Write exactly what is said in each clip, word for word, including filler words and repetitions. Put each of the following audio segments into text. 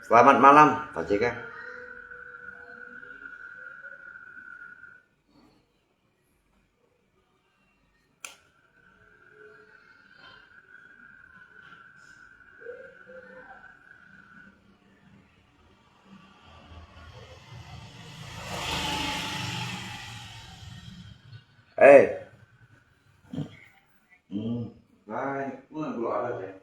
Selamat malam, Pak J K. Eh. Hmm. Nah, ini bulan ada deh.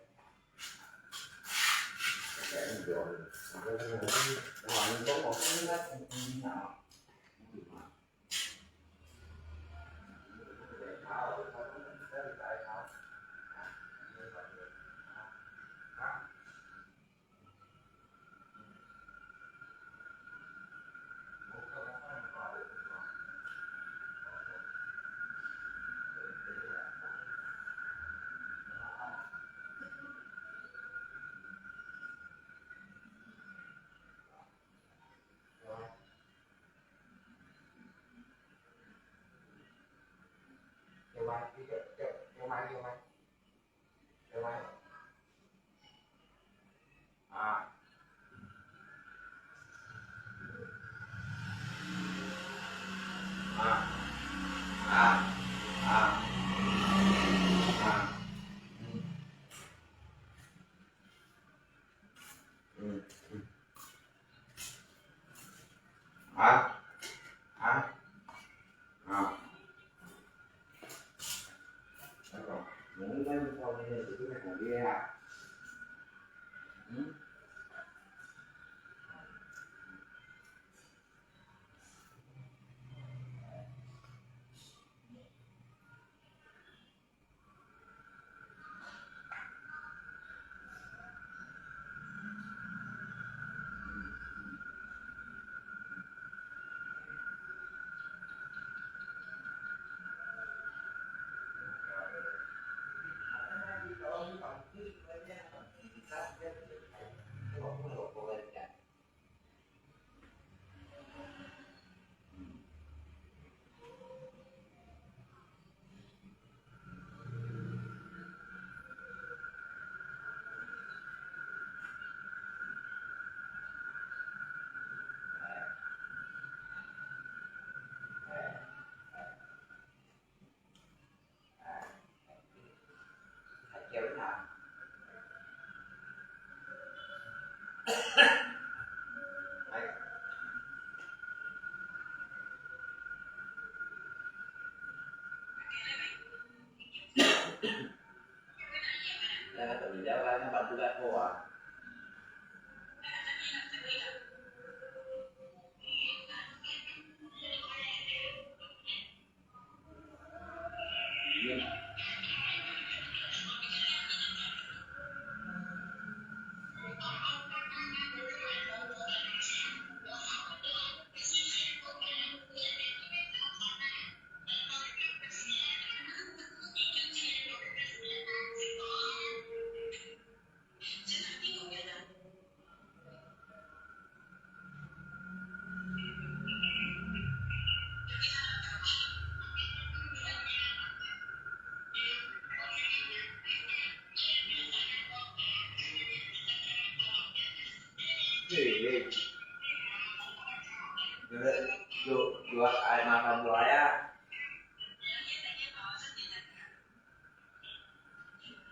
Hả? Hả? Hả? Muốn lấy con đi thì cứ còn đi ha. Ừ?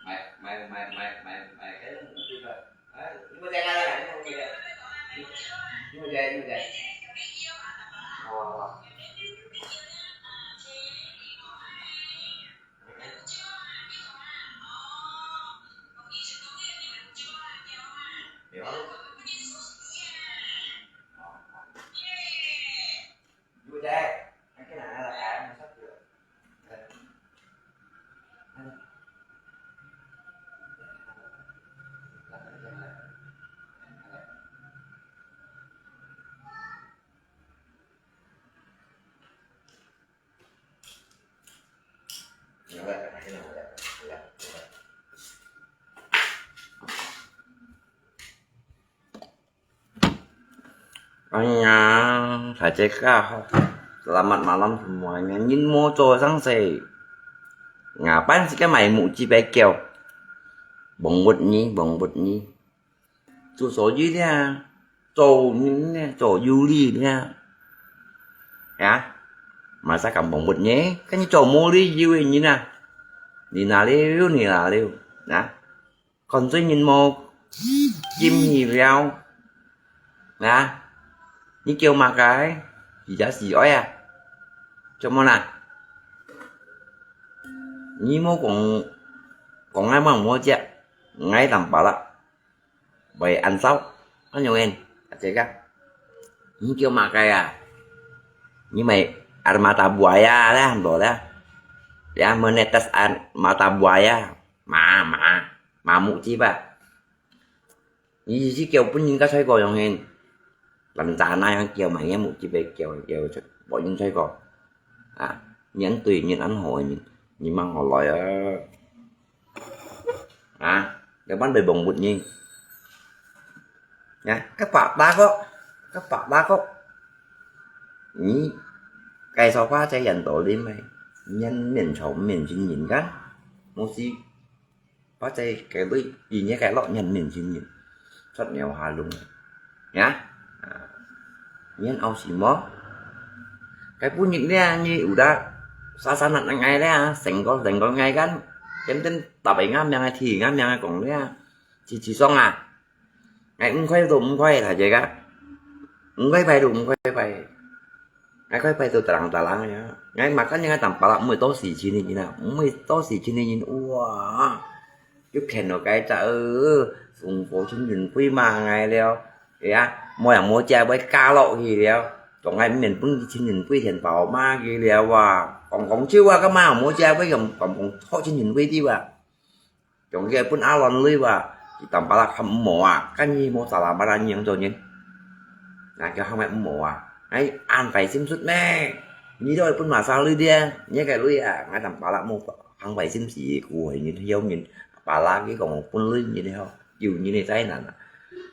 Mai, mai, mai, mai, mai, mai, cái, cái, cái, cái, 哎呀，大家好，selamat malam semuanya。人無做生事，ngapan時間買目雞白叫，忙活呢，忙活呢。做生意咧，做人咧，做有理咧，呀，masa敢忙活呢？跟你做無理由个人啊，你哪了，你哪了，啊？ 看誰人無金魚了，啊？你叫麼个？佢也是愛啊？做麼啦？你莫講，講𠊎麼無接，𠊎當巴拉，會恁燒，恁樣个，啊，這個，你叫麼个啊？你咪air mata buaya啦，無啦，ya menetes air mata buaya。 Mah, mah, mah muk jiba. Ni si kiau pun yin ka chai ko yong hen. Lam za na yang kiau ma yang muk jiba kiau, kiau chai, bo yin chai ko. Ah, nyan tui, nyan an ho yin. Ni mang ho loi ah. Ah, dia ban bai bong but ni. Ya, ka pa ta ko. Ka pa ta ko. Ni, kai so pa chai yan to lim mai. Nyan men chau men chin yin kan. Mo si 把這个鐳，伊个个落人面前人，出鳥下窿。Ya? Ah, nyan au si mo? Cái bún nhịt nè, như ủ đã, sa sa nặng nặng ngày nè, seng có seng có ngày kan. Chân chân, ta phải ngắm yang thì ngắm yang còn nè. Chỉ chỉ xong à? Ngày không khoe rồi không khoe thả vậy cả. Không khoe phải rồi không khoe phải. Ngai koi pai tu tarang-tarang ya. Ngai makan ngai tam pala mui to si chini ina. Mui to si chini in. Wah. Yu khen no kai cha ơ. Sung ko chun yun pui ma ngai leo. Ya, mo yang mo cha bai ka lo hi leo. Tong ngai men pun chun yun pui thian pao ma hi leo wa. Kong kong chiu wa ka ma mo cha bai yong kong kong to chun yun pui di wa. Chong kia pun a lon lui wa, ki tam pala kham mo a, kan ni mo sala mara ni yang cho ni. Na kia hang mai mo a, ai an pai sim sut me. Ni doi pun ma sa lui dia, ni kai lui a, ngai tam pala mo hang pai sim si ku hai ni hiau ni, pala ki kong pun lui ni ni ho, yu ni ni tai nan.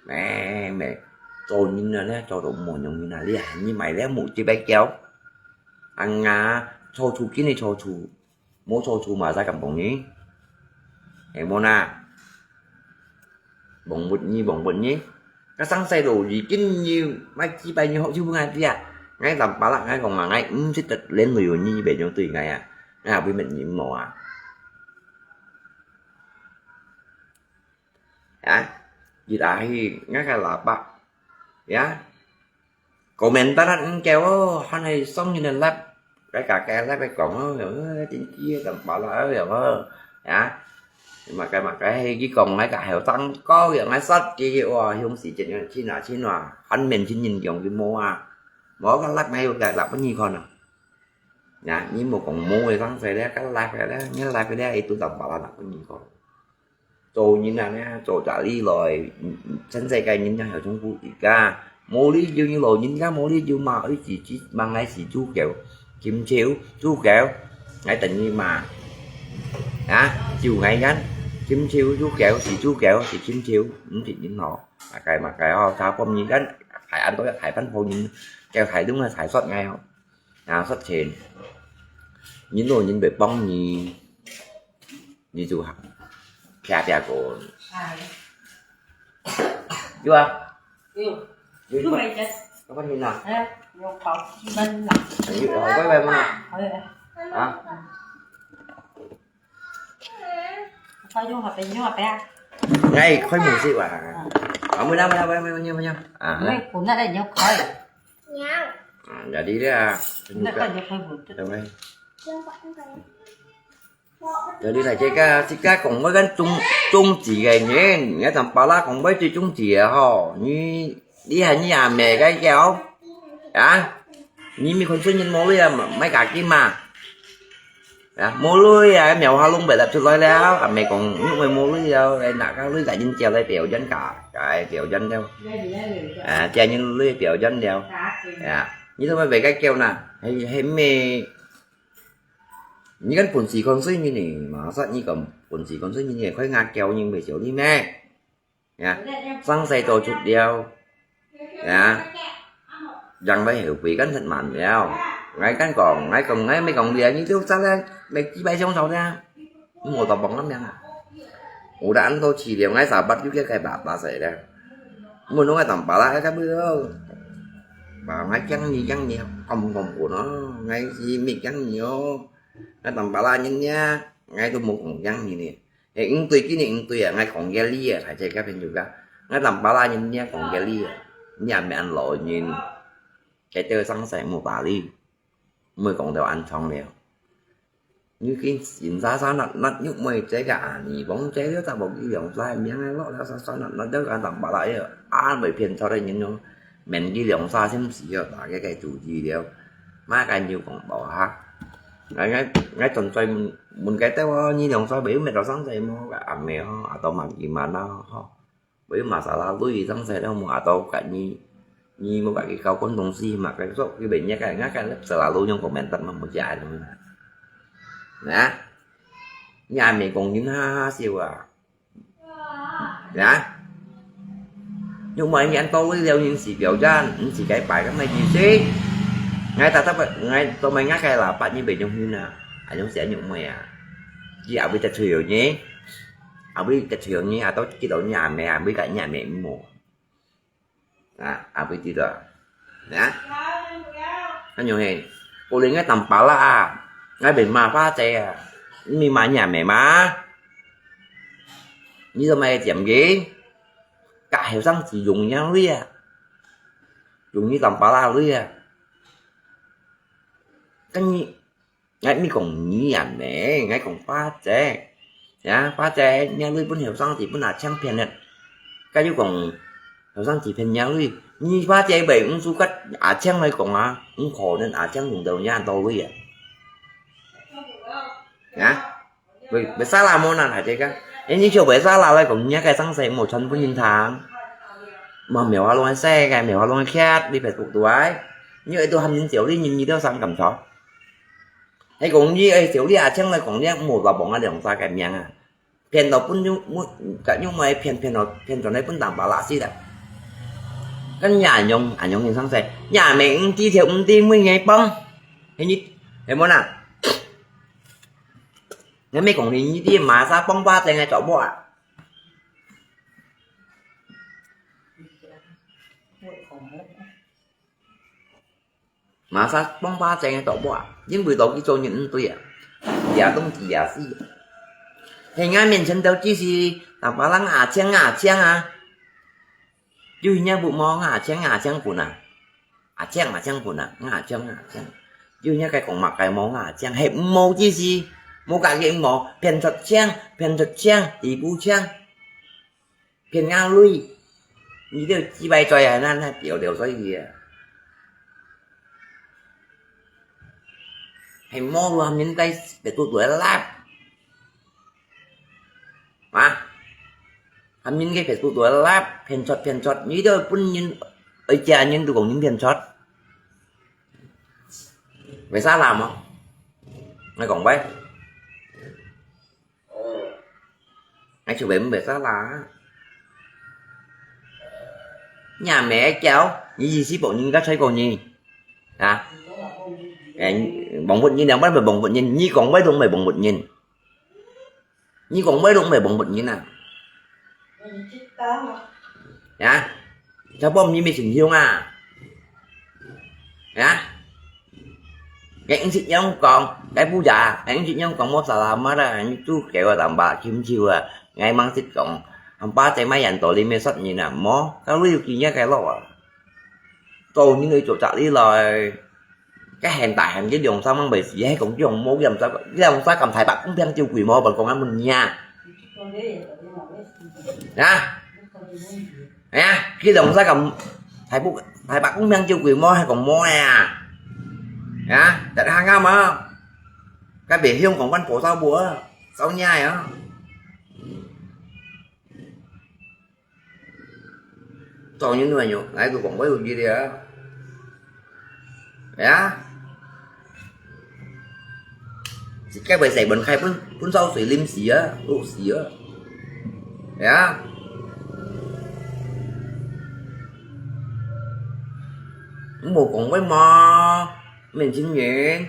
Me me, cho ni na ne, cho to mo nyong ni na lia, ni mai le mu chi bai kiao. Ang nga, cho chu ki ni cho chu. Mo cho chu ma sa kam bong ni. He mo na. Bong but ni, bong but ni. Ka sang sai lo, yi kin ni, mai chi pai ni ho chu ngai tia. Ngai tam pala ngai kong ngai, um, sit tat len lo yo ni, be nyong tui ngai a. Ngai a bui met ni mo a. Ya. Yi ta hi, ngai ka la pa. Ya. Comment ta nat kêu, hăn hay song như nên lắp. Cái cả cái lắp cái cổng, ơ, chính kia tầm bảo là, ơ, ơ, ya. Mà cái, mà cái hay cái cổng ngay cả hiểu tăng có việc ngay sắt kia, ua, hiông sĩ chuyện chi nọ, chi nọ. Hăn mình chi nhìn dòng cái mô à. Mô cái lắp này, cái lắp cái gì con à. Ya, như một cổng mô thì tăng phải đấy, cái lắp cái đấy, nhớ lắp cái đấy, tôi tầm bảo là lắp cái gì con. Cho nên là nè, cho trả lý rồi, chân dây cái nhìn nhau hiểu chung cũng ít cả. Mô lý dụ như lo nhìn cả, mô lý dụ mà, ơi, chỉ, chỉ, mà ngay chỉ chú kéo, chim chiu, chú kéo, ngay tận như mà. Hả? Chiu ngay ngắn, chim chiu, chú kéo, chỉ chú kéo, chỉ chim chiu, không chỉ nhìn nó. Mà cái, mà cái ho, sao không nhìn ngắn, phải ăn tối, phải phân phô nhìn, kéo phải đúng là phải sót ngay không? À, sót chén. Nhìn lo nhìn bề bóng nhìn. Ni tu ha. Pia pia ko. Ai. Yua. Yua. Yua. Yua mai jas. Apa ni na? Eh, yua kau. Ban na. Yua, oh, bye bye mana? Ai. Ha? Kau yua apa? Yua apa ya? Ngai, kau musik wa. Ah. Kamu dah mana, mana, mana, mana? Ah, mai lah. Pun ada yua kau. Nyau. Ah, jadi dia. Nak kau yua kau musik. Dah mai. Yua apa? Jadi大家自家講，𠊎講中，中指个人，𠊎同巴拉講，𠊎最中指个吼，你，你喊你阿姆个叫，啊？你咪看出人無鐳啊，買假金嘛？啊，無鐳啊，苗下攏袂立出來了，阿姆講，你會無鐳了，來拿个鐳个人叫來表演个，个表演了。啊，叫人鐳表演了。啊，你做麼个袂个叫呢？係，係咩？ 你講本事看衰人呢，嘛煞你講本事看衰人呢，開牙叫人袂笑你咩？呀，生勢做出了，呀，人來後悔跟忒慢了。𠊎敢講，𠊎講，𠊎毋講了，你就真个，你幾擺相吵呢？無到幫个命啊！有得恁多氣了，𠊎三八就叫佢爸爸死了。問我當爸啦，該不要，爸，𠊎驚你，驚你，講講講咯，𠊎是毋驚你哦。 該當巴拉人呀，𠊎都無講贏你呢。誒，毋對，今日毋對啊，𠊎講个理啊，大家个朋友个，𠊎當巴拉人呀講个理啊，你也毋係恁老人，該兜生勢無道理，毋會講到恁長了。你見人沙沙納納，又毋會這个啊，你講這个就無佢兩儕命啊，落了沙沙納納，都敢當巴拉个，啊，袂騙錯个人哦。 免佢兩儕心事哦，大家个注意了。嘛敢有講無哈？𠊎，𠊎，𠊎當在問，問該兜哦，你兩儕袂有搣到生勢無？阿姆哦，阿到嘛佢嘛啦吼，袂有masalah鐳生勢了無？阿到甲你，你無甲佢交關東西嘛，該說佢袂惹个，𠊎个selalu用komentar嘛，無食个嘛。啊？你阿姆講人哈哈笑啊！ 呀，玉妹你恁多位了，人是表演，毋是該擺个麼意思？𠊎打打擺，𠊎都毋係𠊎个喇叭，你袂用心啊，還用寫玉妹啊？佢也會得罪人呢，也會得罪人呢，啊，到激到你阿姆啊，會甲你阿姆毋好。 啊，阿妹知道啊？啊？恁樣嘿，可能𠊎當巴拉啊，𠊎袂罵花姐啊，你罵你阿姆嘛？你做麼个尖个？甲後生仔用樣鐳啊，用你當巴拉鐳啊。跟你 𠊎毋係講你阿姆，𠊎講花姐。呀，花姐，若鐳分後生仔分阿青騙了。該又講後生仔騙若鐳，你花姐袂毋輸甲阿青來講啊，毋可能阿青用到若恁多鐳啊。呀，會，會salah無啦，大家講。誒，你就會salah來講，若个生勢無傳分人聽。嘛，苗下攏係个，苗下攏係徛，你別不對。你愛都喊人笑你，人你都生感覺。 係講你愛笑你阿青來講，你毋好老幫啊兩儕个命啊。騙到分你，你，甲你莫騙，騙到，騙轉來分當巴拉死啦。跟你恁樣，恁樣人生勢，你也毋知頭毋知尾个幫，係你，係無啦？你毋講你，你知masa幫巴正个做無啊？ Masa幫巴正个到尾啊，因為到佢做人毋對啊，佢也當佢也死。係𠊎面前頭只是逐擺人阿青阿青啊，就係若不無阿青阿青分啊，阿青阿青分啊，阿青阿青，就係若个講麼个無阿青，係毋無只是，無家己無，騙出青，騙出青，地步青。 騙𠊎鐳，你兜幾擺嘴啊，那，那表了所以啊。係無路下面該別度度來啦。啊？下面該別度度來啦，騙出騙出，你兜本人，而且人都講人騙出。為啥啦嘛？𠊎講喂。 𠊎就會毋會salah。你也毋會叫，你意思幫人家吹過你，啊？誒，幫不人，兩擺咪幫不人，你講話都毋係幫不人。你講話都毋係幫不人啊。 呀，就幫你乜成凶啊？呀，𠊎毋識樣講，該不呀，𠊎毋識樣講，無salamat啊，你都叫我tambah chim-chiu啊，𠊎吂識講，hamba在買人多，你乜殺人啊，無，該你有經驗該落啊，做人你做責任來。該現代人个兩三萬袂死，係講兩毛兩三，兩三敢大伯公平就貴無？問講啊問你啊。啊？哎呀，佢兩三敢大伯，大伯公平就貴無？係講無啊？啊？大家啱啊？該別香港關火燒無啊？燒nhà啊？ Tao những người nhục, nãy tôi cũng có gì đi à? Ya. Chỉ cái bài giải bẩn khai phun, phun sau sủi lim xì á, lụ xì á. Ya. Không có cũng với mà. Mình chính nhện.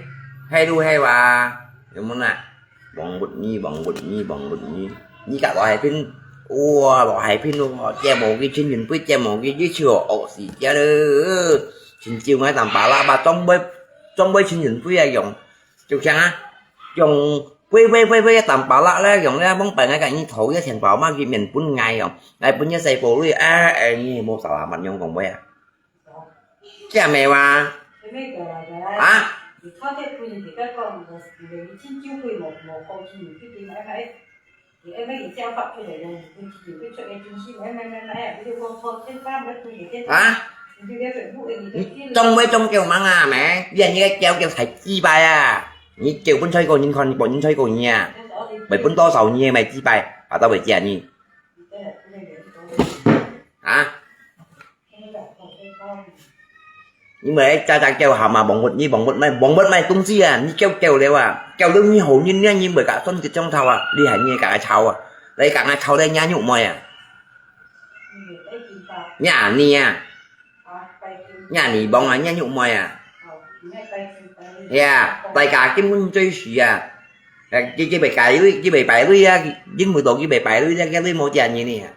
Hay đu hay bà. Đúng không nào? Bóng bụt nhi, bóng bụt nhi, bóng bụt nhi. Nhi cả lọ hài pin. Ua, lọ hài pin ua, chia màu cái chín nhìn pui, chia màu cái dí chùa, ổ xì chia lơ. Chín chiêu ngay tầm bà lạ bà trong bơi, trong bơi chín nhìn pui à dòng. Chụp chăng á? Dòng, pui, pui, pui, pui, tầm bà lạ lơ, dòng lơ, bóng bày ngay cả nhi thấu, yá thèn bảo mà cái miền bún ngay dòng. Ngay bún yá say bồ lui, à, à, nhi mô xả lạ mặt nhông dòng bơi à. Chia mèo à? Hả? Hả? Trong với trong kêu mắng à mẹ, giờ như cái kêu kêu thầy chi bài à? Như kêu bún xoay cô nhìn con, bọn nhìn xoay cô nhỉ? Bởi bún to sầu nhỉ mày chi bài, à tao bởi chia nhỉ? Hả? 因為家家叫喊啊，王八你，王八妹，王八妹東西啊，你叫叫了啊，叫了你好人呢，你會甲算結账頭啊，你還你甲佢吵啊，你甲佢吵咧，你肉妹啊，你啊你啊，你啊你幫啊，你肉妹啊，係啊，大家根本最時啊，誒，佢佢袂排隊，佢袂排隊啊，因為到佢袂排隊咧，佢都無食你呢。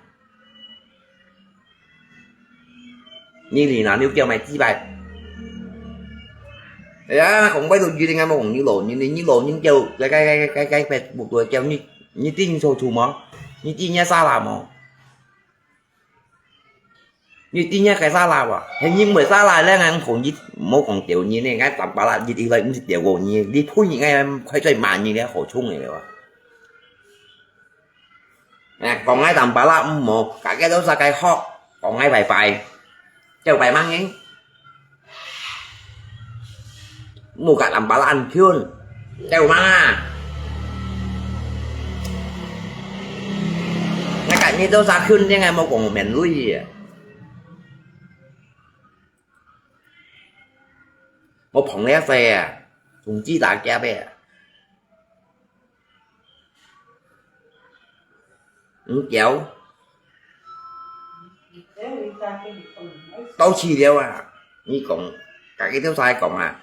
你哩那，你叫買幾擺？哎呀，講擺到一定啊，無講你老人，你老人叫，該該該該該Facebook都叫你，你知你做主無？你知你啥啦無？你知你該啥啦無？係你毋會啥啦咧，𠊎講你，莫講丟人呢，𠊎三巴啦，一一來毋是丟過你，你配人，𠊎快嘴罵你咧，好衝个了啊！ 誒，講𠊎三巴啦毋好，家己都煞該學，講𠊎拜拜，叫拜吂呢？莫甲三巴啦恁近，叫吂啊？𠊎甲你都煞近，你還莫講面鐳啊？我捧你一世啊，從子打劫个啊！ 你叫。到時了啊，你講，家己都使講啊，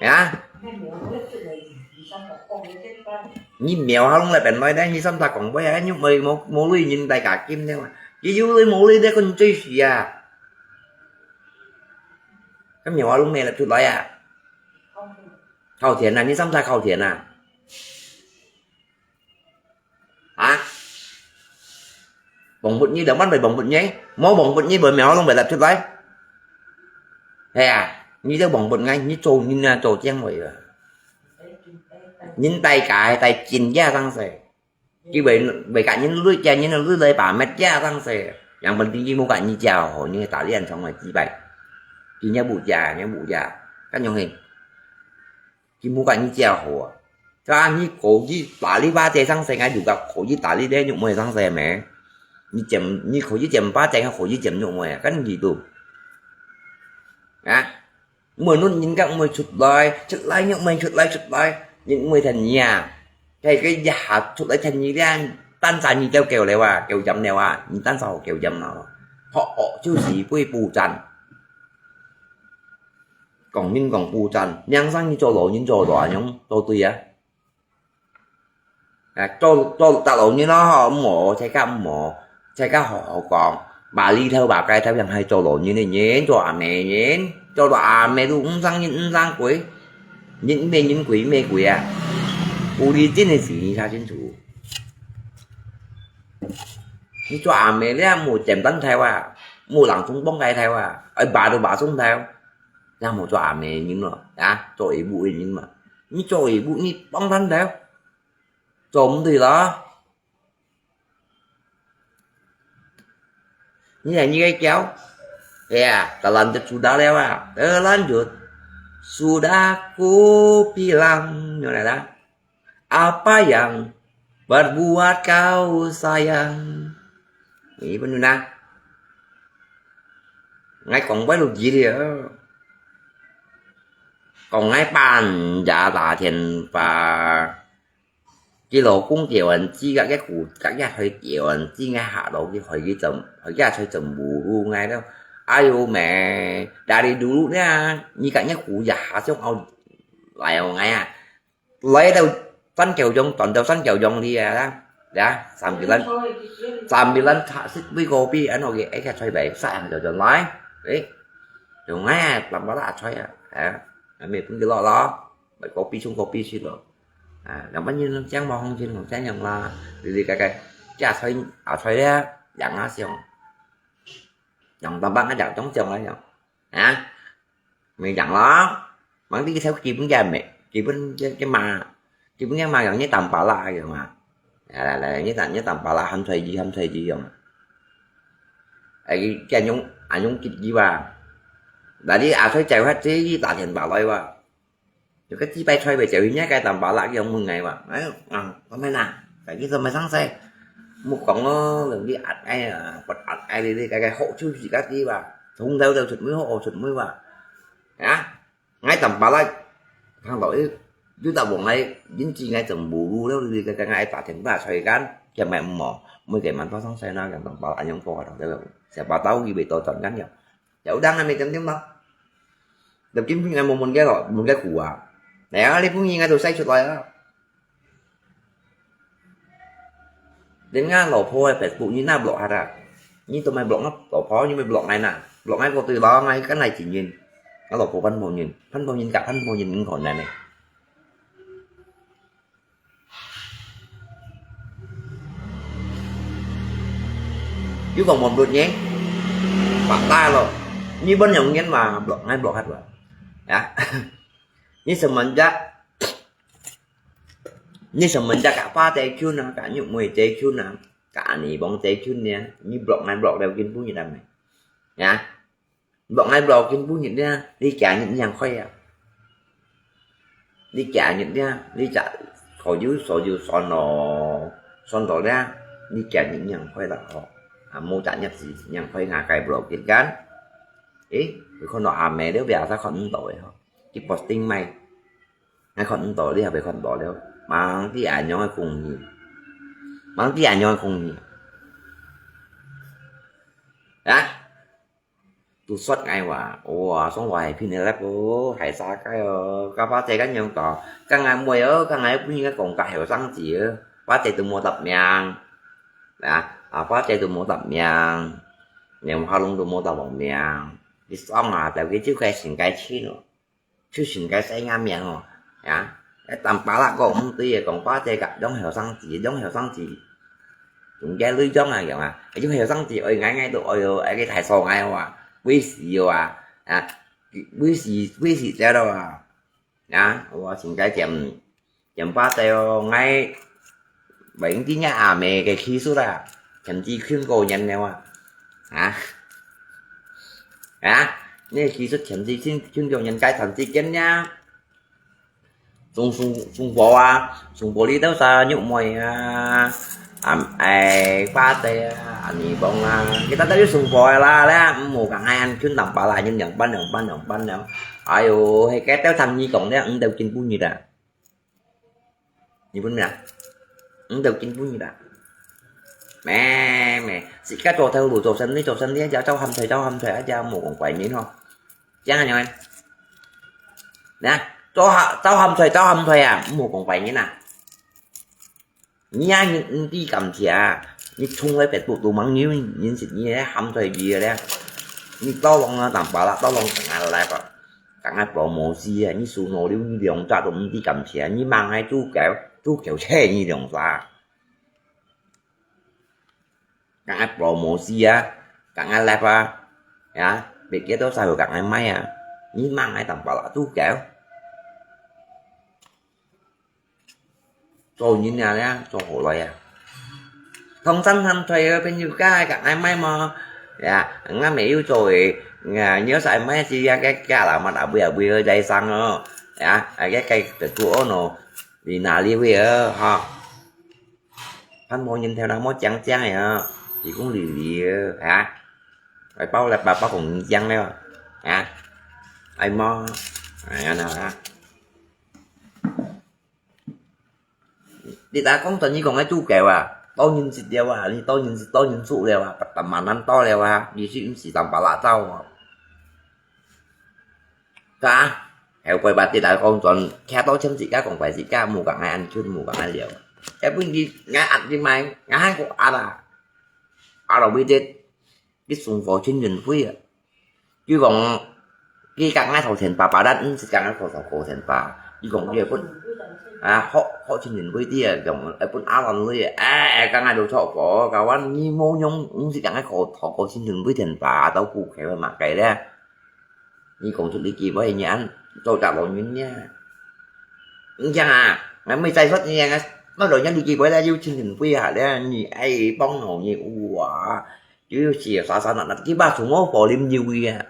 啊？你苗下攏來變來咧，你三隻講話啊，你無無無鐳人大家金了啊，佢有鐳無鐳咧，佢最死啊！該苗下攏咩出來啊？靠錢啊，你三隻靠錢啊！ 啊？Bóng bụt nhi，兩萬bảy bóng bụt nhi，無bóng bụt nhi，bơh mèo hông bơh lật出來。係啊，你這bóng bụt ngay，你做人啊，做將來啊。人大家係大錢呀，當時。佢會，會甲人累，叫人累來把脈呀，當時。Yang penting佢無甲你叫好，你打臉上來幾擺。佢也無假，也無假，敢用嘿？ 佢無甲你教好啊。Cho anh你可以打理把這上世，還有个可以打理這肉妹上世咩？你剪，你可以剪把這，可以剪肉妹啊，kan gitu。啊？Menurut人家妹出來，出來肉妹出來，出來，人妹疼你啊。Cái cái nhà出來疼你咧，單單你叫叫了啊，叫飲了啊，你單單好叫飲了。Họ họ就是會不爭。 講人講不爭，兩三日做老人做大樣，做對啊。啊，做做大老人咯，吼，毋好，大家毋好，大家好好講。Bà Lý頭bà cái頭樣係做老人个人，做阿姆个人，做到阿姆都毋生人毋生鬼，人咩人鬼咩鬼啊！有理真个事，你查清楚。你做阿姆咧，無簡單頭啊，無人中幫个頭啊，愛bà都bà中頭。也無做阿姆个人咯，啊，做佢屋个人嘛。你做佢屋，你幫佢兜，做毋對咯。你係你个姣，哎呀，terlanjur sudah了啊，terlanjur sudah ku bilang，明白啦？Apa yang berbuat kau sayang？你問你啦，𠊎講白了，講𠊎半夜打電話，佢老公電話機，佢个古，佢个開電話機，𠊎下樓去開佢陣，開佢吹陣無路𠊎了。哎喲咩，dari dulu呢，你个古也下想เอา來哦𠊎啊！來到三角洲，轉到三角洲裡啊，呀，sambilan，sambilan tasik beli kopi，安到佢，哎，佢吹杯，三角洲來，哎，用哎，摎我啦吹啊，啊，還沒分佢落咯，買kopi送kopi去咯，啊，兩百元正無紅錢，紅錢用啦，你你該該，加吹啊吹啊，樣啊像，樣當棒啊，樣當像啊樣，啊。 Mày dặn lo, mắng đi theo kịp cái mẹ, kịp cái cái mà, kịp cái mà gần như tầm pala kìa mà. Là là là như tầm như tầm pala hâm thuê gì hâm thuê gì rồi. Ai cái anh nhung anh nhung kịp gì ba. Đã đi à thuê chạy hết thế gì ta thiền bảo lôi ba. Rồi cái chi bay thuê về chạy nhá cái tầm pala cái ông mừng ngày ba. Ấy, à, tao mày nè, cái cái tao mày sáng say. Một con nó đừng đi ạt ai à, bật ạt ai đi đi cái cái hộ chứ gì cái gì ba. Không đâu đâu sụt mũi hộ sụt mũi ba. Hả? Ngai tầm pala, thằng đó, yu ta buông ngai, yến chi ngai tầm bù lu leo li cái cái ngai ta thèm ta xoay gan, kia mẹ mò, mới cái mắn to sang xoay na, yang tầm pala anh nhung po thằng đó, sẽ ba tao gì bị to chọn gan nhở. Cháu đang là mày chấm chấm đó. Đập kim ngai một một cái rồi, một cái củ à. Nè, đi cũng như ngai tụi say sụt lại á. Đến ngã lỏ phô hay Facebook như nà block hả ta. Như tụi mày block ngã lỏ phô như mày block ngay nà. Block ngay có từ đó ngay cái này chỉ nhìn. Ngã lỏ phô phân phô nhìn. Phân phô nhìn cả phân phô nhìn những con này này. Chứ còn một đột nhiên. Bạn ta lỏ. Như bên nhau nghiến mà block ngay block hết rồi. Đó. Như semenjak Ni semenjak kak pa tê chun na, kak nyuk mui tê chun na, kak ani bong tê chun nia, ni blok ngan blok deu kin pu nyit dam ne. Ya. Blok ngan blok kin pu nyit nia, ni kia nyit nyang khoi ya. Ni kia nyit nia, ni ca kho yu so yu son no, son do nia, ni kia nyit nyang khoi la ho. A mu ca nyat si nyang khoi nga kai blok kin kan. Eh, kon no a me deu bia sa kon do e ho. Ki posting mai. Ngai khon ndo li ha bei khon ndo liao. Mang ti a nyong kung ni. Mang ti a nyong kung ni. Ha? Tu sot ngai wa. Wa, song wa hai pin lep o. Hai sa kai o. Ka pa che kan nyong to. Ka ngai mui o. Ka ngai pun ngai kong ka heo sang ji o. Pa che tu mo tap miang. Ha? A pa che tu mo tap miang. Nyong ha long tu mo tap miang. Di song a, tao ki chiu kai sing kai chin o. Chứ xin cái xe ngã miệng hò. Ya. Cái tầm pá lạ có không tùy, còn pá chê cả, giống heo sang chỉ, giống heo sang chỉ. Chúng cái lưới giống à, kiểu à. Cái chúng heo sang chỉ, ôi, ngay, ngay tụ, ôi, ôi, cái thải sò ngay hò. Quý sĩ hò. Ya. Quý sĩ, quý sĩ chê đâu à. Ya. Ôi, xin cái chém, chém pá chê hò, ngay. Bệnh tí nhá à, mẹ cái khi suốt à. Chém chỉ khuyên cô nhận nèo à. Hả? Hả? Nè, khi suốt chém chỉ khuyên, khuyên cô nhận cái thằng chỉ kiến nhá. Sung, sung, sung bố à, sung bố đi đâu sa nhục môi à. Am, ai, pá tê à, anh đi bông à. Kita tadi sung bố à la, la, mù cả hai anh khuyên tầm pá la, nhưng nhầm bắn, nhầm bắn, nhầm bắn, nhầm. Ai ôi, hay cái tao thằng nhi cộng đấy, anh đâu kinh bún như đã. Nhi bún mẹ. Anh đâu kinh bún như đã. Mẹ, mẹ, sĩ cá trò theo lũ trò sân đi, trò sân đi, cháu, cháu hâm thầy, cháu hâm thầy, cháu mù cộng quái miến hò. Chang anh ơi. Nè, cháu hâm, cháu hâm thầy, cháu hâm thầy à, mù cộng quái miến à. Nhi a, nhi, nhi ti kam chia, nhi chung lai pet bu tu mang nhi, nhi sit nhi le, ham toi bi le. Nhi tao long na tam pa la, tao long kang a lai pa. Kang a promosi a, nhi su no liu, nhi liang cha tu nhi ti kam chia, nhi mang ai chu keo, chu keo che nhi liang cha. Kang a promosi a, kang a lai pa. Ya, bit kia tao sa hu kang a mai a. 你罵𠊎當巴拉豬狗。做人啊，你啊，做好來啊。同山下退个朋友家，甲𠊎買嘛。呀，𠊎没有做个，呀，你要是买是呀，个家啦嘛，大不了不要再上哦。呀，啊，个个个做哦喏，你哪里会哦，哈？ 還無人頭那麼靚靚个啊，你講你你啊，啊？愛包來包包講你靚了，啊？愛麼？哎呀，那啊！你打講等於講个豬狗啊，當然食了啊，你當然食當然做了啊，不但蠻難到了啊，你是毋是當巴拉走啊？ Ka, héo poi pati ta kong chon, kia to chém自家講怪自家，無講愛安全，無講愛了。Cái分佢，𠊎壓佢買，𠊎還過壓啊，壓到尾節，佢送貨清運費啊。佢講，佢講𠊎偷錢八百，但毋係講𠊎偷偷錢八。佢講佢分，啊，學學清運費啲啊，講愛分阿蘭鐳啊，哎，講𠊎都錯過，講完你無用，毋係講𠊎偷偷過清運費錢八，到顧客嘛該咧。 你講出這句話，你恁做隻老人呢？你講啊，𠊎毋再說你啊，那老人這句話咧，有清醒不下咧，你愛幫我，你哇，有時啥啥那那，佢把從我火啉油啊，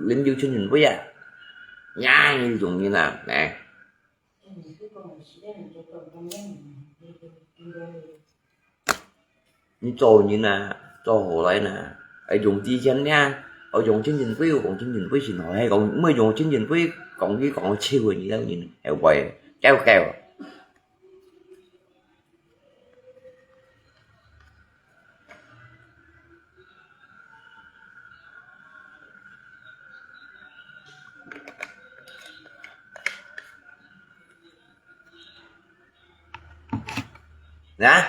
啉油清醒不啊？呀，你種人啊，哎。 你做人啊，做好來呢，愛用之前呢，愛用清醒費，講清醒費先好，係講毋愛用清醒費，講佢講笑話，你兜人係會，搞搞。啊？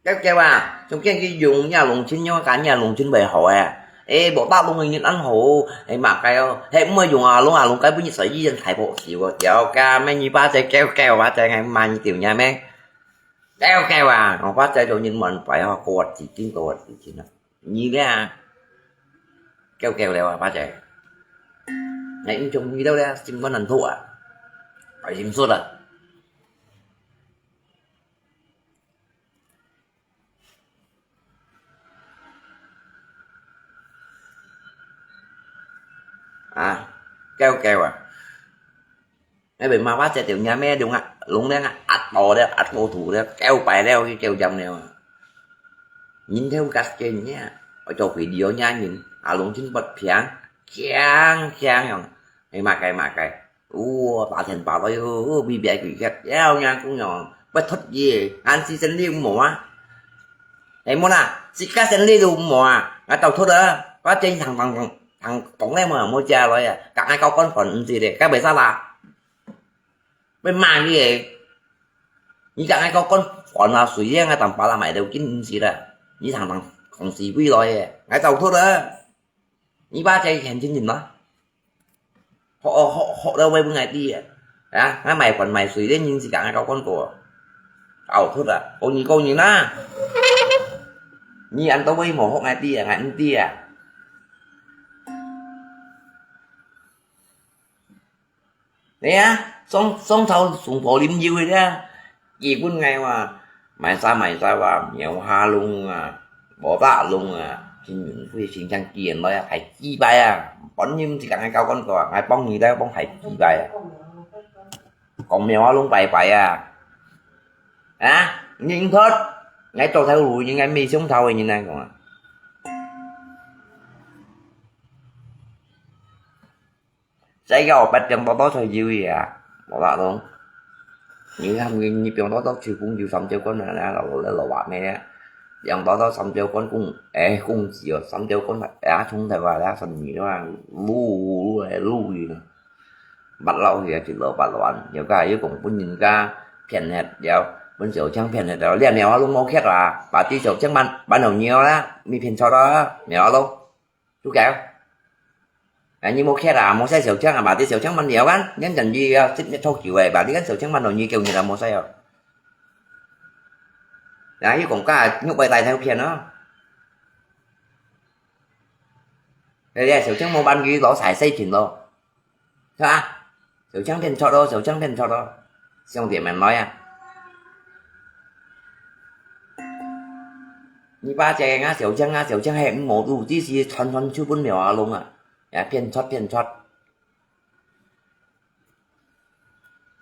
Keo keo啊，從今佢用若龍親，用甲若龍親袂好誒。誒，無打龍个人恁好，誒，麼个哦，係毋會用啊龍啊龍，該本日使伊人太薄事哦，掉價，咩你把這keo keo啊，這係蠻掉呀咩？Keo keo啊，我把這種人蠻白啊，過自己，過自己啊。你呢？Keo keo了啊，把這。你毋中意了咧，心肝難透啊，快心สุด啊。 啊，keo keo啊。Ai bê ma bá che tiểu nha me đúng à, lúng đen à, át to đen, át to thủ đen, keo pai đen, keo jam đen. Nhìn theo gắt kê nhé, ở chỗ video nha nhìn, à lúng chín bật phiang, khiang khiang, ai mà cái mà cái. Ua, ba thèn ba loi, ơ, ơ, bi biai quỷ gắt, eo nhang cũng nhỏ, bất thoát gì, ăn si sen liu mỏ. Ê, mỏ à, si cá sen liu mỏ, ngã tàu thoát à, có trên thằng, thằng, thằng, thằng cống này mà, mua cha loi à, cả hai con con còn gì đấy, các bé sao là. Bên mà gì đấy. Như cả hai con con còn là suy, ngã tầm ba là mày đều kín gì đó. Như thằng, thằng, thằng gì quỷ loi à, ngã tàu thoát à. Ni ba che hian chin yin ma. Ho ho ho da wei bu ngai ti. Ha, ngai mai kwan mai sui de yin si ka ngai kau kon ko. Au thut a, ko ni ko ni na. Ni an to wei mo ho ngai ti a, ngai an ti a. Nè, song song thâu sùng phổ lim yiu nè. Kỳ quân ngày mà, mày sao mày sao mà, nhiều ha lung à, bỏ bạ lung à, xin những cái xin chăng kiền nói phải chi bài à, bắn nhưng thì cả ngày cao con cò, ngày bóng gì đó bóng phải chi bài à. Còn mèo ha lung bài bài à. Hả? Nhưng thớt, ngày trâu theo lùi nhưng ngày mi sống thâu như này còn à. Sai kau pet yang toto sai jiwi ya. Mola dong. Ni ham ni ni piang toto chu kung ju sam jiu kon na na lo lo lo wa me ya. Yang toto sam jiu kon kung, eh, kung jiu sam jiu kon ya chung tai wa ya san ni wa lu lu lu yu. Bat lau ya chu lo bat lo an. Yau ka yu kong pun yin ka pian het yau. Pun siu chang pian het yau. Lian yau lu mo kiat wa. Ba ti siu chang ban ban hau nyiu la. Mi pian chau da. Miau lo. Chú kéo. À, như mua khét à, mua xe xẻo chăng à, bà tí xẻo chăng mặn nhiều gắn, nhắn dần gì, à, xích nhất thốt chịu vậy, bà tí gắn xẻo chăng mặn đồ như kêu như là mua xe à. Đó, như cũng có nhúc bay tay theo kia nó. Đây, đây, xẻo chăng mua ban gì đó xài xe chỉnh lo. 係吧？小強騙出咯，小強騙出咯，兄弟們來啊！你把這个啊小強啊小強係無路，只是傳傳就分了啊弄啊，也騙出騙出，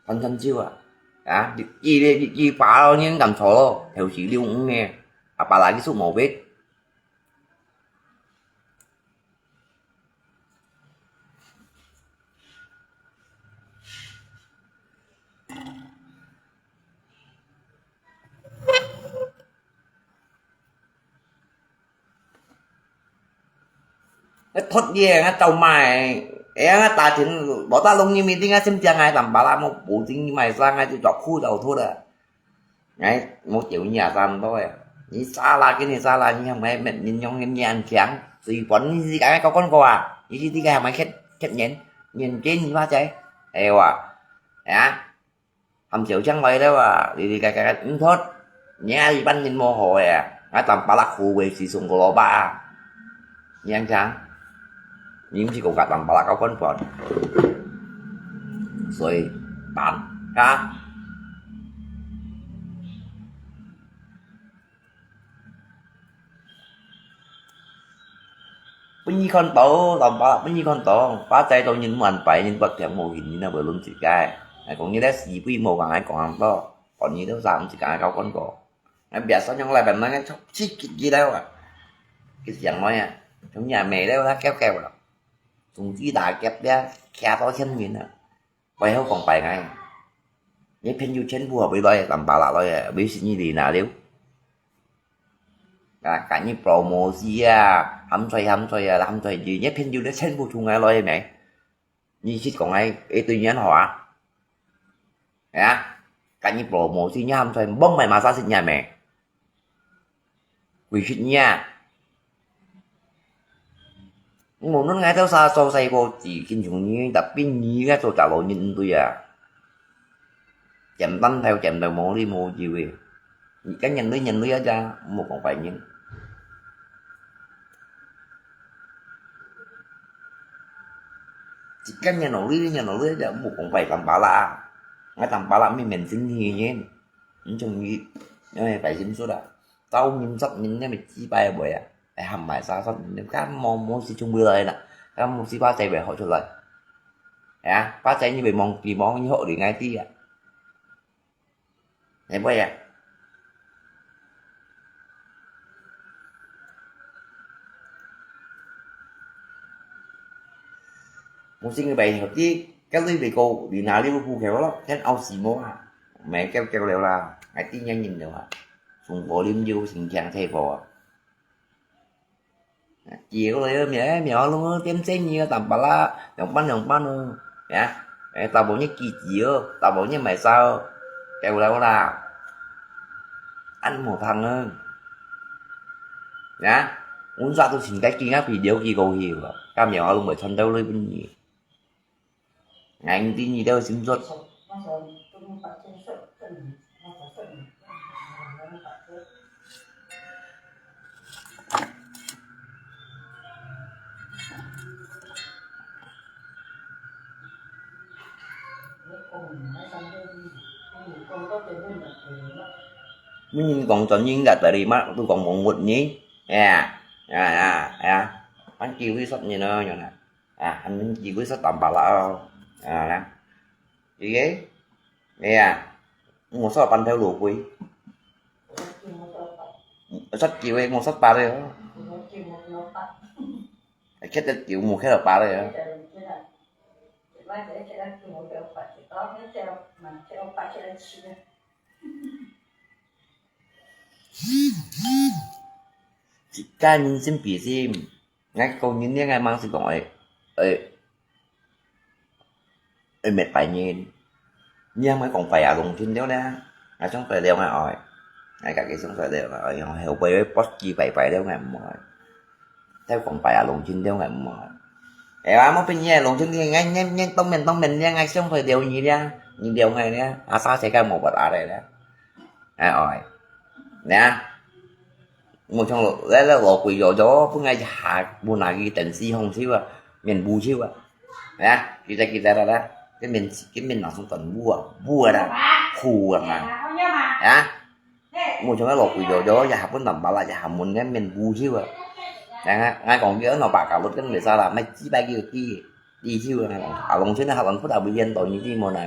傳傳就啊，啊，你你你你把咯，你敢錯咯，頭是溜五呢，啊，把那个數毛病。 Ngai thot ye, ngai tau mai. Eh, ngai ta chin, bo ta long ni mi ding, ngai sim tiang ngai tam ba la mo, bu ding ni mai sa, ngai tu chok khu tau thot a. Ngai mo chiu ni a san to ya. Ni sa la, ke ni sa la, ni ham ngai met, ni yong ni an kiang. Sui pon ni si ka ngai kau kon ko a. Ni si ti ka ham ngai khet, khet nyen. Nyen ke ni ba chai. Eh wa. Ya. Hâm chiêu chang lai leo à, lì lì gai gai gai ưm thot. Nhé, iban nhin mô hò è. Ngai tăm pá lak hù wê sì sùng kô lô bá à. Nhé chang. Nhi mô sì kô gak tăm pá lak kau kôn pon. Sui. Tăm. Ka. Bún nhi khon tông, tông pá, bún nhi khon tông, pá chai tông nhin muan pai, nhin bọt phiang mô hìn, nhin na bơ lun chit kai. Ngai kông nhi lé sì bui mô kang ngai kông ang to, kông nhi lé sa mô chit kai kau kôn kô. Ngai biak sa nhông lai bèn ngai chok chit kit kit lé wa. Kit siang noi à, chúng nhà mẹ lé wa kéo kéo lắm. Chúng chi đá kép lé, kia to chân nhin à. Pai hâu kông pai ngai. Nhi phiên yu chân bùa bui loi, tăm pá lak loi, bui sit nhi lì nà liu. Ka, ka nhi promosi a, ham choi, ham choi a, ham choi ji, nyi phin yu le chen bu chung a loi me. Nyi sit kong ai, e tui nyan hoa. Ya, ka nhi promosi nyi ham choi, bông mai ma sa sit nya me. Kui sit nya. Ngô nun ngai têu sa sâu sai bô chỉ kin chung nyi, tapi nyi ngai sâu chả lô nyi tui a. Chém tan thèo chém thèo mô li mô jiu e. Nyi kan nyan lui nyan lui aja, mô kong pai nyi. Chỉ kan nyan nô lui nyan nô lui aja, mô kong pai tăm pá lak. Ngai tăm pá lak mi men sing nyi nyi. Nyi chung nyi, nyi pai sim sut a. Tao nyi sat nyi nyi mi chi pai boi a. Ai ham mai sa sat nyi, kan mô mô si chung bui lai na. Kan mô si pá chai bai hot chut lai. Ya, pá chai nyi bai mong pi mong nyi hot li ngai ti a. Nè bơi à? Mô sing bai hợp tí, cái lui bai kô đi nà liu bu kéo lắm, khen ao xì mô à. Mẹ kéo kéo liu là, ngai tí nhá nhìn liu à. Sùng bố lim liu sing kiang thê bố à. Chiều rồi mẹ mẹ luôn, tiêm chén nhiều tạm bả la, lòng bánh lòng bánh. Ya, ta bố nhé kỳ chiều, ta bố nhé mày sao, kéo liu là. Ăn mù thằng ơi. Ya, muốn sao tôi xin cái kia bị điều kỳ cầu hiểu, cái mẹ luôn bởi thân đâu lui bên nhỉ. Ngang ti nyi deu sim sot. Mui nyin kong chon nyin gak tadi mak tu kong mong mut nyi. Ya, ya, ya, ya. Pan kiu wi sot nyi no, nyo na. À, anh chỉ với sắp tạm bả lạ. À, nè. Chị ghế. Nè à. Ngủ sắp bàn theo lũ quỷ. Sắp chị với ngủ sắp bà đi. Khét đất kiểu mù khét ở bà đi. Chị ca nhìn xin bì xin. Ngai kông nhin nia ngai mang sik kông ơi, ơi, ơi mệt pai nhin. Nia ngai kông pai a lông chin liu nia. Ngai sông pai liu ngai ơi. Ngai kak ki sông pai liu ngai ơi, yong heu pai ơi, pos ki pai pai liu ngai mui. Thêu kông pai a lông chin liu ngai mui. Ê, a mô pin nia lông chin nia ngai nyen nyen tông men tông men nia ngai sông pai liu nyi nia, nyi liu ngai nia. A sa se kai mô bot a re nia. Ngai ơi. Nia. Mô chông lô, lê lê lô kui yo yo, pun ngai ha, bu na ki tên si hong siu a, miên bu siu a. 啊，記得記得啦啦，這面這面人送等我啊，我啦，苦啊嘛，啊，我從該落去了，了也還不能把啦，也還問該面不去啊，啊，𠊎講叫那把搞到跟沒啥啦，買幾百個地地去啊，啊，農村的還不打不煙斗，你知無呢？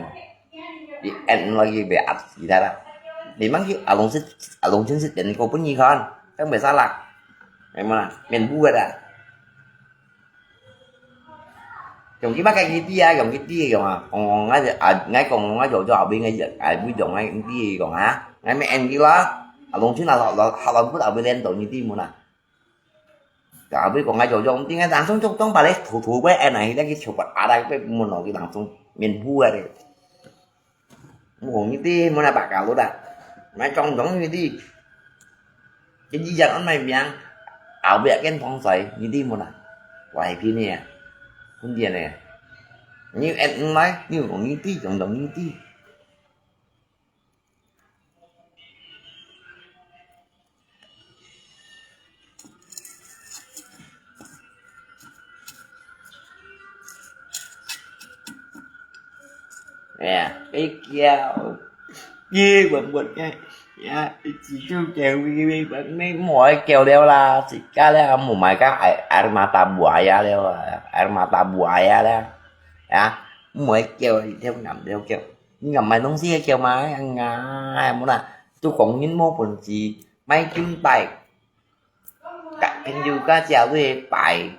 你按落去別啊，其他啦，你們去啊，農村啊，農村是點個不你看，跟沒啥啦，哎嘛，面不的啦。 用佢乜个呢啲啊，用佢啲用啊，講講啊，啊，𠊎講講啊，做做後邊个，啊，會用啊，呢啲講啊，𠊎咪N G啦，啊，農村啊，落落下落不後邊練到呢啲門啊，後邊講啊，做做，點解當中中中把你土土个，哎，那那个球把啊，那个門落去當中面糊啊嘞。 無你知，無那把搞了啦，買裝裝你知，跟以前安排名，後壁跟防水，你知無啦？外邊呢，分店呢，你哎，你來，你有你知，裝裝你知。 哎呀，該叫，耶，穩穩个，呀，一直就叫，喂喂，喂，無愛叫了啦，自家了，無買个air，air mata buaya了啊，air mata buaya了，啊，無愛叫，一條眼條叫，你敢買東西个叫嘛？哎呀，無啦，就講人無本事，買金牌。 甲朋友甲姐妹排，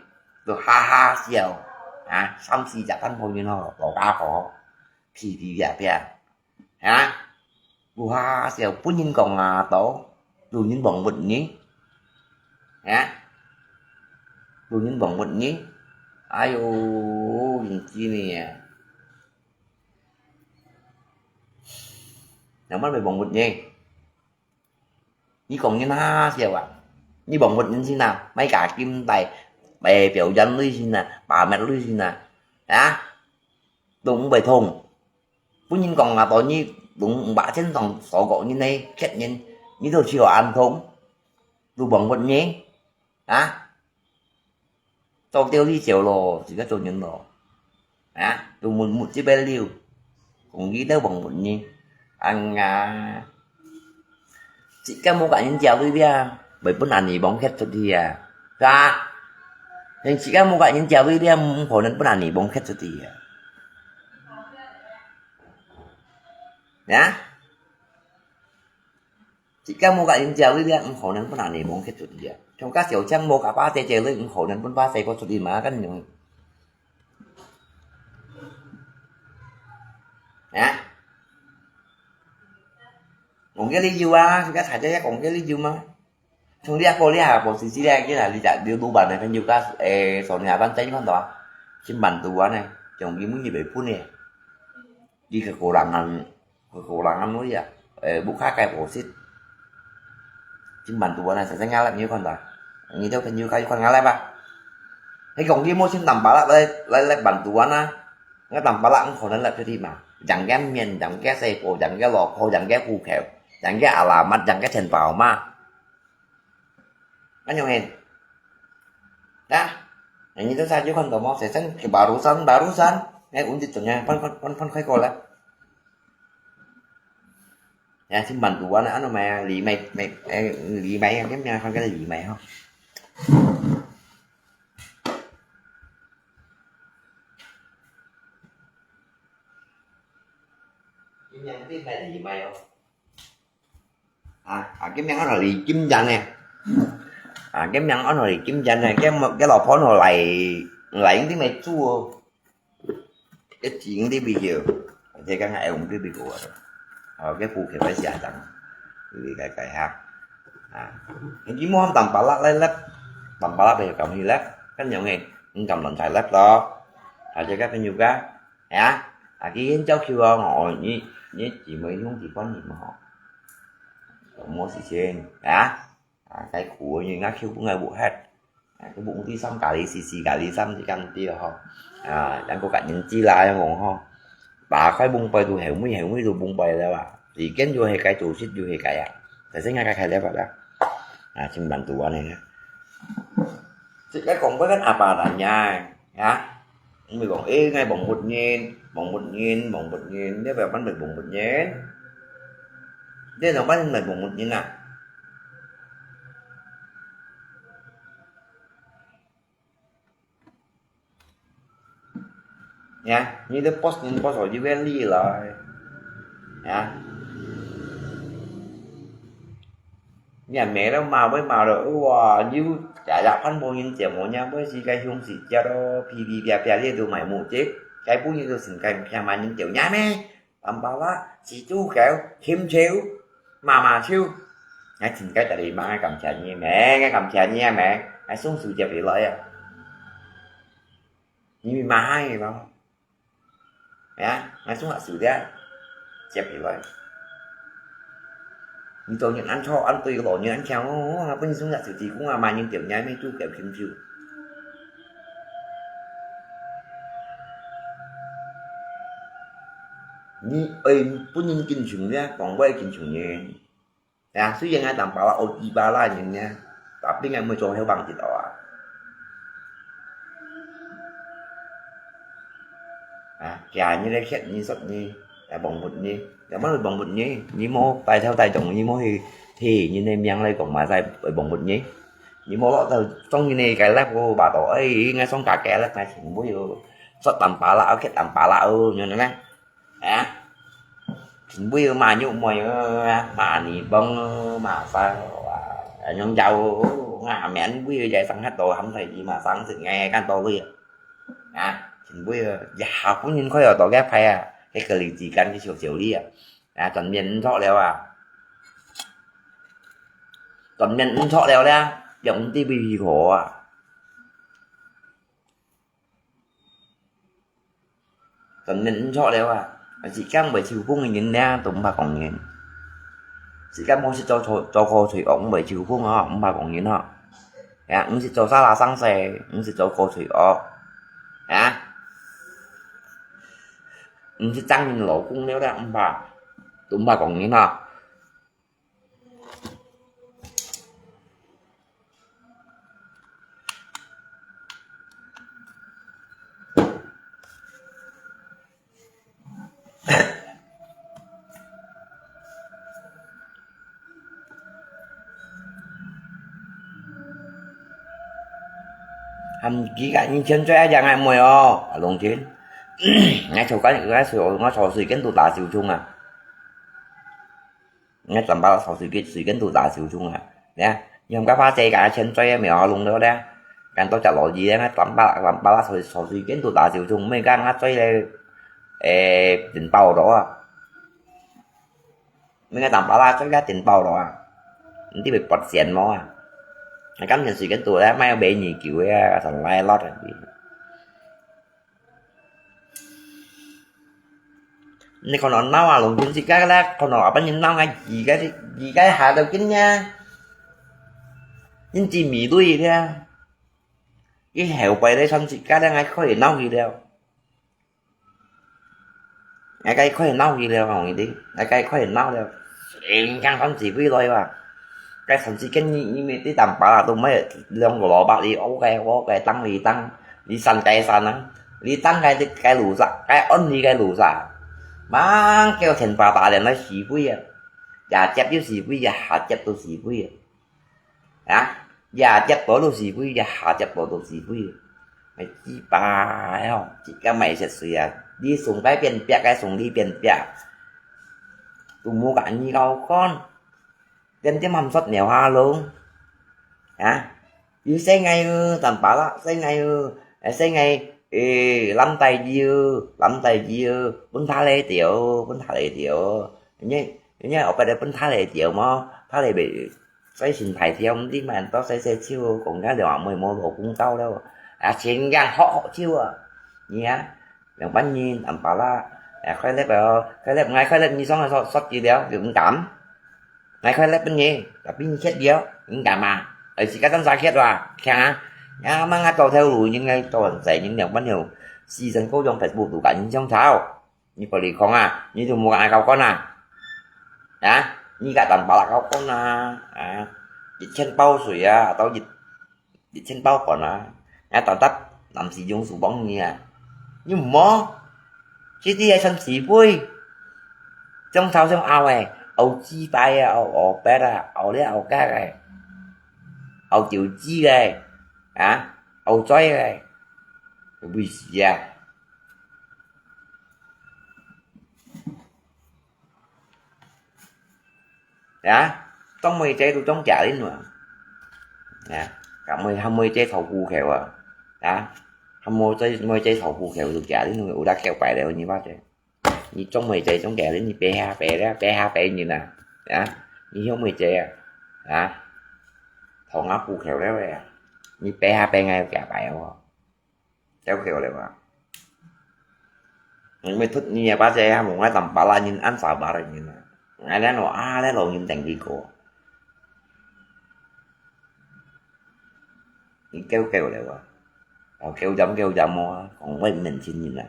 就哈哈笑，啊，三四隻攤朋友吼，老家伙，皮皮啪啪，啊，就哈哈笑，分人講啊到，路人望不你，啊，路人望不你，哎喲，認真呢，人乜會望不你？ 你講人哈哈笑啊？你望不人先啊，買假金帶，誒，表演類型啊，把脈類型啊，啊，都毋會通。分人講啊，到你都毋把錢當所講人呢，客人，你都笑安通，都望不人，啊？ 做掉你笑咯，自家做人咯。啊，都沒沒這杯了，講佢都忘本呢。哎呀，自家無甲人借鐳了，會分阿尼忘卻出去啊，是吧？你自家無甲人借鐳了，毋可能分阿尼忘卻出去啊。啊？ 自家無甲人借鐳了，毋可能分阿尼忘卻出去啊。像甲小強無甲巴西借鐳，毋可能分巴西過出去嘛，敢樣？啊？講个理由啊，自家大家也講个理由嘛。像你阿婆，你阿婆時時咧，你若你只你老闆个朋友甲，誒，昨日阿班在看到啊，先辦到啊呢，像佢每日袂分呢。 你个个人安，个个人安慰啊，誒，屋下个伙食，真bantuan啊，成成壓力，你有看到？你兜朋友家有看壓力吧？你講你無先當巴拉來來來bantuan啊，該當巴拉毋可能來出去嘛，人个面，人个細胞，人个老婆，人个戶口，人个alamat，人个錢包嘛。 Kan yung en. Dah. Yang itu saja kan tomo sesen ke barusan barusan. Eh, untit tuh yang pan pan pan pan kai kola. Ya, si bantuan anu mai lima mai eh lima yang dia yang kan lima ho. Ini yang itu mai lima yo. 啊，啊，佢名安到李金珍呢。啊，佢名安到李金珍呢，佢佢老婆安到來來用啲咩煮哦。佢煮用啲味道，而且剛剛用啲味道啊。哦，佢顧客會寫上，佢改改下。啊，佢冇當巴拉來粒，當巴拉就咁去粒，跟住呢，你咁亂晒粒咯，而且佢朋友个。 係啊，啊，佢應該叫哦，哦，你你姊妹兄弟關係嘛吼，有無事情啊？啊，該苦人家叫本來無歇，啊，佢本地三咖哩四四咖哩三就咁啲咯吼，啊，人个感情之啦，樣講吼，打開門背都後尾後尾都門背了啊，時間就係該做事就係該啊，但是人家開了吧啦，啊，真bantuan呢，這個講不跟阿爸人家啊。你會講，誒，𠊎黃目人，黃目人，黃目人，你會講分佢黃目人？你仰般分佢黃目人啊？呀，你都post人post到有个理來，呀。 你也罵了罵會罵了，哇，又日日飯無人接，無人會死个凶死家咯，噼噼啪啪，你都買無接，該半日都成个平萬人掉伢咩？淡薄啦，死豬狗，禽獸，罵罵獸。𠊎真个得你罵，感謝你咩？𠊎感謝你咩？𠊎送手接你來啊！你罵下你咯。 哎呀，𠊎總下手了，接起來。你做人恁錯，恁對老人恁強哦，𠊎本身也是提供啊，罵人掉伢咩都掉禽獸。你愛分人敬重呢，講話敬重人。 呀，雖然𠊎淡薄啦，有幾百啦人呢，tapi𠊎毋會做後幫一道啊。啊，今日來歇你、說你，來幫助你，仰般會幫助你？你無帶頭帶動，你無去提人个名來講嘛，才會幫助你。你無落到眾人个該粒个巴肚，哎，𠊎上家該粒，𠊎全部有，說淡薄啦，OK，淡薄啦，哦，你看呢？ 啊，全部罵肉妹啊，罵你幫啊，罵啥啊，恁樣有，啊，面會在上下都含在地嘛，上次𠊎看到位啊，全部啊，也下半年快要到該派啊，該个里之間个小小里啊，啊，全面毋錯了啊，全面毋錯了咧，用地位如何啊？ 真个毋著了啊！自家毋會抽風个人呢，都毋怕講人。自家無識做做做過罪惡，毋會抽風哦，毋怕講人哦。呀，毋識做沙拉生事，毋識做過罪惡，呀，毋識爭人老公了了，毋怕，都毋怕講人哦。 含佢个人錢追啊，這个妹哦，啊，龍群。𠊎坐監，𠊎坐，𠊎坐水監都打手銃啊。 𠊎三百六坐水監，水監都打手銃啊！呀，你看該把遮个錢追啊，苗啊弄了咧，敢到隻落雨咧，𠊎三百六，三百六坐，坐水監都打手銃，毋係講𠊎追咧，誒，電爆了啊！毋係講三百六追啊，電爆了啊！你知會發現無啊？𠊎感覺水監都咧，買買二九个啊，上來落啊！ 你看到鬧啊，龍群自家个咧，看到啊，分人鬧啊，自家自家下到今呢，人知迷對个，佢後背咧，像自家咧，𠊎可以鬧佢了。𠊎該可以鬧佢了，講佢知，𠊎該可以鬧了。成天看指揮來哇！ 該上次跟你，你們在打巴拉都沒有兩個蘿蔔，你挖該挖該，當你當，你山該山啊，你當該該路上，該安你該路上，忙叫天發打臉來是非啊，也接又是非，也下接都是非啊，啊，也接到都是非，也下接到都是非啊，哎，雞巴喲，自家買些水啊，你送該邊壁，該送你邊壁，都無甲你搞看。 點點含說鳥下龍。啊，又細𠊎哦，三巴啦，細𠊎哦，誒，細𠊎，誒，攬帶佢哦，攬帶佢哦，分他來條，分他來條。人家，人家後背來分他來條嘛，他來袂，細心大條，毋知麼人到細細手哦，講人家兩阿妹無老公到了，啊，全家好好手啊，你啊，兩班人，三巴啦，誒，快樂哦，快樂，𠊎快樂，你上來說，說佢了，佢毋敢。 𠊎快樂分你，tapi你歇了，你敢嘛？哎，自家真啥歇哇？聽啊！呀，吂𠊎做頭路，應該做人仔，人了，朋友，犧牲各種Facebook都甲人相吵。你不離空啊，你就莫甲𠊎搞干啊！啊，你甲三巴啦搞干啊！啊，一千包水啊，到一 一千包飯啊，𠊎搭搭臨時用手幫你啊。你毋好，這兜係算是非，像頭像拗个，拗雞排啊，拗烏白啊，拗這拗該个，拗九雞个，啊，拗嘴个，有意思啊！ 呀，當妹姐都當假人啊！呀，敢妹喊妹姐討苦口啊！呀，喊妹姐妹姐討苦口都假人，有得叫白了你吧姐。你當妹姐當假人，你白下白了，白下白人啊！呀，你向妹姐啊！呀，討𠊎苦口了呀！你白下白𠊎有假白哦！ Kêu kêu leh ba. Mày thốt ni apa cai ha mong ai tam pala nyin an sa ba nyin. Ngai leh no a leh lo nyin teng ki ko. Ni kêu kêu leh ba. Kêu jam kêu jam mo, kong wei men chin nyin a.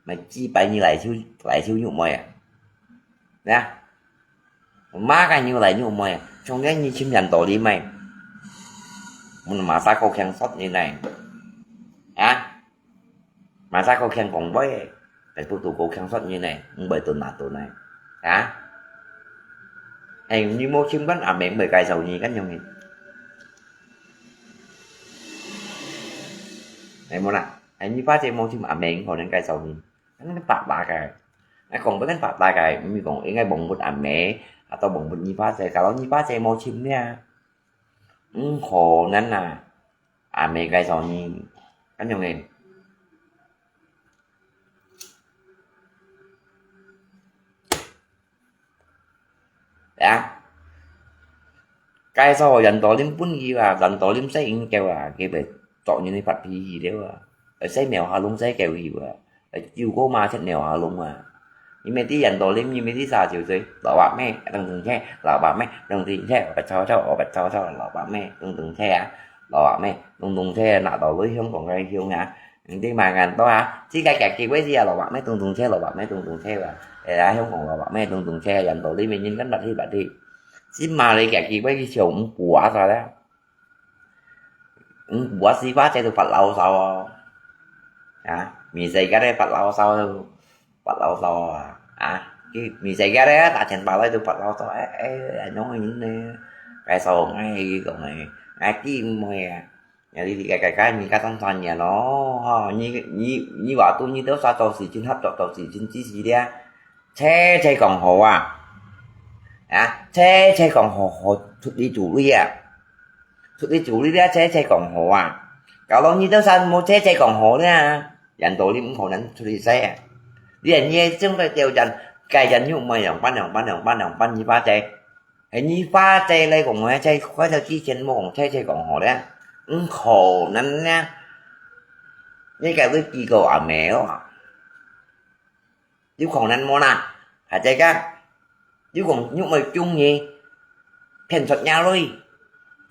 Mày chi pai ni lai siu lai siu nyu mo ya. Nè. Mah kah nyu lai nyu mui, chông ke nyi chim yan tô li mei. Mun mah sa kô khiang sot nyi nai. Hả? Mah sa kô khiang kông bơi. Tại tụ tụ kô khiang sot nyi nai, mui bơi tun mah tun nai. Hả? Hay nyi mô chim kan a meng bơi kai sau nyi kan yong nyi. Hay mô na, hay nyi pha chê mô chim a meng kô nên kai sau nyi. Kan bak bak ai. Ai kong bơi kan bak bak ai, mi kong ing ai bông bút a mê, atau bông bút nyi pha chê, kalau nyi pha chê mô chim nia. Ung khổ năn à. A mê kai sau nyi. Kan yong nè. Ya. Kai sau yan tô lim pun ki wa, yan tô lim sai ing kêu à, kê bê chok nyi ni phat phi hi leo à. Sai mèo ha lung sai kêu hi wa. Chiu kô ma chet mèo ha lung à. Nyi mê ti yan tô lim, nyi mê ti sa chiu zui. Lò bak mê, tông tông chê, lò bak mê, tông tông chê, ò bak chau chau, ò bak chau chau, lò bak mê, tông tông chê à. Lò bak mê, tông tông chê, nà tô lui hiong kong kai hiong à. Nyi ti ma ngan tô à. Chi kai kẹt kì wei chi à, lò bak mê, tông tông chê, lò bak mê, tông tông chê à. Ê, à, hiong kong lò bak mê, tông tông chê, yan tô lim mê nyin kan bat hi bat hi. Chi ma lê kẹt kì wei chi chiu ung bua sa leo. Ung bua si pha chê tu phat lau sau à. À, mi sai ka lê phat lau sau. Phat lau sau à. À, ki mi sai ka lê ta chen pha lai tu phat lau sau. Ê, ê, a nhong nyi nè. Kai sau ngai kong ngai. Ngai ti mui à. Ngai li li kai kai kai mi ka tong san nyan lo. Ho, nyi, nyi, nyi wa tu nyi têu sa tau si chin hap tau tau si chin chi si lia. Chê chê kong hô à. À, chê chê kong hô hô thut li chu li à. Thut li chu li lia chê chê kong hô à. Kau lo nyi têu san mô chê chê kong hô lia. Yan tô lim ung khổ năn thut li sai à. Lia nyi chông toi tiêu yan, kai yan nyu mui yong pan yong pan yong pan yong pan nyi pha chê. Hay nyi pha chê lê kong hô chê, khoai thêu chi chên mô kong chê chê kong hô lia. Ung khổ năn lia. Nyi kai lui ki kô a mê lo à. Yuk kong năn mô na, hả chê ka. Yuk kong nhuk môi chung nyi. Phiên sot nha lui.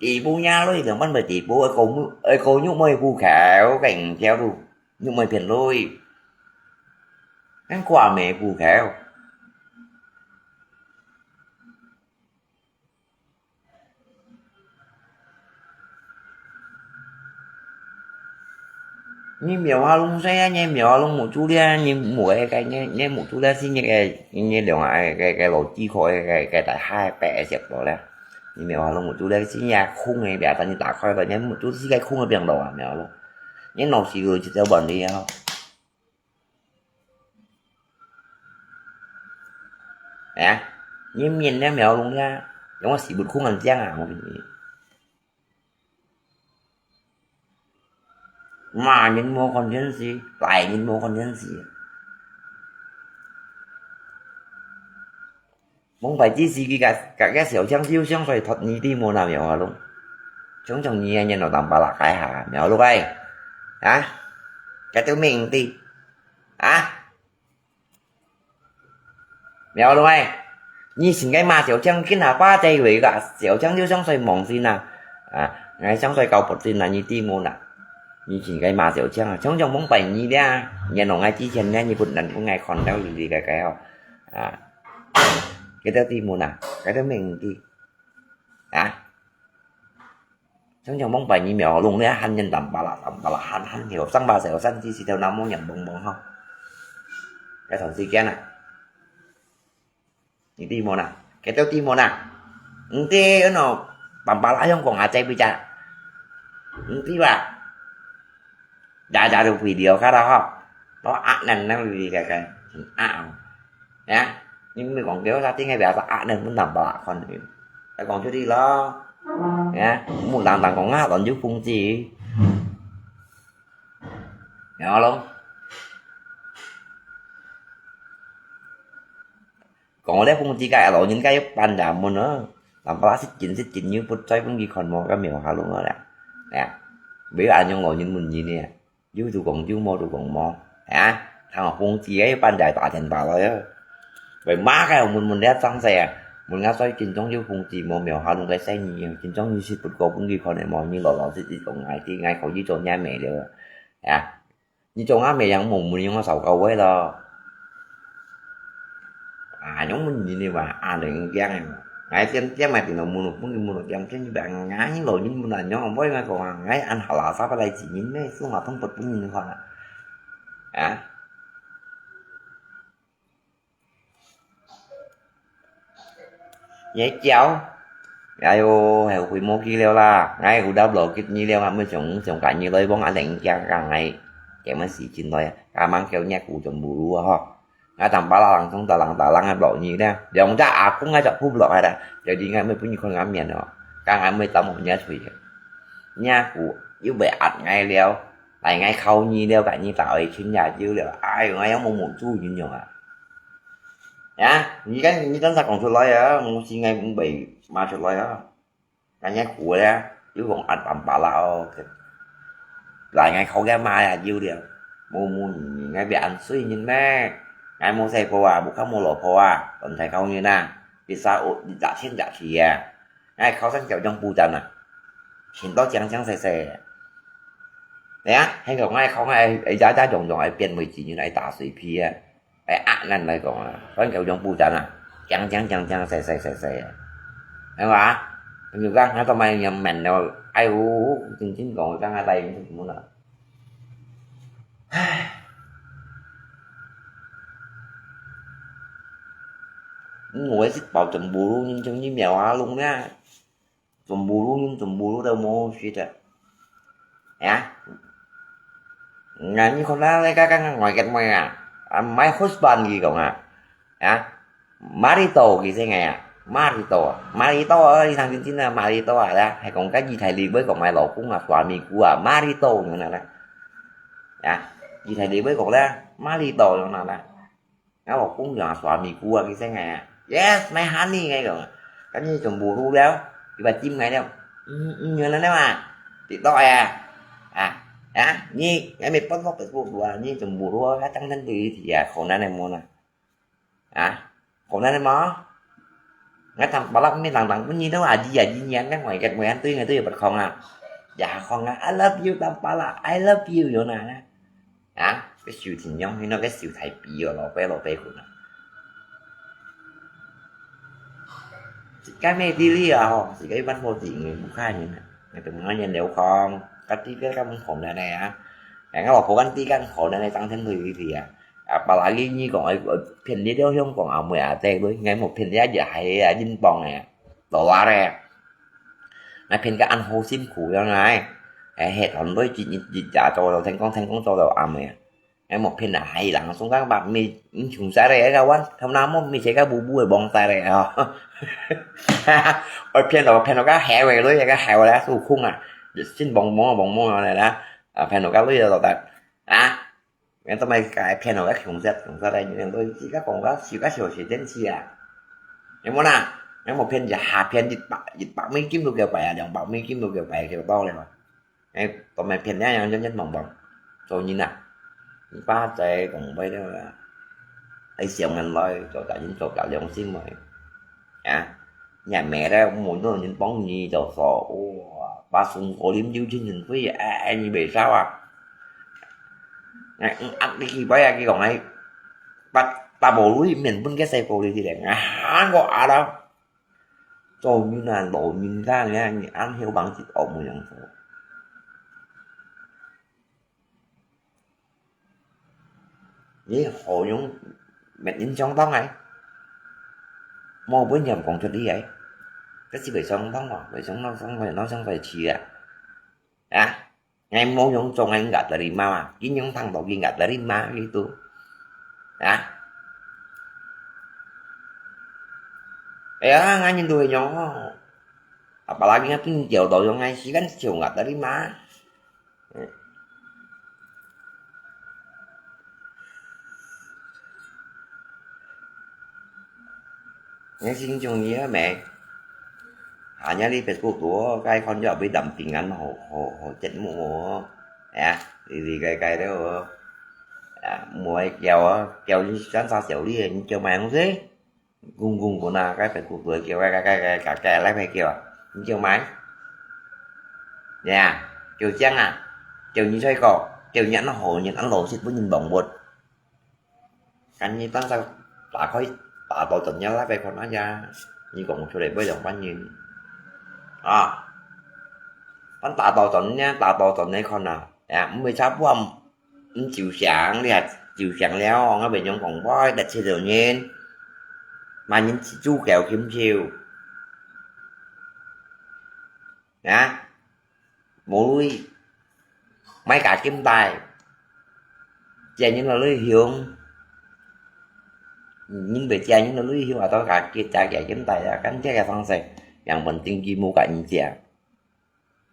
Tì bu nha lui, lương băn bơi tì bu, ơi kô mu-, ơi kô nhuk môi bu khéo, keng khéo lu. Nhuk môi phiên lui. Năn kua mê bu khéo. Nyi mèo ha lung sai, nyi mèo ha lung mù chu lia, nyi mù cái, cái, nyi, nyi mù chu lia, si nyi cái, nyi liang à, cái, cái lỗ chi khó, cái, cái, cái tai hai pè siap đó lia. Nyi mèo ha lung mù chu lia, si nyi khung cái bia, ta nyi ta khoi cái, nyi mù chu si cái khung cái biang đó à, mèo lung. Nyi nô si lu chi têu bòn đi à. Nè, nyi miên nè mèo lung lia, yong a si bụt khung ăn chiang à, mô pin nyi. Mà nyin mô content si, lai nyin mô content si. Mong pai chi si ki ka, ka, ka siêu chang siêu chang soi thot nyi ti mô na mèo ha lung. Chong chong nyi a nyen lo tam pa la kai ha, mèo lung ai. Hả? Ka têu meng ti. Hả? Mèo lung ai. Nyi sin cái ma siêu chang kin ha pa chê wei ka, siêu chang siêu chang soi mong sin à. À, ngai chang soi kau pot sin à, nyi ti mô na. Nyi sin cái ma siêu chang à, chong chong mong pai nyi lia. Nyen lo ngai chi chên lia, nyi put năn put ngai khon têu li li cái cái ho. À. Cái têu ti mô na, cái têu meng ti. À. Chong chong mong pai nyi mèo lung lia, hăn nyen tam pa la, tam pa la, hăn, hăn hiểu, sang ba sẻo săn chi si têu nam mô nhang bông bông ho. 該段時間啊，你知無啦？該兜知無啦？毋知，喏，爸爸拉香港啊，這位家，毋知吧？ 日日都陪你哦，看到吼，到壓人那裡个个，很壓哦。呀，你毋係講叫啥，定係別个壓人，分人把看的。來講出去咯。呀，毋好單單講啊，亂就風紀。然後咯，講到風紀个，老人家要搬家門啊，人把失敬失敬又不再分佢看無，該廟下弄了啦。呀，無恁樣老人問人呢。 有就講有，無就講無，啊，聽風紀个，半夜打電話來啊。喂，麼个問問這張仔啊，問𠊎最近中有風紀無，廟下弄个生意，今中有食不過，分佢看个無，你老老實實講，𠊎知，𠊎可以做若妹了啊。啊，你做吾妹樣無問，用我燒高位咯。啊，用問人个話，啊，恁驚个嘛。𠊎點點个電腦問，分佢問，點點一百，𠊎老人問啊，仰會𠊎講啊，𠊎恁好啦，啥不來自人咩，數碼通不分人看啊。 啊？你叫？哎喲，後悔無去了啦！𠊎有得落去你了，𠊎們想想看你來幫阿玲家講，𠊎，今日時間來，阿嬤叫你古準部路啊吼！𠊎當巴拉人中打人打人个落你呢，兩隻阿公个就撲落來啦，就你𠊎們分你看𠊎面哦，講𠊎們當無你吹个，你阿姑又會壓𠊎了。 哎，𠊎靠你了，該你打去親也有了。哎喲，𠊎也無目珠人樣啊！呀，你敢，你敢煞講出來啊？毋係𠊎毋會罵出來啊！𠊎也苦了，又講阿爸爸啦哦，來，𠊎靠个罵也有了。無無你，𠊎別恁衰人咩？𠊎無細婆啊，無靠無老婆啊，當大靠人啊，一儕屋，一隻天隻地啊！𠊎靠山腳種布棧啊，錢到靚靚細細。 哎呀，該個𠊎講个，哎，哎，呀呀用用，哎，變為錢人，哎，打水皮啊，哎，啊，恁來講啊，反正用布棧啊，靚靚靚靚，細細細細啊，係嘛？你講，𠊎做麼个人面了？哎喲，真正講，講啊，大人什麼啦？唉，我是保證不如你，就你秒啊，弄啊。 全部路用全部路都無好食个。呀？𠊎你看啦，你看看外國妹啊，啊，my husband佢講啊，呀？Marito佢先个啊，Marito，Marito啊，你聽真真啊，Marito啊，啦，係講个意大利話講my老公啊，suamiku啊，Marito樣啦，呀？意大利話講啦，Marito樣啦。 𠊎老公講啊，suamiku啊，佢先个啊，Yes，my honey，𠊎講，跟住全部錄了，佢話尖𠊎了，嗯，嗯，原來了嘛，知道呀，啊，啊，你，𠊎咪發落Facebook啊，你全部錄啊，𠊎當然對佢啊，可能个無啦，啊，可能个無？ 𠊎當巴拉咩人人問你都阿姨阿姨娘，該外國妹人對𠊎都有不講啊。也講啊，I love you，當巴拉，I love you，有哪呢？啊，該手天樣，你那個手太皮哦，老伯老伯棍啊。自家咩地理啊吼，自家一般好地理，不看人啊。𠊎都無人了講，該地理該門口呢呢啊。哎，𠊎老婆跟地理跟口呢呢，當天都有一題啊。 啊，巴拉佢你講，哎，騙你了香港阿妹阿姐，𠊎無騙你啊，也係啊，英鎊个，dollar个。𠊎騙个恁好辛苦樣啊，哎，係團隊一一一日做到天光天光做到暗个，𠊎無騙啊，係人送个白米，你窮晒个，該碗，他那麼米切个布布个忘晒个哦。𠊎騙到騙到个海外來个海外來受苦啊，一身茫茫茫茫來啦，啊，騙到个累到得啊。 𠊎做麼个騙哦，𠊎窮煞窮煞來，你兩個自家講个，自家小學電視啊。有無啦？𠊎無騙一下，騙一百一百美金都叫擺啊，兩百美金都叫擺，叫到了嘛。哎，做麼騙人樣樣樣茫茫，做人啊，你把在講話了啦，哎，想人來做大人做大良心嘛。 啊，若妹咧，無多人幫你就說，哇，把送過啉酒請人醉，哎，你袂燒啊？哎，嗯，啊，你去擺啊，佢講哎，把大步鐳面分个細步鐳去咧，啊，我啊啦，做人啊，老人家，你看你恁後生就惡無樣做。 你好用乜人相當欸，無本事講出去欸，這是會相當哦，會相當，相當，相當會氣啊！啊！𠊎無用做𠊎个terima啊，佢用聽到佢个terima gitu啊！哎呀，𠊎人都會用哦，apalagi𠊎pinjau到用，𠊎時間就个terima。 你先中意啊咩？下日你Facebook度，該看著會當平安好好好節目哦。哎呀，你你該該了哦。啊，莫愛叫啊，叫你三三小你，你叫麼東西？ 公公公啊，該Facebook度叫，該該該該該該來該叫啊，你叫麼？呀，叫靚啊，叫你帥哥，叫你恁好，你恁老實，分人忘物。看你當下打開，打到怎樣那邊看那呀，你講出來會兩萬人啊，但打到怎樣，打到怎樣看啊，哎呀，毋會差不多。 你就想，你還就想了，𠊎朋友講，喂，得七十人，麼人煮狗禽獸？啊？無鐳，買假金帶，借人來鐳凶，人會借人來鐳凶，啊，到假借假金帶啊，跟這個方式，根本經濟無甲人借。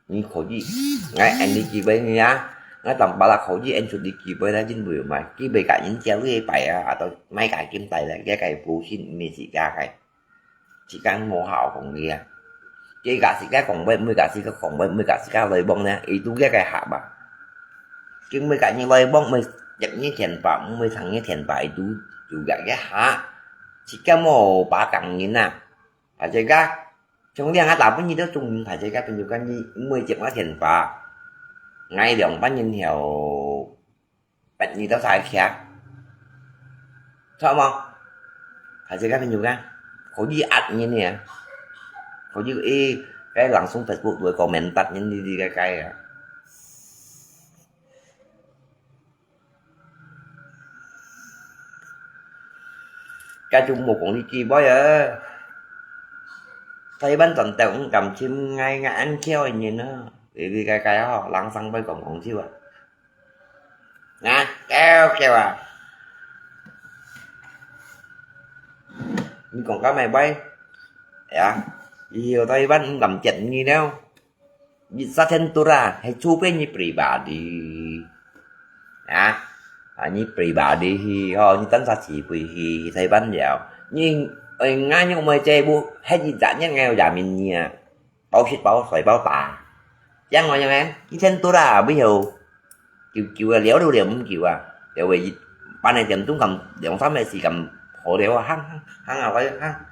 你可以，𠊎恁呢機會你啊，𠊎當巴拉可以恁出你機會啦，因為嘛，機會甲人借你一擺啊，啊，都買假金帶啦，這個保險毋係自家个，自家無效講个啊。這個自家講話，毋會甲自家講話，毋會甲自家來往呢，佢都這個客嘛。佢毋會甲你來往，毋會入你電話，毋會聽你電話，佢都有這個客，自家無把講人啊，啊，這個 像這下大部分你都中文牌，這個朋友間你毋會接𠊎電話，𠊎兩百年後，八年到三期啊，著無？牌這個朋友間，可以壓人呢，可以，誒，該朗誦Facebook會comment答人，你你該該啊。 該就無講你機會啊！台灣轉頭毋敢尋𠊎，𠊎恁巧个人啊！你你該該吼，人生會講講笑啊！啊，叫叫啊！你講甲麼會？呀，以後台灣毋敢接你了。 你satu orang，係除非你pribadi。啊，啊，你pribadi去，吼，你單獨自己去，去台灣了。你，哎，𠊎又毋係這步，係一隻人𠊎有廿名你啊，包食包睡包打。這樣我認為，你satu orang，不要，久久啊，了了了，毋久啊，了會一，半個點鐘咁，兩三個時間，好了啊，行，行，行啊，快行。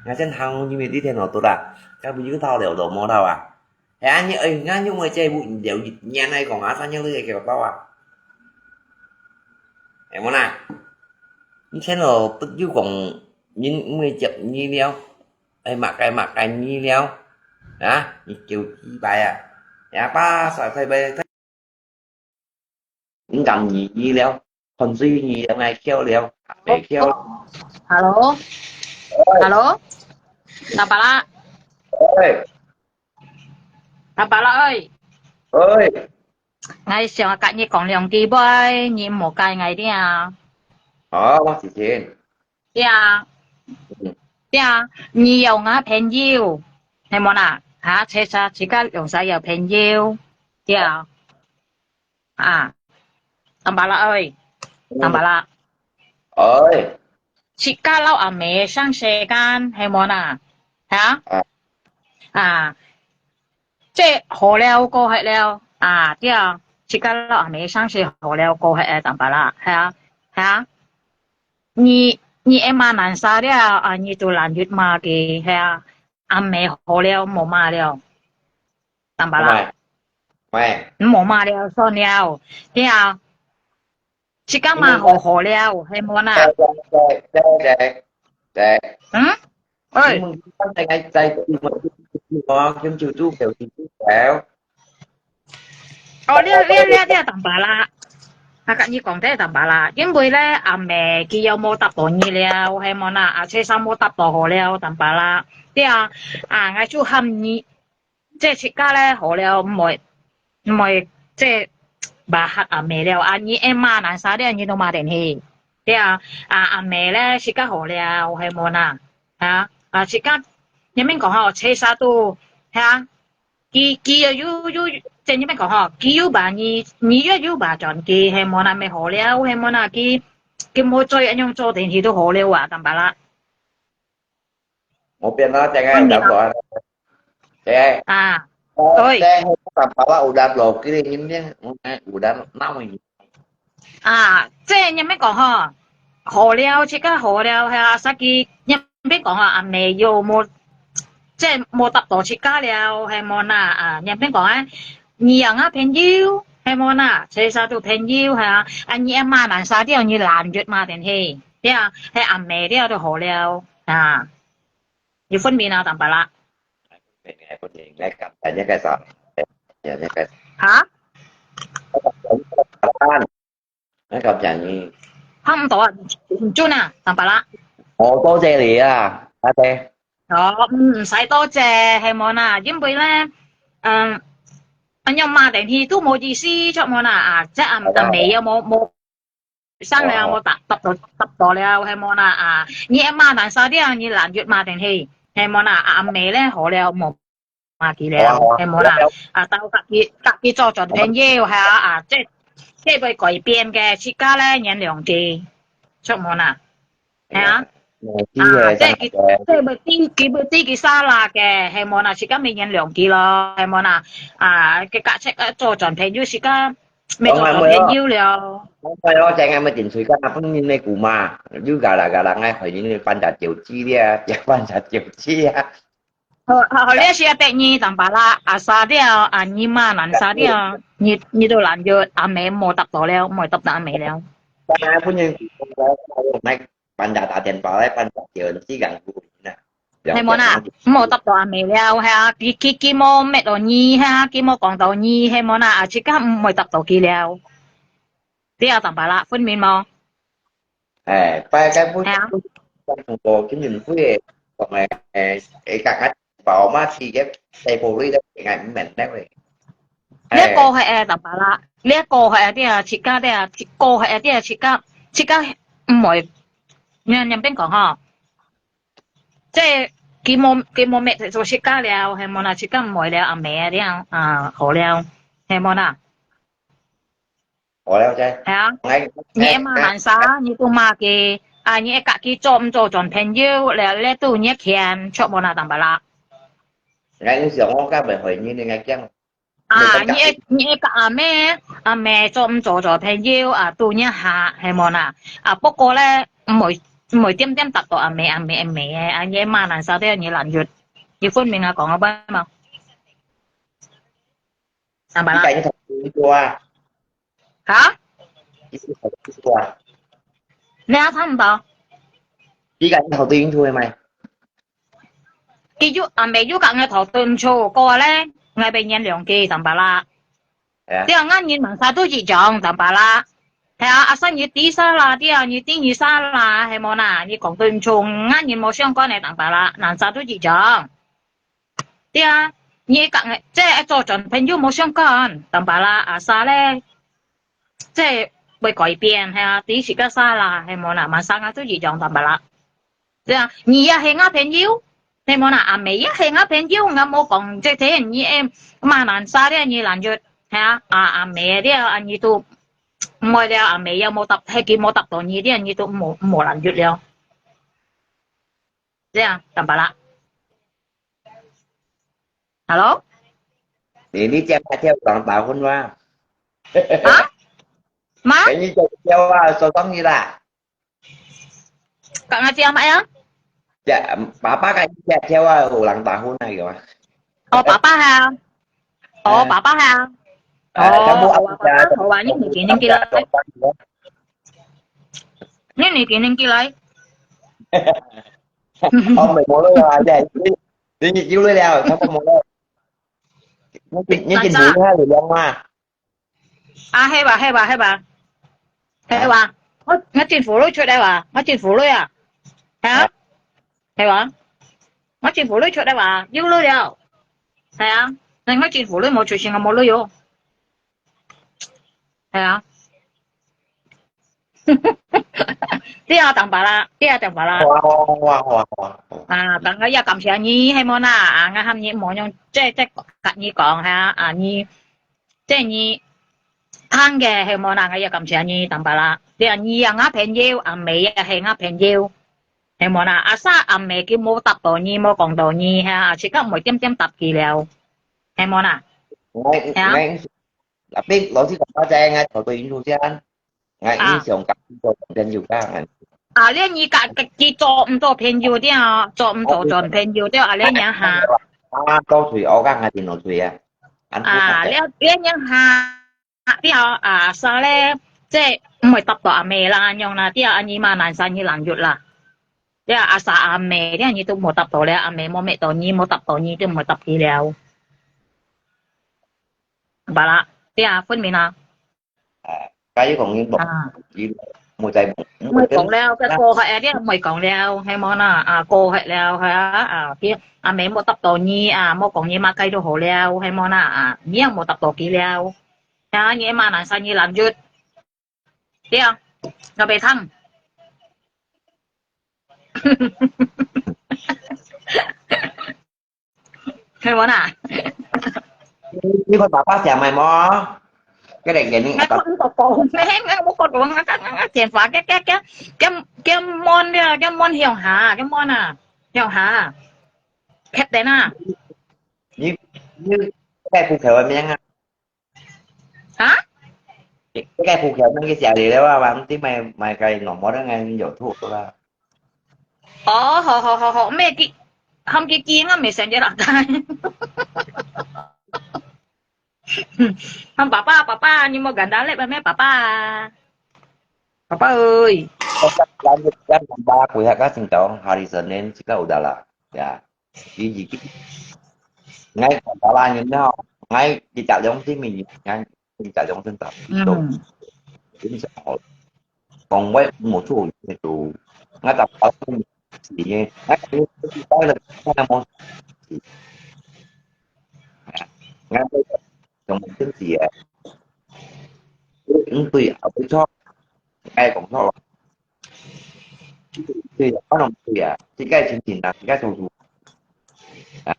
𠊎先行，因為你satu orang，該不就到了，都無到啊。 係啊，你，哎，𠊎用个這部了，你來講啊，三樣你會叫到啊？係無啦？你聽到不就講，人毋會接你了，哎，麼个麼个你了，啊？你叫幾擺啊？呀，巴塞塞拜， 毋敢理你了，看水你了，𠊎竅了，袂竅。Hello？Hello？大巴拉？喂。大巴拉，喂。喂。𠊎想甲你講兩句話，你莫介𠊎聽。好，我是聽。對啊。嗯。對啊，你有𠊎朋友，係無啦？哈，自家，自家兩儕有朋友，對啊。 啊，大巴拉，哎，大巴拉。哎。自家摎阿姆上世間，係無啦？哈？啊。啊，這好了過忒了。啊，對啊，自家摎阿姆上世好了過忒个，大巴拉，係啊，係啊。你，你个嘛難受了，啊，你都難得嘛个，係啊。阿姆好了，無嘛了。 大巴拉。喂。喂。無嘛了，算了。對啊。自家嘛好好了，係無啦？對，對，對，對。嗯？喂。你問，你問，你問，你問，你問，你問，哦，你，你，你，你，大巴拉。啊，甲你講得淡薄啦，因為咧，阿姆佢又無答到你了，係無啦？啊，車生無答到好了，淡薄啦。對啊，啊，𠊎就喊你，這自家咧好了，毋會，毋會，這，巴嚇阿姆了。啊，你愛罵難煞了，你都罵電去。對啊，啊，阿姆咧，自家好了，係無啦？啊，啊，自家，你明講吼，車生都，哈，佢，佢又有，有，這你明講吼，佢有罵你，你又有罵轉佢，係無啦？咪好了，係無啦？佢，佢無再恁樣做，電去都好了啊，淡薄啦。 無變啦，這个有淡薄啊。這个，啊，哦，對。這个有淡薄啦，有力落去个，有力，有力鬧去。啊，這你免講吼，好了，自家好了，係啊，煞佢，你免講吼，阿姆又無，這無答到自家了，係無啦？啊，你免講啊，你有啊朋友，係無啦？車生都朋友，係啊，啊，你愛罵難煞了，你懶得罵電去，對啊，係阿姆了都好了，啊。 有分明啊，淡薄啦。分明，分明，來感謝你个啥？感謝你个，哈？來感謝你。聽毋到啊，毋準啊，淡薄啦。哦，多謝你啊，阿姐。哦，毋，毋使多謝，係無啦，因為咧，嗯，恁樣罵電去都無意思，著無啦？啊，這阿，阿姆又無，無 上了，無答，答到，答到了，係無啦？啊，你愛罵難煞了，你懶得罵電去，係無啦？啊，阿姆咧好了，無罵佢了，係無啦？啊，到甲佢，甲佢做轉朋友，係啊，啊，這，這會改變个，自家咧原諒佢，著無啦？係啊，啊，這佢，這會知，佢會知佢salah个，係無啦？自家咪原諒佢咯，係無啦？啊，佢甲自家做轉朋友，自家 乜做朋友了。講話哦，正个乜定吹个，分人个姑媽，又嘎啦嘎啦，愛害人个半隻酒鸡咧，也半隻酒鸡啊。好，好，好，這是啊，第二淡薄啦，啊，煞了，啊，你罵難煞了，你，你都懶得，阿姆無答到了，無答到阿姆了。正个分人姑媽，來半隻打電話來，半隻酒鸡，講古人啊。 係無啦？毋好答到阿姆了，係啊，佢，佢，佢無搣到你，係啊，佢無講到你，係無啦？啊，自家毋會答到佢了。對啊，淡薄啦，分明無？哎，拜个不，係啊。講過，今年會講个，哎，哎，剛剛寶媽去个，在部隊个，應該毋免个喂。這個係哎，淡薄啦，這個係哎，對啊，自家對啊，這個係哎，對啊，自家，自家毋會，你，你變講吼。 這佢無，佢無搣做自家了，係無啦？自家毋會了，阿姆啊，這樣啊，好了，係無啦？好了，OK。係啊，哎，你愛罵難煞，你都罵佢，啊，你愛甲佢做毋做轉朋友，了，了都你愛譴，著無啦，淡薄啦。哎，你想我該袂害你，你愛講。啊，你愛，你愛甲阿姆，阿姆做毋做做朋友啊，都你下，係無啦？啊，不過咧，毋會，毋會點點答到阿姆，阿姆，阿姆个，啊，你罵難煞，對你懶得，你分明啊，講啊，不嘛？上班啦？你講你頭先講啊？哈？你頭先講啊？你啊，聽毋到？你講你頭先講个咩？ 佢又，阿姆又甲𠊎頭對毋住，過後咧，𠊎會原諒佢，淡薄啦。哎呀，對啊，𠊎人難煞都一樣，淡薄啦。係啊，asal你知salah，對啊，你知你salah，係無啦？你講對毋住，𠊎人無相干个，淡薄啦，難煞都一樣。對啊，你甲𠊎，這做轉朋友無相干，淡薄啦，asal咧，這會改變，係啊，知自家salah，係無啦？難煞𠊎都一樣，淡薄啦。 對啊，你也係𠊎朋友，係無啦？阿姆也係𠊎朋友，𠊎無講這天你愛罵難煞咧，你懶得，係啊，啊，阿姆了，啊，你都毋愛了，阿姆也無答，係佢無答到你了，你都無，無懶得了。這樣，淡薄啦。Hello？你，你講話跳上打昏哇？啊？嘛？哎，你講跳啊，說講你啦。 講啊，知啊，麼樣？呀，爸爸个一隻跳啊，有人打呼那个嘛。哦，爸爸哈。哦，哎爸爸哈。哎，哦，全部好啊，好啊，好啊，你你今天起來，你你今天起來。哦，没没了啊，对，你你有了，差不多没了。你你你你还有两嘛？啊，係吧，係吧，係吧。係哇？𠊎，𠊎政府鐳出來哇？𠊎政府鐳啊？係啊？係哇？𠊎政府鐳出來哇？有鐳了？係啊？該𠊎政府鐳無出現，𠊎無鐳喲。係啊？對啊，當巴拉，對啊，當巴拉。好啊，好啊，好啊，好啊，好啊。啊，當然也感謝你，係無啦？啊，𠊎喊你無用，這，這，佮你講哈，啊，你，這你 聽个，係無啦？𠊎也感謝你，當巴拉。你啊，你啊，𠊎朋友，阿美也係𠊎朋友，係無啦？阿沙阿美佢無答到你，無講到你，哈，自家毋會點點答佢了，係無啦？𠊎，係啊。𠊎，tapi老實講，𠊎在𠊎頭對印度先，𠊎啊。印象感覺朋友个。啊，你你佮佢做毋到朋友了，做毋到做朋友了，啊，你娘哈。啊，到最後，𠊎定落去啊。啊，你，你娘哈。 啊，了，啊，啥咧？這毋會答到阿美啦，恁樣啦，了，阿姨嘛難產，你難育啦。了，阿沙阿美，了，你都無答到了，阿美無搣到你，無答到你，都毋會答佢了。巴拉，了，分明啊。啊，該講你講，啊。你無在，毋會講了，該過去啊，了，毋會講了，係無啦？啊，過去了，係啊，啊，佢阿美無答到你啊，無講你麼个都好了，係無啦？啊，你也無答到佢了。 啊，你嘛難產，你難育。對啊，𠊎袂聽。係無啦？你，你看爸爸想買無？該個給你。𠊎看毋到講，𠊎，𠊎，𠊎無看到，𠊎，𠊎，𠊎電話，該，該，該，該，該門了，該門鄉下，該門啊，鄉下，缺點啊。你，你，該戶口个名啊？ 啊？這個戶口名佢寫了了啊，反正買，買個normal个人有圖啦。哦，好，好，好，好，咩佢，喊佢寄，𠊎毋係想這啦。喊爸爸，爸爸，你莫簡單咧，咩爸爸？爸爸ơi。Kita, kita tambah kuya ka sing tao, hari Senin kita udah lah. Ya. Jadi, ngai kepala nyo, ngai tidak dong sih min, ngai tidak dong sih tak. Itu. 嗯。Ini sao. Kong wei mo tu itu. Ngai tak tahu ni. Ngai tu, ngai tu, ngai tu, yang penting sih ya. Itu ya, apa itu? Ngai kong sao. 對，可能對啊，自家親情啊，自家做主。啊，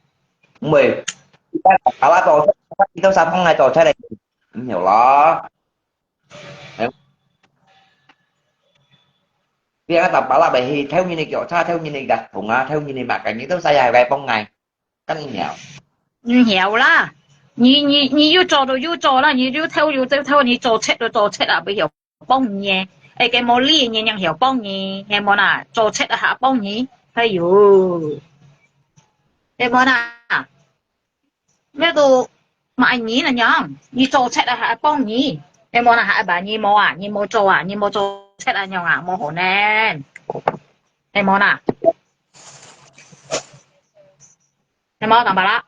毋會，自家爸爸做出，你都三方來做出來，毋曉咯。哎，你阿爸爸啦，咪去偷人个腳叉，偷人个牙縫啊，偷人个物件，你都使下來幫𠊎。 跟你曉。毋曉啦，你，你，你又做就又做啦，你又偷又偷，你做賊就做賊啊，毋曉幫你个。哎，該無理个人樣曉幫你，係無啦？做賊啊，還幫你，哎喲，係無啦？該都賣人啊樣，你做賊啊，還幫你，係無啦？還把你無啊，你無做啊，你無做賊啊樣啊，無可能，係無啦？ 你莫講白啦。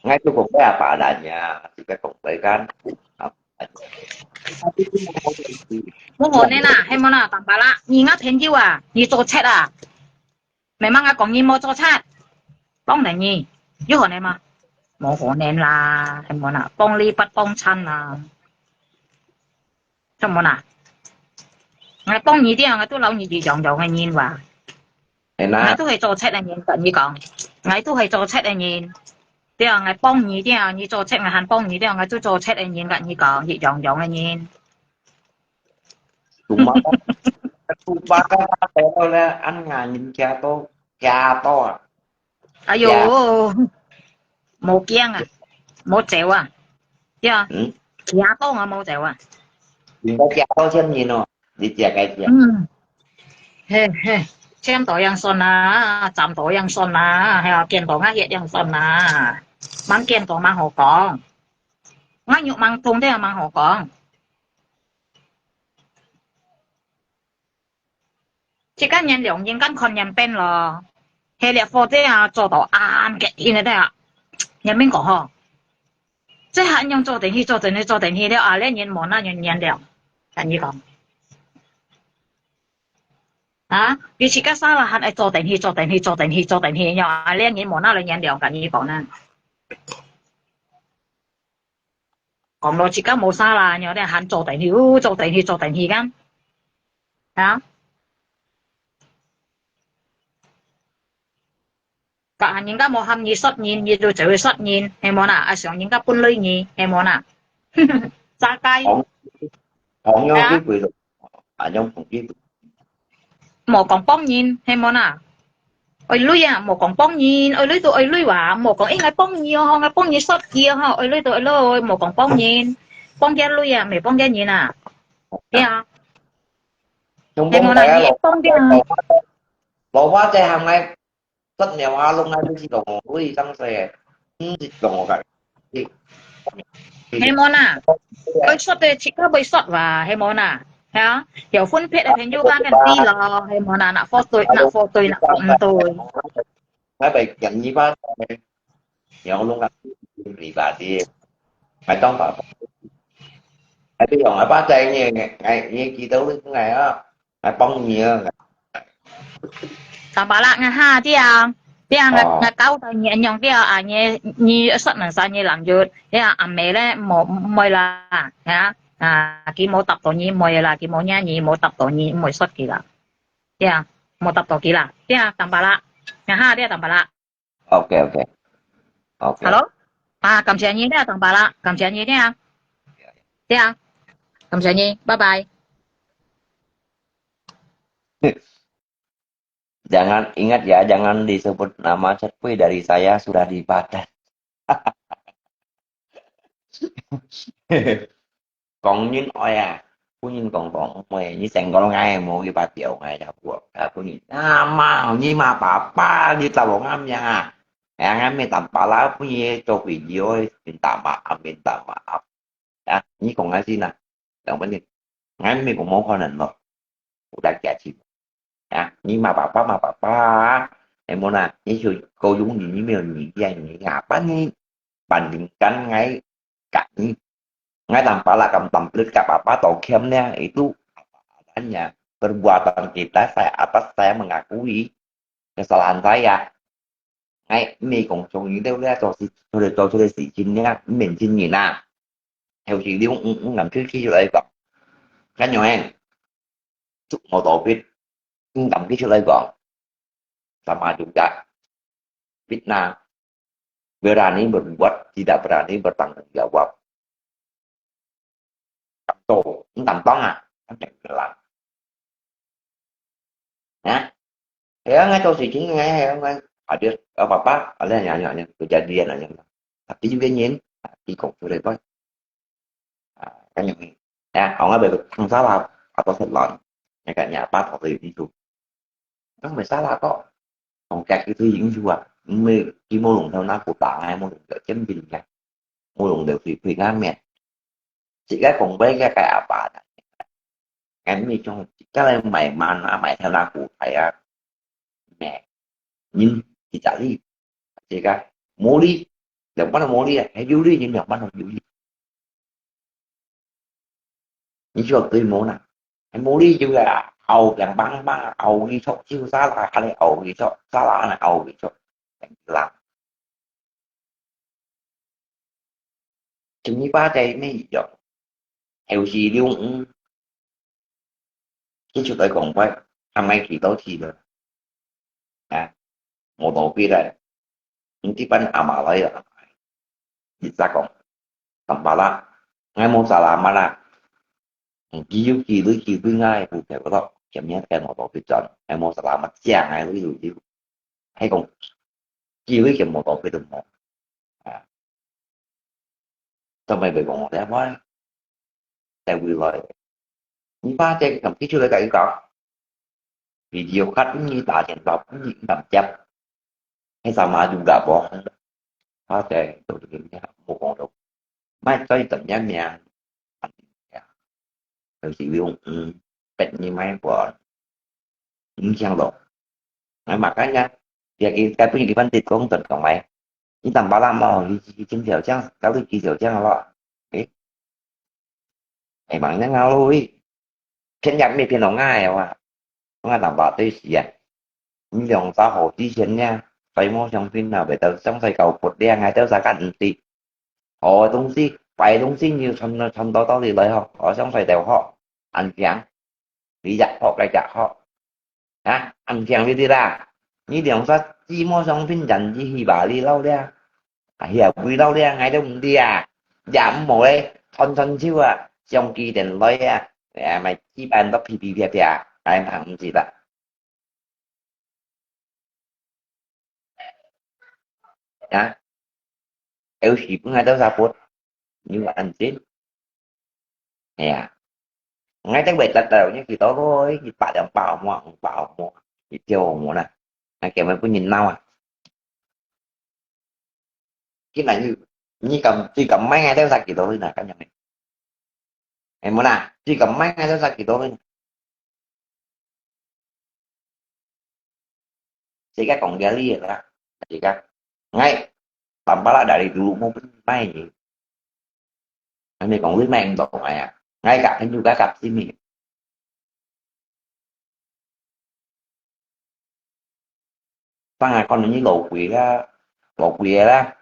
Ngai tu kong pai apa adanya, juga kong pai kan. 無可能啦，係無啦，講白啦，你个朋友啊，你做賊啊，memang啊講你無做賊，當然你，有可能嗎？無可能啦，係無啦，幫理不幫親啦，係無啦？𠊎幫你點，𠊎都摎你一樣樣个人哇。 係啦。𠊎都係做賊个人，同你講，𠊎都係做賊个人。對啊，𠊎幫你，對啊，你做賊，𠊎還幫你，對啊，𠊎都做賊个人，同你講，一樣樣个人。Cuma, cuma kan ada lah, an ngah人家都，家都啊。哎喲，無驚啊，無走啊，對啊，嗯，驚到啊，無走啊。人家驚到先人哦，你驚該驚。嗯，嘿嘿，見到樣算啊，站到樣算啊，係啊，見到𠊎血樣算啊，吂見到吂好講，𠊎肉吂痛，對啊，吂好講。 自家原諒人，敢看人變咯。係了，或者啊，做到恁个，現在啊，人民講吼，這還用做等於做等於做等於了啊，連人無那人原諒。跟你講。啊，你自家沙拉還愛做等去，做等去，做等去，做等去，樣啊，連你無拿來原諒，跟你講呢。講到自家無沙拉，你還做等去，哦，做等去，做等去，kan？啊？Ka人家無喊你殺人，你就走去殺人，係無啦？啊，想人家本來你，係無啦？Sakai。朋友，啊？你為了，啊，用朋友。無講幫人，係無啦？愛鐳啊，無講幫人，愛鐳就愛鐳哇，無講，欸，𠊎幫你哦，𠊎幫你殺佢哦，愛鐳就愛鐳，無講幫人，幫佢鐳啊，毋係幫佢人啊。係啊。係無啦？你幫佢啊。老話在行來， 失了下，弄下都知道我會當時，嗯，知道我个。係無啦？愛說的，自家會說哇，係無啦？係啊，有分別的朋友啊，跟知咯，係無啦？那貨對，那貨對，那貨毋對。我被人一般，有弄个，pribadi，還當爸爸，還不用啊，爸在你，你，你記得你，你啊。 來幫你啊。Tambah lah，啊哈，對啊，對啊，𠊎，哦。𠊎交代你恁樣，對啊，啊，你，你說明晒你冷血，對啊，阿妹咧，無，毋會啦，啊，啊，佢無答到你，毋會啦，佢無惹你，無答到你，毋會說佢啦，對啊，無答到佢啦，對啊，tambah lah，啊哈，對啊，tambah lah。 OK，OK。OK。Hello？啊，感謝你，對啊，tambah lah，感謝你，對啊。對啊，感謝你，拜拜。Jangan, ingat ya, jangan disebut nama, cepat dari saya sudah dibatas. 講仁愛啊，分人講講毋會，你成個都𠊎無去發表，𠊎就講，啊，分人，啊，媽，你媽爸爸，你打我啱呀，哎呀，𠊎乜tambah lah，分人做video，minta maaf，minta maaf，啊，你講下先啊，講分人，𠊎乜講無可能咯，我在假期。 啊，你罵爸爸罵爸爸啊，係無啦？你就夠用你，你沒有你，你啊，你啊，把你，把你跟𠊎，跟你，𠊎tambah lah，跟tambah，跟爸爸道歉呢，itu apa adanya. Perbuatan kita, saya atas, saya mengakui kesalahan saya. 𠊎毋係講像你兜咧做事，做來做出來事情咧，毋免承認啊。後時你毋，毋敢企，企出來講，恁樣誒，捉我逃避，毋敢企出來講，sama juga fitnah，berani berbuat，tidak berani bertanggung jawab。 敢做，毋敢當啊，敢做啦。啊，係啊，𠊎做事情，𠊎係啊，𠊎，啊，就，啊，爸爸，啊，恁樣，恁樣，恁樣，kejadian恁樣。Tapi原因，啊，佢講出來个，啊，恁樣，啊，orang ambil tang salah atau salah，那個你阿爸頭頭有意思。 Kan masalah ko. Tongkat itu yung suwa. May, di mo lung tau na kutang ay mo lung tau jembin ka. Mo lung tau pipi kami. Sika kung bay ka kay apa na. Kami chong sika lay may man a may tau na kutay a. Mẹ. Nin, di tali. Sika, muli. Yang mana muli ya? Hey, yuli, nin yang mana yuli? 你就對無啦。無理由啊，拗硬梆梆，拗佢錯，就沙拉下來拗佢錯，沙拉下來拗佢錯，等於啦。今日巴在咩一樣？後時了，嗯，佢出來講話，還愛幾多次了？啊，無道理咧。你這班阿媽來啊，你再講，tambah啦，𠊎無salamat啦。嗯，佢有幾鐳幾鐳，𠊎也不曉得，前面該無道理轉，𠊎無salamat，將𠊎鐳又有，還講，幾鐳全無道理都無。啊。 做咩會講我這話？在未來，你爸在同佢出來跟佢講，video call你打電話，你毋敢接，還sama juga bohong。他在做這個，無講到，莫再怎樣樣，就是用，嗯，逼你莫管。 影響咯。哎，makanya，dia kita punya di pantai kong ton kong mai. Ini tambah lama, di sini jam 小將，到底幾小將咯？誒，誒，makanya ngalo，誒，錢也毋係騙到𠊎个哇，𠊎當巴對死啊！你兩儕好之前呢，再無相信啊，會到上世搞佛了，𠊎兜儕敢毋知。好个東西，壞个東西，你又傳傳到到底來吼，我上世就好，恁強，你也好，該也好。 啊，恁強你知啦！你兩儕姊妹相片人去去吧，你老了，啊，遐位老了，𠊎都毋知啊。也毋好咧，傳傳手啊，相機電來啊，哎，買幾百都噼噼啪啪，𠊎拍毋知啦。啊，有時分𠊎兜儕分，你有恁真？係啊，𠊎兜會得到，你幾多個？一百、兩百毛，五百毛，一條毛啦。𠊎根本分人鬧啊！今日你，你敢，你敢買𠊎兜儕幾多分啊？敢樣个？哎，無啦，你敢買𠊎兜儕幾多分啊？ 自家講這裡啦，自家，𠊎，tanpa lah dari dulu無分你買呢。還沒講你買毋到𠊎啊，𠊎甲朋友甲甲心呢。當然可能你老貴啦，老貴个啦，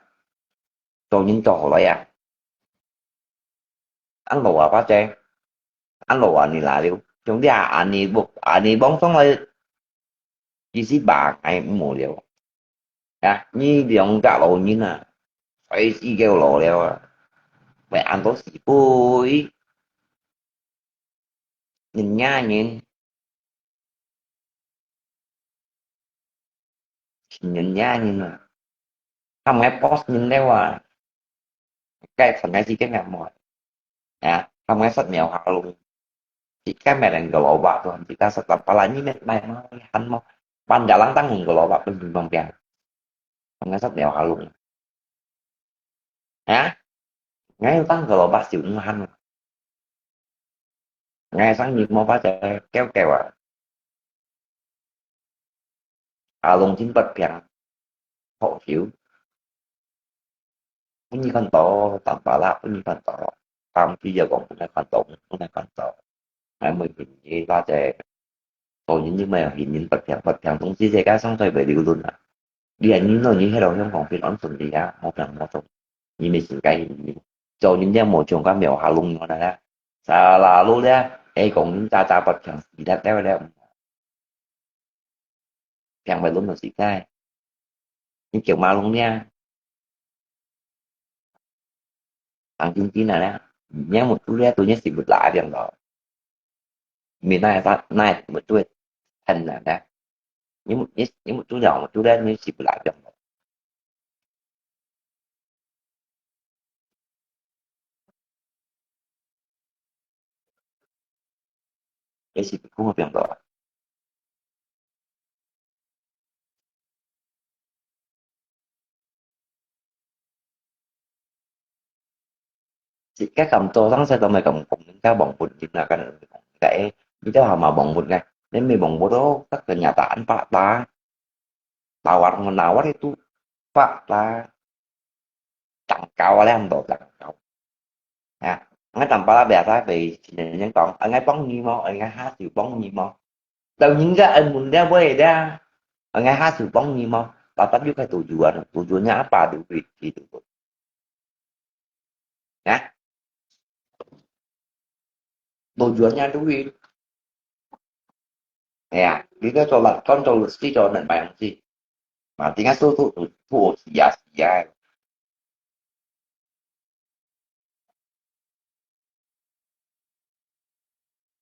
做人做好來啊。 恁老啊，巴姐，恁老啊，你來了，兄弟啊，恁呢，恁呢望上來，其實吧，哎，無了。啊，你兩隻老人啊，快死个老了啊，會恁多死鬼。人家人， 人家人啊，喊𠊎boss人了啊，該傳𠊎時間也無啊，喊𠊎殺苗下路，自家買兩個蘿蔔都喊自家殺，tanpa lah你買買嘛，你喊嘛，半家人當兩個蘿蔔都平平平，喊𠊎殺苗下路。啊，𠊎有當個蘿蔔少毋喊啊。 𠊎生日無法子，噭噭啊。啊，弄清不平，好笑。分你看到，tanpa lah，分你看到。當時就講分你看到，分你看到。還無現在，或者，做人就無有現人不平，不平東西，世界上最會留論啊。你看你那，你迄度香港平安順利啊，無平無中。 你毋係世界人，做人了無像个廟下弄樣啦，selalu了，哎，講人渣渣不強，死得了了，強會弄到世界，你叫馬龍了，當今今啊了，你無做了，對你死不拉變咯。 มีหน้าตาหน้าเหมือนด้วยแผ่นน่ะนะ 你你你做了，我做了，你死不拉變咯。也是不公平的。 自家敢做，當時都毋敢講，人家望本人啊，敢講，哎，你兜還嘛望本个，你毋係望本咯，得个kenyataan fakta，tawar-menawar itu fakta，tangkal啊，你都tangkal。啊，𠊎tanpa lah biasa會先生講，啊，𠊎幫你無？啊，𠊎下手幫你無？ 到人家恩問了尾了，𠊎下手幫你無？Tetap又該tujuan，tujuannya apa？Duit，gitu。啊？Tujuannya duit。哎呀，你个做了，工作是做能买东西，嘛，點解做做做做死啊死啊？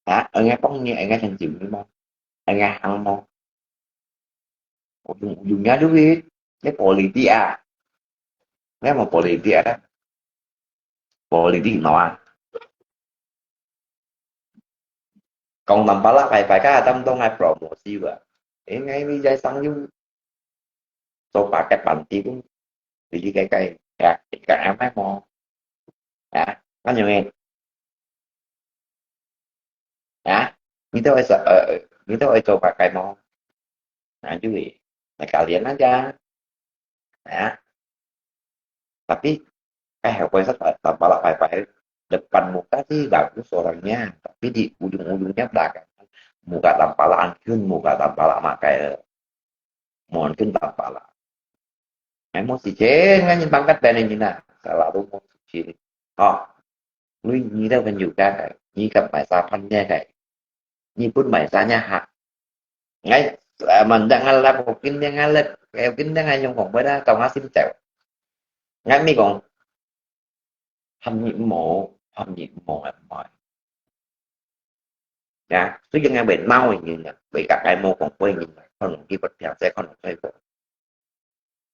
啊，應該幫你，應該成就你嘛，應該行嘛。Ujung-ujungnya duit，你politik啊？你有無politik啊？Politik no啊？講tanpa lah，拜拜，該當當係promosi啊。應該你在上有 做八个班底，你去个个，呀，个阿妹么？啊，恁樣个，啊，你都會做，呃，你都會做八个么？啊，就會，那教練那家，啊，tapi，哎，我说，呃，巴拉拜拜， depan muka sih bagus orangnya, tapi di ujung-ujungnya belakang muka tampalak angkun, muka tampalak makai, muka angkun tampalak. Ai, mau sijil, ngan nyin pangkat bèn nyin na, selalu mau sijil. Oh, lui nyi tau kan juga kai, nyi kap mai sa pan nya kai, nyi pun mai sa nya ha. Ngai, eh, mandang ngalap, kin nya ngalap, eh, kin nya ngai yong kong bai da, tau ngai sim tèo. Ngai mi kong, ham nyi mo, ham nyi mo, ham mo. Ya, tu yang ngai bai nau nyi na, bai kak ngai mo kong bai nyi na, kon nong ki bai piang sai, kon nong sai ko.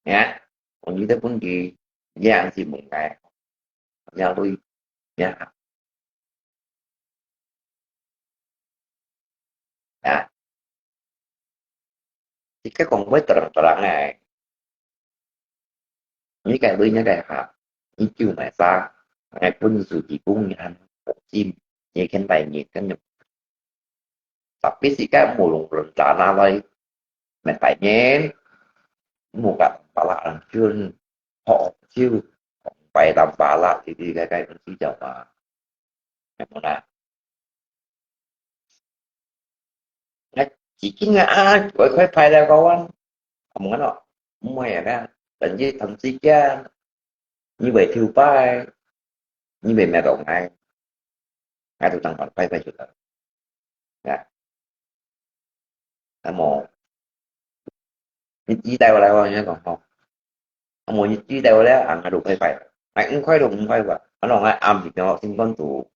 Ya, kong nyi tèo pun ki, ya, si mung ngai, ya, lui, ya. Ya. Sika kong bai terang-terang ai. Nyi kai lui nyi kai ha. Nyi kiu mai sa. Ngai pun nyi su ki kung nyi han. Sim. Nyi ken bai nyi ken nyi. Tapi sika mu lung lun ta na lai. Mai bai nyi. Mu ka pala ang chun. Ho chiu. Bai tam pala. Di di kai kai pun si jau ma. Ngai mu na. Ngai, chỉ kinh ngại ai, quay quay phải là có ăn. Không có nó. Không phải là, tận gì thậm chí kia, như vậy thiếu phải, như vậy mẹ đồng ai. Ai tụi tăng còn phải phải chịu đựng. Dạ. Em mô. Như chỉ tay vào đây thôi nhé, còn không. Em mô như chỉ tay vào đây, ăn đủ phải phải. Ai cũng khỏi đủ không phải vậy. Anh nói ai ăn thì nó xin con tụ.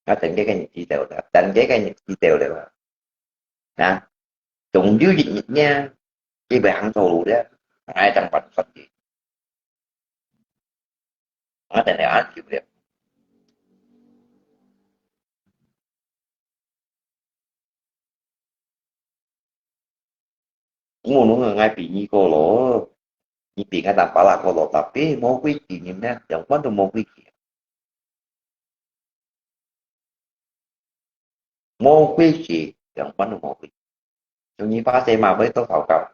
Nó tận cái cái như chỉ tay vào đây. Tận cái cái như chỉ tay vào đây. Hả? Chúng dữ dịch nhịt nha. Chỉ về ăn thù đấy. Ai tăng bật Phật gì. Nó tên là ăn chịu đấy. Ngô nung ngai pi nyi ko lo, nyi pi ngai tam pala ko lo, tapi mo quy kì nyi nè, yang quan tu mo quy kì. Mo quy kì, yang quan tu mo quy kì. Chúng nyi pa se ma với tao thảo cao.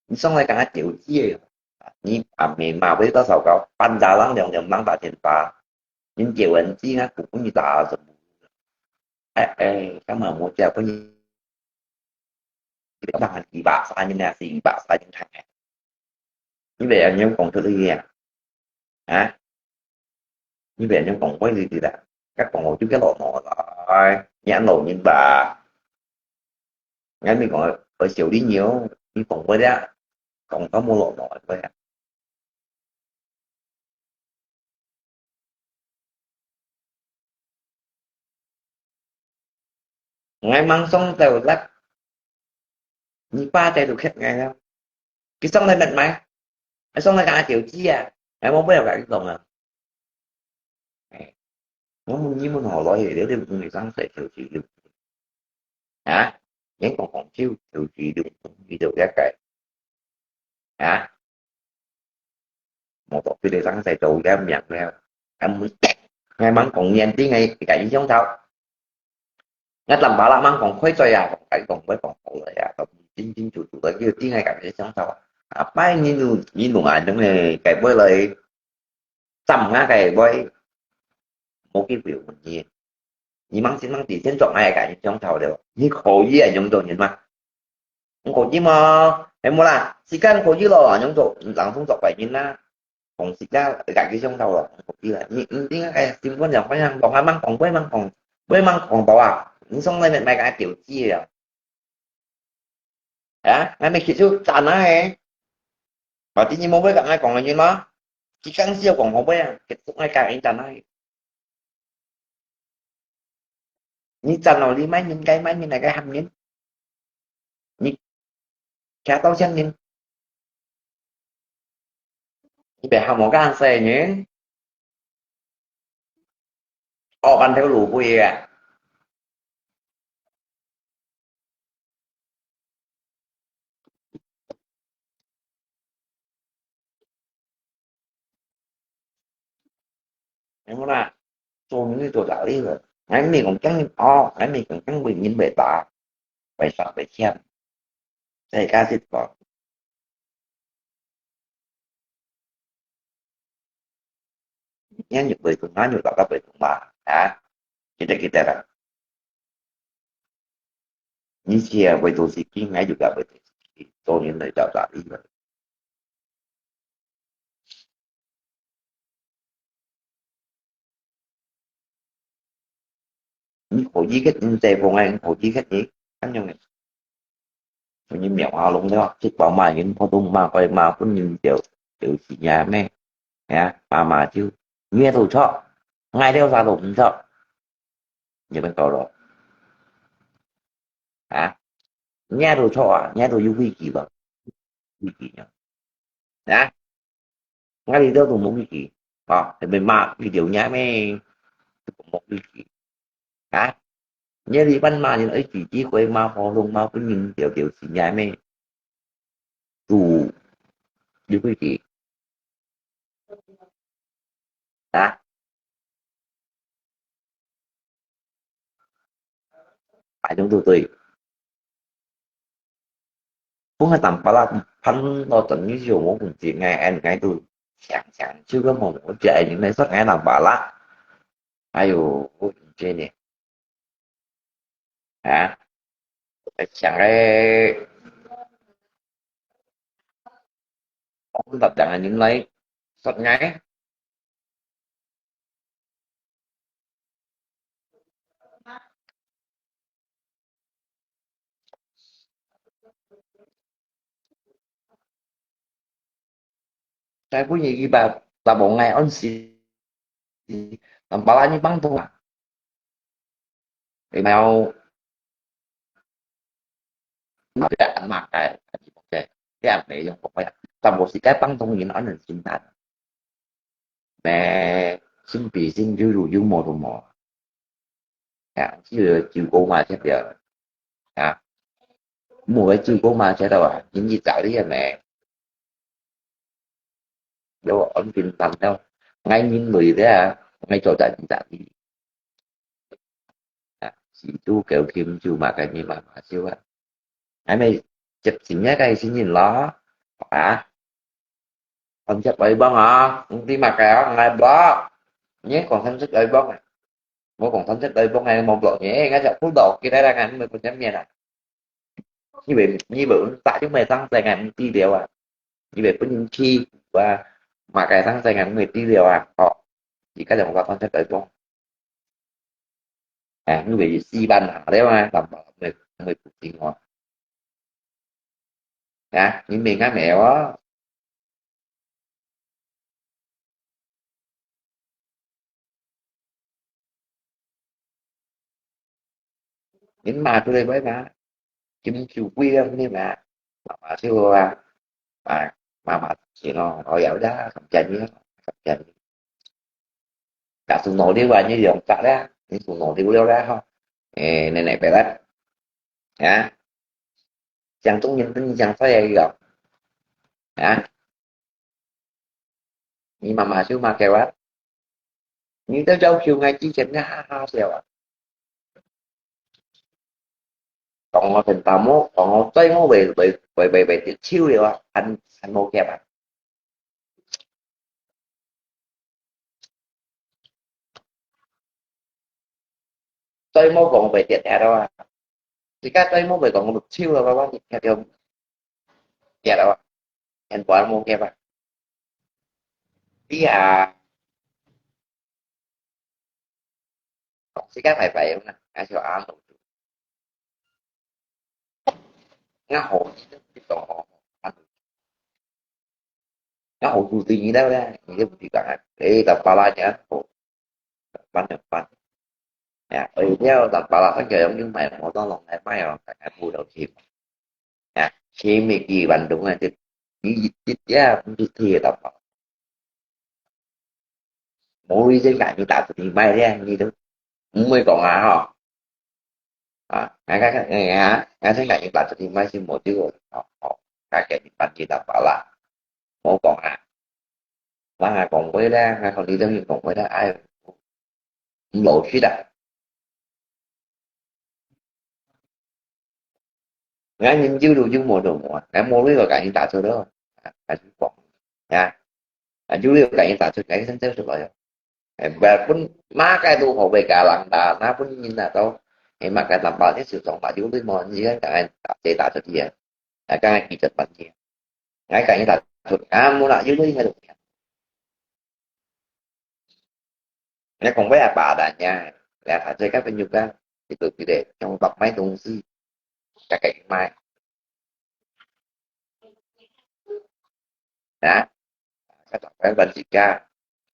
Nhi song lai kang a tieu chi. Nhi a mi ma với tao thảo cao, pan da lang liang liang mang ta thiên pa. Nhi tieu wen chi nga cũng nhi ta sum. Ai ai, kang ma mo chia pun nhi. Kang ma ki ba sa nhi na si ba sa nhi thai. Nhi về anh em cũng thử đi à. Hả? Nhi về anh em cũng quay đi đi đã. Các con ngồi chung cái lọ mỏ rồi. Nhãn lộn nhìn bà. Ngai mi kong, oi siu li nyiu, mi kong bai liak, kong tau mo lok lok bai. Ngai mang song tau lak, nyi pa tau tu khet ngai la. Ki song lai met mai, ai song lai ka tieu chi a, ngai mo bai ka ki song a. Ngai mo nyi mo no loi, liu liu ngi sang sai tieu chi liu. Hả? Những con còn thiếu thiếu gì được đi được cái cái. Hả? Một tổ phi để sáng sai tổ cái miệng leo. Em ngay mắng còn nhen tí ngay cái cái giống tháo. Ngay tầm bảo là mắng còn khuấy xoay à, còn cái còn với còn khổ rồi à, còn chính chính chủ chủ tới kia tí ngay cái cái giống tháo. À, phải như như như nụ à, giống này cái với lời tầm ngã cái với một cái biểu mình gì. Nyi mang xin mang tỉ thiên chọn ai cả những trong thảo đều. Nhi khổ gì à những đồ nhìn mà. Không khổ gì mà. Em mua là, xí căn khổ gì lo, những đồ, lắng không chọn phải nhìn na. Không xí căn, cả cái trong thảo lo, không khổ gì là. Nhi, nhi, nhi, cái xin quan trọng phải năng, còn ai mang còn quên mang còn, quên mang còn bảo à. Nhi xong này mệt mỏi cái kiểu gì à. Hả? Ngay mày khi chú chán á hả? Bảo tí nhi mua với cả ngay còn là như nó. Chỉ căng siêu còn không biết, kết thúc ngay cả anh chán á. Nhi chăn nó đi máy nhìn cái máy nhìn này cái hầm nhìn. Nhi kia tao xem nhìn. Nhi bé hầm một cái ăn xe nhìn. Ồ, bạn theo lũ bụi à. Em muốn à, tôi như tôi đã đi rồi. Anh mình cũng chẳng, ồ, anh mình cũng chẳng bị nhìn bể ta. Bể sợ bể chiêm. Thế ca sĩ có. 你又會做，你又搞到會做嘛？啊，記得記得啦。你是會做事情，你又搞會做事情，做人來找找你了。你可以个，你在房个，你可以个，你，恁樣个。所以苗下弄了，食饱嘛，人普通嘛，可以嘛，本人就，就是呀咩，哎呀，妈妈就，你也都错，爱了啥都毋错，你们搞了，啊，你也都错啊，你也都有危机了，危机呢，啊，我哋都都冇危机，啊，你们骂佢条嘢咩，都冇危机。 啊，你這班罵人愛幾句話罵，喉嚨罵分人條條死，你還沒堵有規矩啊？擺種都對。 Kung tampalak phan lo tengah siu mo kung jing ngai an ngai tu siang siang siu ke mo mo jai ni nai sot ngai tampalak. Ayo, jai ni. Ha? Siang ai. Kung tap jang ni nai sot ngai. 在本日一百十五ngày安息，tampalak ni pang tu ah. Email. Tidak makai. Tidak ada yang pokoknya. Tampalak si kai pang tu ni an nan sintan. Mẹ, xin bì xin dư dụ dư mô tô mô. Ya, dư dư cô mà chết ya. Ya. Mô cái dư cô mà chết đâu à? Nhìn gì chả đi à mẹ. Đâu ổn định tâm đâu. Ngay nhìn người thế à. Ngay cho chả đi chả đi. Ya, si tu kéo kim chu mà cái gì mà mà siêu à. Ai mày chụp xin nhá cái xin nhìn lo. À. Còn chụp ấy bông à. Không đi mà cái ngai block. Nhé còn thân thích ấy bông à. Mua còn thân thích ấy bông này một block nhé. Ngay chụp phút đầu kia đây là ngày mười phần trăm miền à. Như vậy, như vậy, tại chúng mày tăng tài ngày mười tỷ điều à. Như vậy, có những khi và mà cái tăng tài ngày mười tỷ điều à. Họ chỉ có dòng vào thân thích ấy bông. À, như vậy, xí bàn hả, đấy mà, tầm mười, mười phút tiếng hoa. Hả? Như mình ngắm mèo á. Yến mà tôi đây với mà. Kim chủ quy đâu, nhưng mà, mà, mà siêu à. Mà, mà, mà, chỉ nó, nó dẻo đó, không chảy nhé, không chảy. Cả tụi nó đi vào như dòng cả đó, những tụi nó đi vào đó không. Ê, này, này, phải lắm. Hả? Chẳng tụi nhìn, tụi nhìn chẳng phải là gì đâu. Hả? Ni mama siu ma kêu á. Ni tao châu siu ngai chi chém nha ha ha siu á. Còn ngồi thành tàu mốt, còn ngồi tây mốt về, về, về, về, về, về chiêu điều á. Anh, anh mô kêu á. Tây mốt còn về tiệt hạt đó á. Thì các tây mốt về còn một chiêu là bao nhiêu, theo theo. Tiệt đó á. Anh bỏ mô kêu á. Đi à. Còn xí các phải phải mà. Ai cho ăn. Ngã hổ gì đó, cái tổ hổ. Ngã hổ dù gì đó, đó. Người ta bị bạn. Ê, tập ba la nhá. Hổ. Bắn được bắn. Ya, ơi, theo tập ba la, anh kêu giống như mày, một tao lòng này, mày lòng này, anh vui đầu chim. Ya, khi mình kỳ bắn đúng là thì, như dịch, dịch, ya, cũng dịch thì tập ba la. Mỗi lý do cả như ta thì mày đấy, như thế. Không mới còn à, hả? À, ngay cái, ngay, ngay, ngay thế này, bạn thì mày xin một chữ rồi. Hả? Hả? Cái, cái, bạn chỉ tập ba la. Không còn à. Mà hai còn với đó, hai còn đi đến những còn với đó, ai cũng lỗi suy đã. Ngã nhìn dư đủ dư mùa đủ mùa. Ngã mùa lý rồi cả những ta thôi đó. À, cái thứ còn. Nha. À, dư lý rồi cả những ta thôi, cái thứ thứ rồi. 哎，毋係分麼个都好，會个人打，那分人打到，哎，麼个人包，你手上嘛有鐳無？你看，剛才打，這打出去啊，啊，剛才記者問你，哎，剛才打出，啊，無啦，有鐳應該就 你講話也巴旦呀，你啊，這个朋友个，佢都佢个，用白賣東西，大家買。啊？佢打算問自家，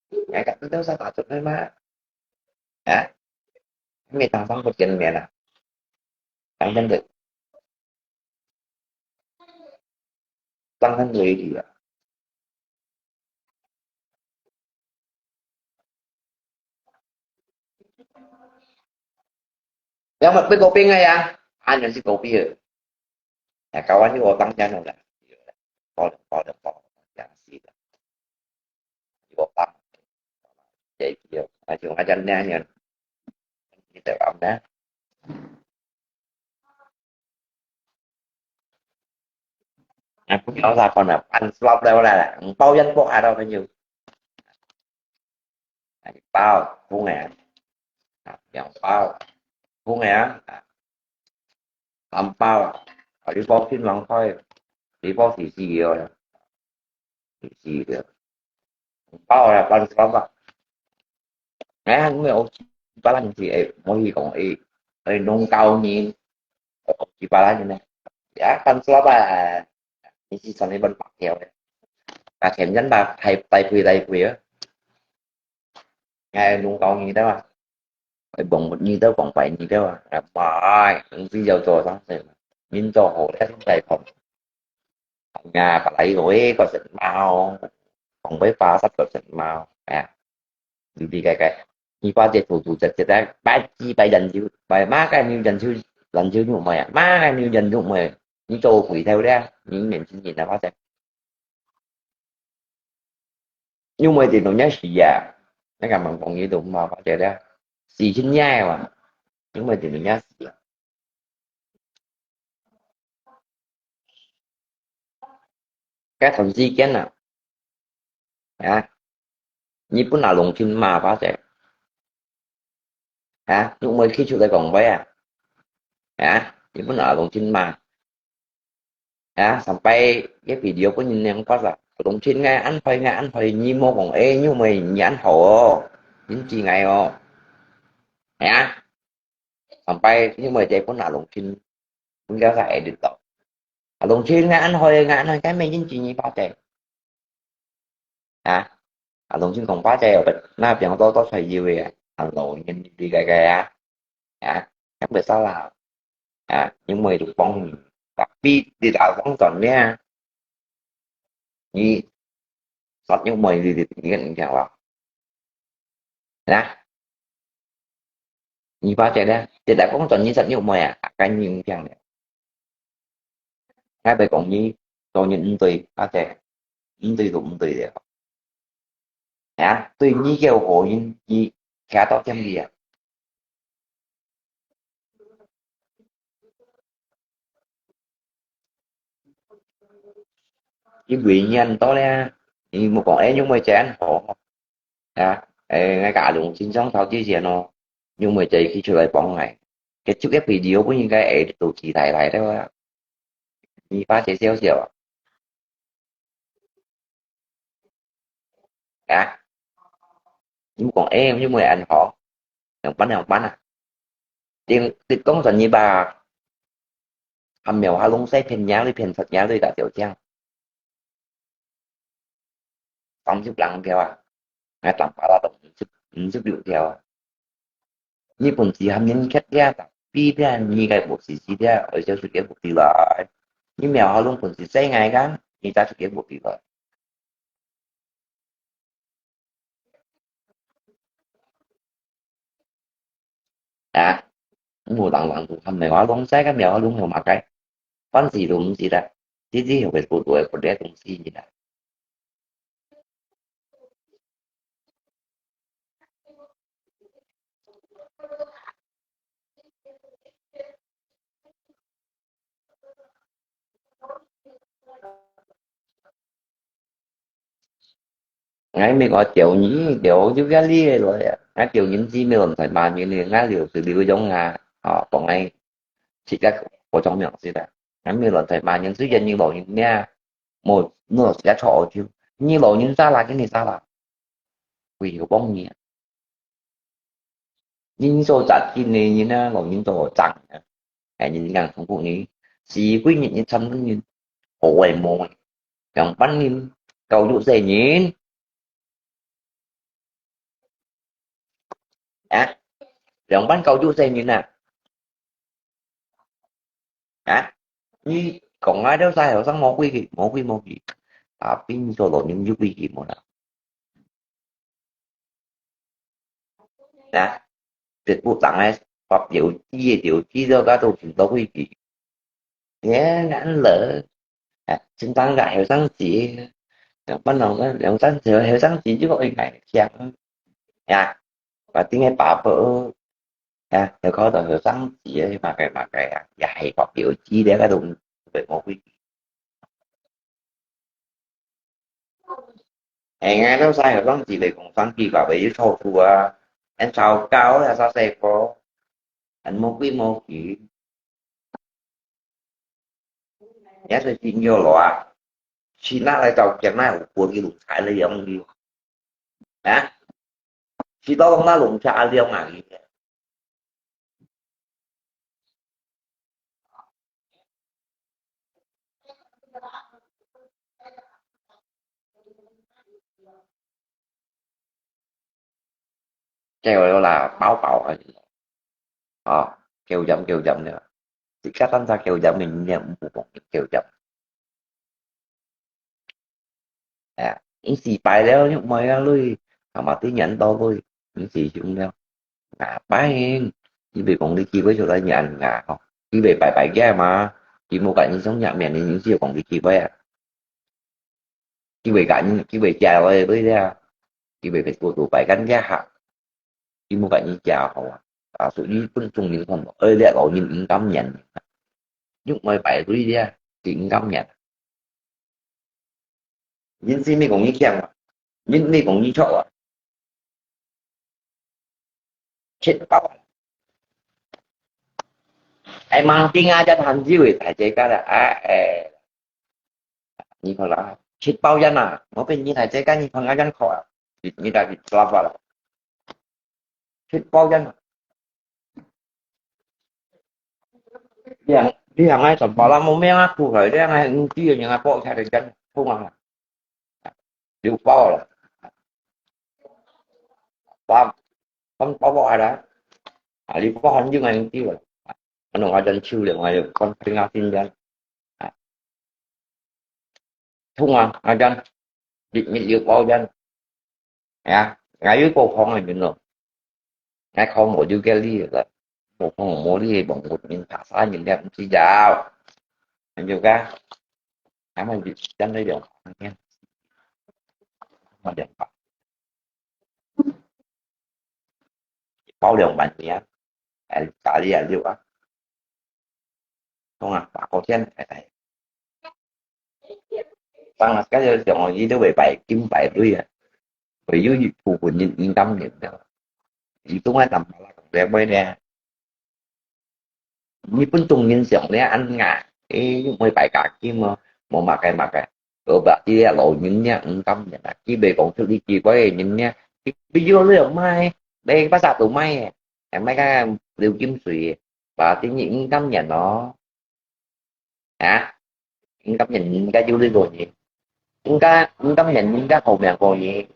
你看你都想打出來嗎？啊？沒打算不見面啊？打算的。當然可以啊。 Yang mat pui kopi ngai ya? An yang si kopi ya. Ya, kawan ni otang jan lah. Pau, pau, pau, yang si lah. Otang. Jadi dia, macam macam ni yang kita faham dah. Aku nyawa apa nak? Pan sebab dah lah. Pau yang pok ada kan you. 包，紅个啊，啊，兩包，紅个啊，啊，三包啊，啊，你包先放開，你包試試个哦，試試个，包啊，包三包。哎，你有幾百人是，哎，可以講，哎，哎，弄到你，幾百人呢？呀，包三包啊，你是算你分白票的，啊，前人吧，太，太贵，太贵啊。 哎，弄到你的啊，哎，忘你的，忘怀你的啊，哎，妈，你是要做啥事？你做好了，你再讲。哎呀，本来有一个人嘛哦，讲会八十个人嘛，哎呀，你理解个？你把这突突这这在白几百人就，白嘛个你人就人就入门啊，嘛个你人入门，你做回头了，你年轻人的话噻。 因為電動一時啊，你敢問講呢度嘛，或者咧，四千一啊，因為電動一時啊。該段時間啊，啊，日本啊，農村嘛，或者，啊，因為佢出來講話啊，啊，日本啊，農村嘛。 啊，sampai个video分人兩發啊，農村个安排个安排，你莫講，哎，你莫你安好哦，你知个哦。啊，sampai你莫再分啊農村，分个个edit到。啊，農村个安排个安排，該每人知你八个。 啊，啊，農村講八个，那邊多多才有个啊，啊，老人家个个啊，啊，也袂使啦，啊，因為就幫你，tapi你打講轉呢，你，實用問你你你你聽啦，啊，你八个呢，你打講轉你實用問啊，啊，該你有聽了。 𠊎會講你做人毋對，阿姐，毋對就毋對了。啊，對你个好人，你徛到點位啊？你為人到了，你莫講，哎，你莫這樣好。 啊，哎，𠊎家中經常吵之前哦，因為這一起出來幫𠊎，佢就一video本應該會做起來來的啊，你發些笑笑啊，啊，你莫講，哎，你莫恁好，兩班兩班啊，定，定講算你吧，還沒有還弄晒騙人的騙出人的大小將。 三十零條啊，𠊎當巴拉都五十，五十六條啊。你本事還能吃掉，比掉你个本事死掉，而且出个本事來。你沒有好弄本事，再愛講，你再出个本事來。 啊，無人人都還沒有弄晒个，沒有弄有麼个，凡事都毋知啦，自己又會不對不對東西啦。𠊎美國釣魚，釣就該哩來啊！𠊎釣人知美國在罵人哩，𠊎釣就釣用啊，啊，講𠊎自家國家名字啦。𠊎美國在罵人，雖然你老人家，無，無自家錯就，你老人家啦，跟你家啦，會有幫你啊。 人所責任个人啊，老人做正啊。哎，人講中國人，死幾日日慘人，好个無个，兩班人教育細人，啊，兩班教育細人啊，啊，你講啊，這細學生無規矩，無規無矩，啊，變做老人有規矩無啦？ 啊，直播人个發表知个，就知道該都全部規矩。耶，恁老，啊，正當个後生仔，兩班人个後生仔，後生仔就會愛聽。呀，把定个爸爸，啊，又搞到後生仔，麼个麼个啊，也係發表知了，該都無規矩。 哎，𠊎兜細後生仔會講生句話，會有錯處啊。恁糟糕啊，細細個，恁無規無矩。也係真有路啊，去哪來找錢哪有過去路才來用的啊？去到那弄下用啊？ 叫了啦，飽飽啊，啊，叫飲叫飲了，自家單隻叫飲，人家毋好講叫飲。 哎，毋使擺了，又買啊鐳，啊嘛對人多鐳，毋使用了。啊，擺，佢會講你機會出來人啊，吼，佢會擺擺个嘛，佢無甲你上下面，你就講你機會啊。佢會甲你，佢會借來鐳了，佢會會多多擺干个哈。 佢無甲你教好啊。啊，所以分眾人看到，哎，這老人毋甘願，又愛排隊咧，佢毋甘願。人知你講你強啊，人你講你錯啊，切包啊！哎，mang tiếng Á cho thành chứ, tại chế cái là á, eh, 你看啦，七包煙啊，我俾你大姐跟你看啊，煙殼啊，你你大姐抓法啦，七包煙啊。兩兩个十八啦，冇咩啊，出來兩个五支个，人家包起來煙，衝啊，六包了，八，八包包下來，啊，六包很久个五支了，啊，那我真受了，我就看看啊，新鲜。 啊，痛啊，啊，真，日日要包真。哎呀，𠊎有個朋友人咯，𠊎看無就該哩个，無朋友無哩，無無人拍啥人了，毋知道。恁樣个，俺們就真个兩百，兩百，包兩萬年，哎，家里也六啊。 懂啊，八角錢，哎，哎。當然，該个上哦，佢都會排金排隊啊，會有一部分人，人感染了。佢都愛淡薄啦，講這話呢，日本中人上呢，恁樣，哎，又會排加金哦，無麼个麼个。 呃，berarti這老人呢，毋甘願啊，佢會講出你奇怪个人呢，佢佢有了賣，買巴沙都賣个，還賣个流金水个，berarti你毋甘願咯。啊？毋甘願人家有這個人，毋甘，毋甘願人家好命過人。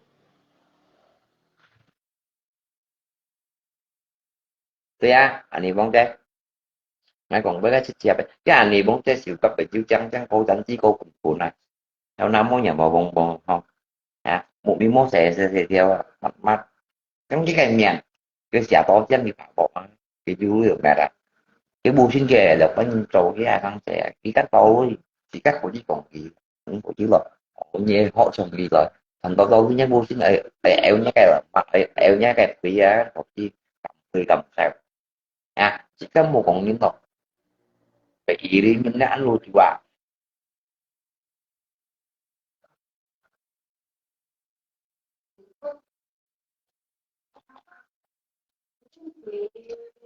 對啊，恁樣講个。𠊎講過个直接个，這恁樣講个，就甲白酒將將高山之高滾滾啊，有那麼樣無講講吼，啊，目明目細細細條啊，密密，咁佢个面，佢寫到這樣个白薄啊，佢就有咩啦，佢無信个，就分人做个啊，當時啊，佢个道理，自家可以講佢。 嗯，我知了，你好像你了，很多都人家不是哎哎哎那个了，哎哎那个对呀，我去敢会敢笑啊，这个没讲你咯，被一零年的安路去啊。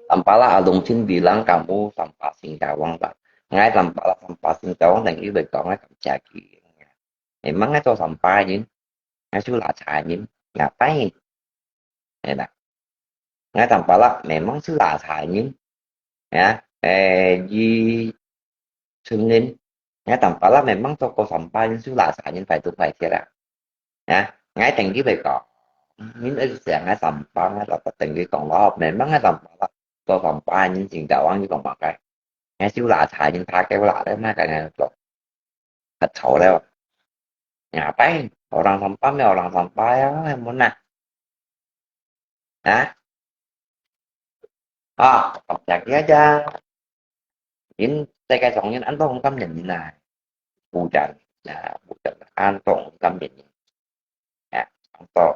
Sampala alung chin bilang kamu sampah Singkawang ta. Ngai sampala sampah Singkawang teng iwek kong ngai kamcia ki. Memang ngai to sampah yin. Ngai su la cha yin. Ngapai. Ena. Ngai sampala memang su la cha yin. Ya, eh, yi chun yin. Ngai sampala memang to ko sampah yin su la cha yin pai tu pai tia la. Ya, ngai teng ki bai kong. Yin ei siang ngai sampah ngai la teng ki kong lo. Memang ngai sampala to sampah yin Singkawang yin kong makai. Ngai su la cha yin ta ke la le ma ka ngai to. Thật xấu le. Ngapai, orang sampah me orang sampah ya, mana? Ha? Ah, kamcia ki aja. Yin, sekai song yin an tong kam yin yin na. Bujan, ya, bujan an tong kam yin yin. Ya, an tong.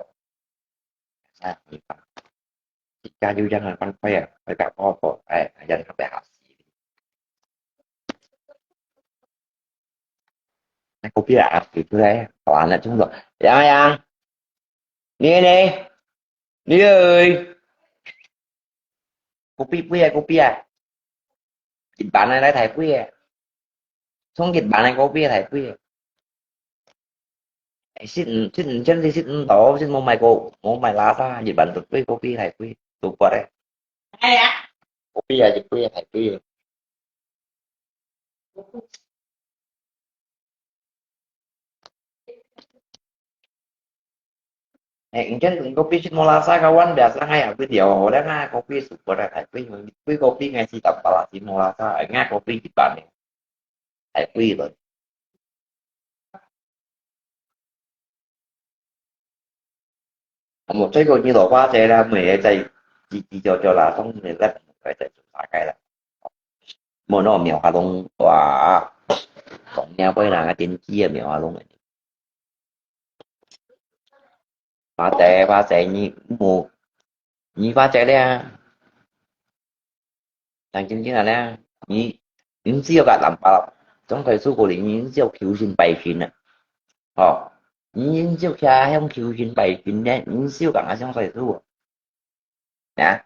Ya, yin pa. Jika yu yang an pan koi ya, koi ka ko ko, eh, yan ka bai ha si. Ngai kopi ah, gitu eh. Kawan nak cuma. Yang, yang. Ni, ni. Ni, ơi. Kopi, pui ah, kopi ah. Nhật Bản này, này Thái pui ah. Trong Nhật Bản này kopi Thái pui ah. Ê, sit, sit, chân thì sit, đó, sit mua mày cô, mua mày lá ta, Nhật Bản tụt pui, kopi Thái pui. Tụt qua đây. Ai à? Kopi ah, Nhật pui, Thái pui. Eh, encen kopi sit molasa kawan, biasa ngai aku dia orang ah kopi super ah, kopi, kopi kopi ngai si tak pala si molasa, ngai kopi di pan ni. Kopi lo. Amo cai ko ni lo pa cai la, mo ye cai ci ci jo jo la, song ni la, kai cai sa kai la. Mo no miao ha long, wa. Song nia pai la, ngai tin ci miao ha long. Ba cai, ba cai, ni mo, ni ba cai le. Tang chin chin le, ni, ni si yo ka lam pa, trong kai su ko li, ni si yo kiu sin pai sin a. Ho, ni si yo kia hiong kiu sin pai sin le, ni si yo ka nga siang kai su. Ya.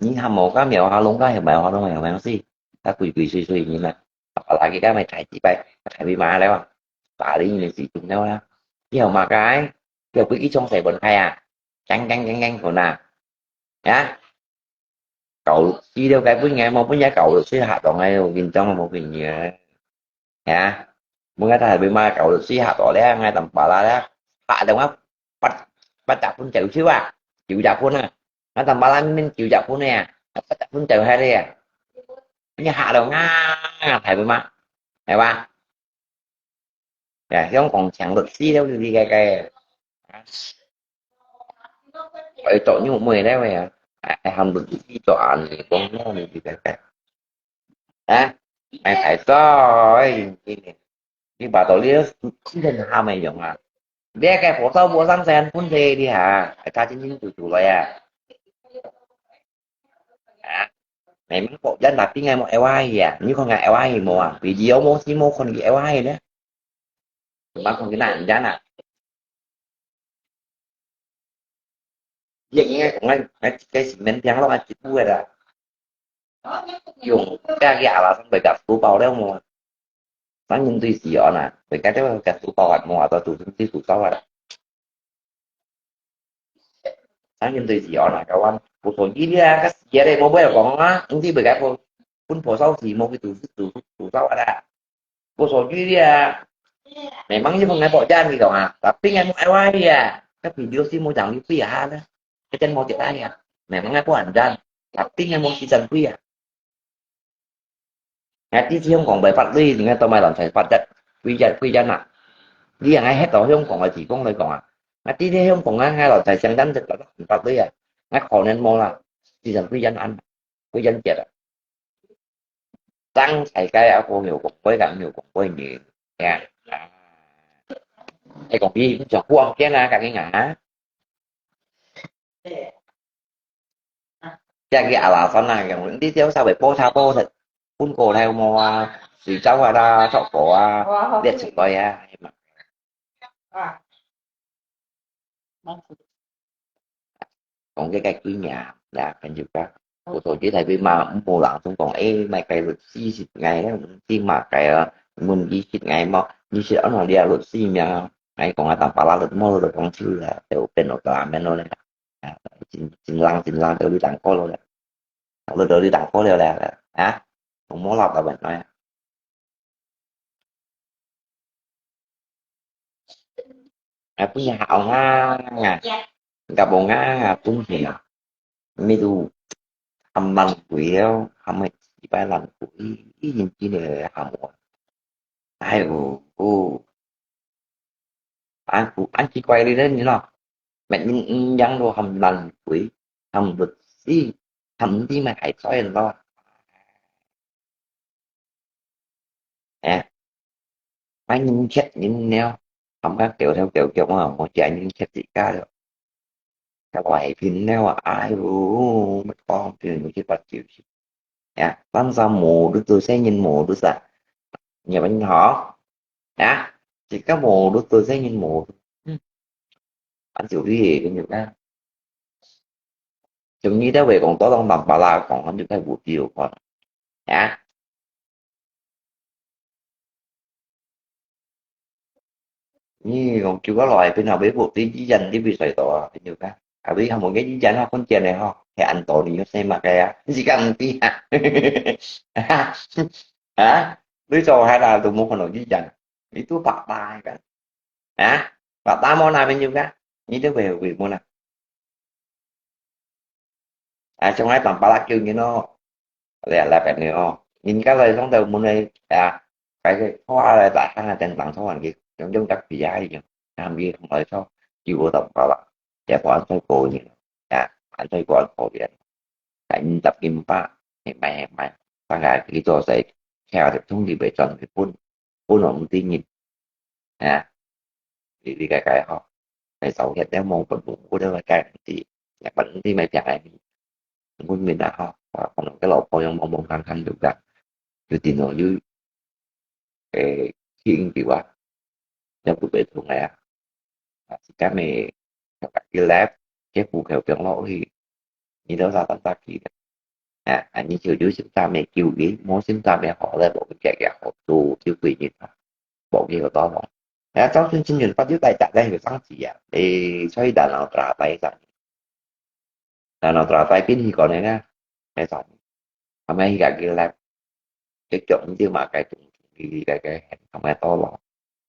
Ni ha mo ka miao ha long ka hiao miao ha long hiao miao si. Ka kui kui sui sui ni ma. Apalagi ka mai thai ti pai, thai bi ma leo. Tali ni si tung leo la. Hiao ma kai. Hiao kui ki chong sai bon khai a. Keng keng keng keng ko na. Ya. Kau si leo kai pun ngai mo pun ya kau si ha dong ai kin chong mo kin ye. Ya. Mung ngai ta bi ma kau si ha to le ngai tam pa la le. Ha dong a. Pat, pat tak pun chau siu a. Kiu jak pun a. Ngai tam pa la min kiu jak pun a. Pat tak pun chau hai le. Ni ha lo nga, nga thai bi ma. Hai ba. Ya,香港請律師了，呢啲个个。愛做牛妹了呀。哎，喊律師做案例講了，呢啲个个。啊，哎，太多，哎，你把到你，你喊没用啊？你个火烧火上山，分谁的哈？哎，他今天就出来呀。啊，memang pok jan tapi ngai mo ewai ya. Ni kon ngai ewai mo ah. Video mo si mo kon ki ewai ne. Cuma kon ki nan jan ah. Ye ngai kon ngai ngai cái gì mình tiếng lo ngai chịu quên à. Yung cái gì à là xong bị gặp tú bao leo mo. Sáng nhìn tôi gì ở nè, bị cái đó gặp tú bao hạt mo à, tôi tụi tôi tụi tao à. Sáng nhìn tôi gì ở nè, các bạn. Cô số gì đi à, cái gì ở đây, bố bố là con á, không thì bị cái cô, cũng phổ sau gì, một cái tụi tụi tụi tao à. Cô số gì đi à, mẹ mắng như không ngai bỏ cha gì đâu à, tapi ngai một ai đi à, cái video xí một chẳng đi à ha đó, cái chân một triệu ai à, mẹ mắng ngai bỏ hẳn ra, tapi ngai một xí chân đi à. Ngai ti si Hong Kong bai pat lui, ngai tau mai lon sai pat dat, pui jan, pui jan ah. Li ngai het tau Hong Kong ai ti kong lai kong ah. Ngai ti si Hong Kong ngai, ngai lon sai siang jan zet pat lui ah. Ngai kho nen mo la. Ti siang pui jan an. Pui jan jet ah. Tang sai kai ah, ko miu kong pui kang miu kong pui ni. Ya. Ai kong pi, chok kuang kiang ah, kang ngai ah. Cái cái à là phần này cái đi theo sao phải bố sao bố thật. Phun cô theo mua à, xì cháu à, đa chọc cô à, liệt sự coi à. 講這个對面啊，朋友啊，我手機台北嘛，無人總講，誒，買个律師係𠊎，毋知麼个啊，問佢係𠊎無，你係安到這律師名啊？𠊎講啊，當巴拉律無律講出來，就變到个面咯咧。啊，真真冷真冷，到你當過咯咧，到你當過了咧，啊，我無落到問題啊。啊，不要好啊，啊，你搞不啊，不行啊，你都含冷鬼哦，含个几百冷鬼，一年之内含我，哎呦，哦，啊，不，啊，奇怪的人咯，每人一样都含冷鬼，含不死，含你们还在咯。哎，買人吃人了，含个狗头狗腳啊，我家人吃自家了。个外品了啊，哎呦，乜講，變到七八九十。呀，當時無都做生意無都啥，你問好，呀，自家無都做生意無，嗯，啊，就你个，你看。 Chừng như thế vậy còn có tông tầm bà la còn không được cái vụ tiêu còn. Hả? Như còn chưa có loại bên nào biết vụ tí chỉ dành cái bị sợi tổ à, bên được á. À, biết không một cái chỉ dành không con chè này không? Thì anh tổ thì nó xem mà cái á. Chỉ cần tí hả? Hả? Lý do hay là tụi mua phần đồ chỉ dành. Lý tú bạc tay cả. Hả? Bạc tay mua nào bên được á? Như thế về việc mua nào? À, trong ai tầm bà la kêu như nó. Lẹ lẹ bẹt người ho. Nhìn cái lời sống đầu muốn này, à, cái, cái khóa là tại sao là trên tặng số hành kia, giống giống chắc bị ai chứ. Làm gì không lời số, chịu vô tổng bảo là, để có ăn thôi cô nhỉ. À, ăn thôi cô ăn khổ điện. Tại nhìn tập kim ba, hiện mày, hiện mày. Tăng cả cái trò dạy, theo được thông đi về tròn cái phun, phun nó không tin nhìn. À, đi, đi cái cái ho. Mày xấu hiện đeo mong còn bụng của đứa cái cái gì. Nhạc bắn đi mày chẳng ai. Muốn mình đã ho. Và còn cái lỗ phôi mong mong khăn khăn được cả. Cứ tin nó như cái khi in kiểu á. Nếu tụi bé thường này á. À, thì cái mày, cái lab, cái phụ kiểu kiểu lỗi thì. Nhìn đó là tao ta kỳ. À, anh như chiều dưới chúng ta mẹ kêu ý, muốn chúng ta mẹ họ là bộ cái cái họ tù, thiếu quỷ như ta. Bộ cái đó. Nè，朝鮮青年發表大大个學生字啊，你所以大陸大大个，大陸大大邊去講呢？係啥？係咪佢个个咧？佢講毋知嘛，該種佢个个係咪多咯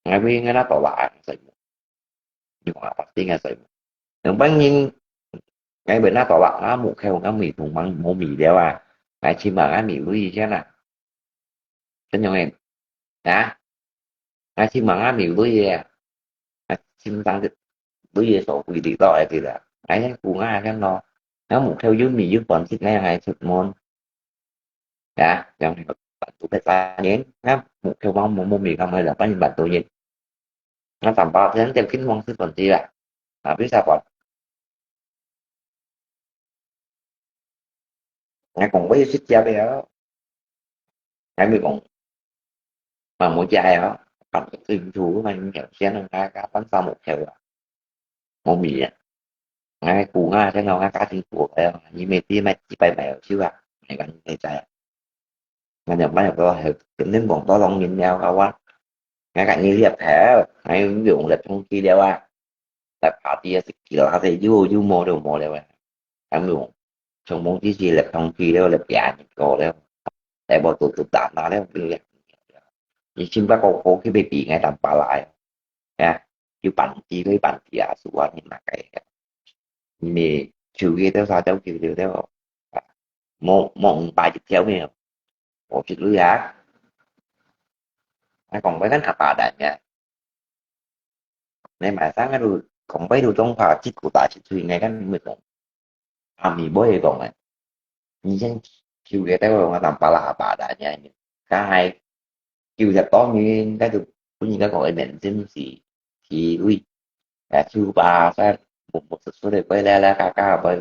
？𠊎會𠊎那多啦，所以用啊，發展啊，所以兩班人，𠊎會那多啦，啊，目標𠊎未同忙無未了啊，𠊎起碼𠊎未累先啊。 真樣誒，啊，𠊎尋問阿苗女誒，𠊎尋上个女誒所歸地到誒地啦，𠊎先顧𠊎先咯，𠊎目標有米有飯食，𠊎𠊎出門，啊，樣辦到別三年，𠊎目標望望望米咁樣就半年半到年，𠊎三百先正緊望食飯食啦，啊，為啥講？ 𠊎講𠊎有食食个哦，𠊎咪講，嘛無食个哦，辦清楚嘛，你講先，𠊎𠊎分三目標啊，無米啊，𠊎顧𠊎先咯，𠊎家庭顧个哦，你每天買幾百買有收啊，你講你知啊。 Mana mana ko he, kenin bong tolong min neo kawan. Ngai ka ni liap he, ngai yung liap thong ki liap a. Liap hati ya sikil hati yu yu mo do mo liap a. Kami yung, song mong ti si liap thong ki liap, liap ya ni ko liap. Liap bo tu tu ta na liap liap. Ni sim ba ko ko ki baby ngai tam pa lai. Ya, yu pan ti ko yu pan ti a suan ni ma kai. Mì chiu ke teo sa teo kiu teo teo. Mo mo ung pai chik teo mì. Ủa chik lui hả? Ai còn với cái hạt bà đại nha. Nên mà sáng cái đu còn với đu trong pha chik của ta chik thui ngay cái mì cũng. À mì bố thì còn này. Nhìn xem chiu ke teo mà tầm pa la hạt bà đại nha. Cả hai kiu thiap to ngi, ngai tu, pun ngi ka kong e men sim si, ki lui. Ya, chiu ba san, mo mo su su de bai la la ka ka bai.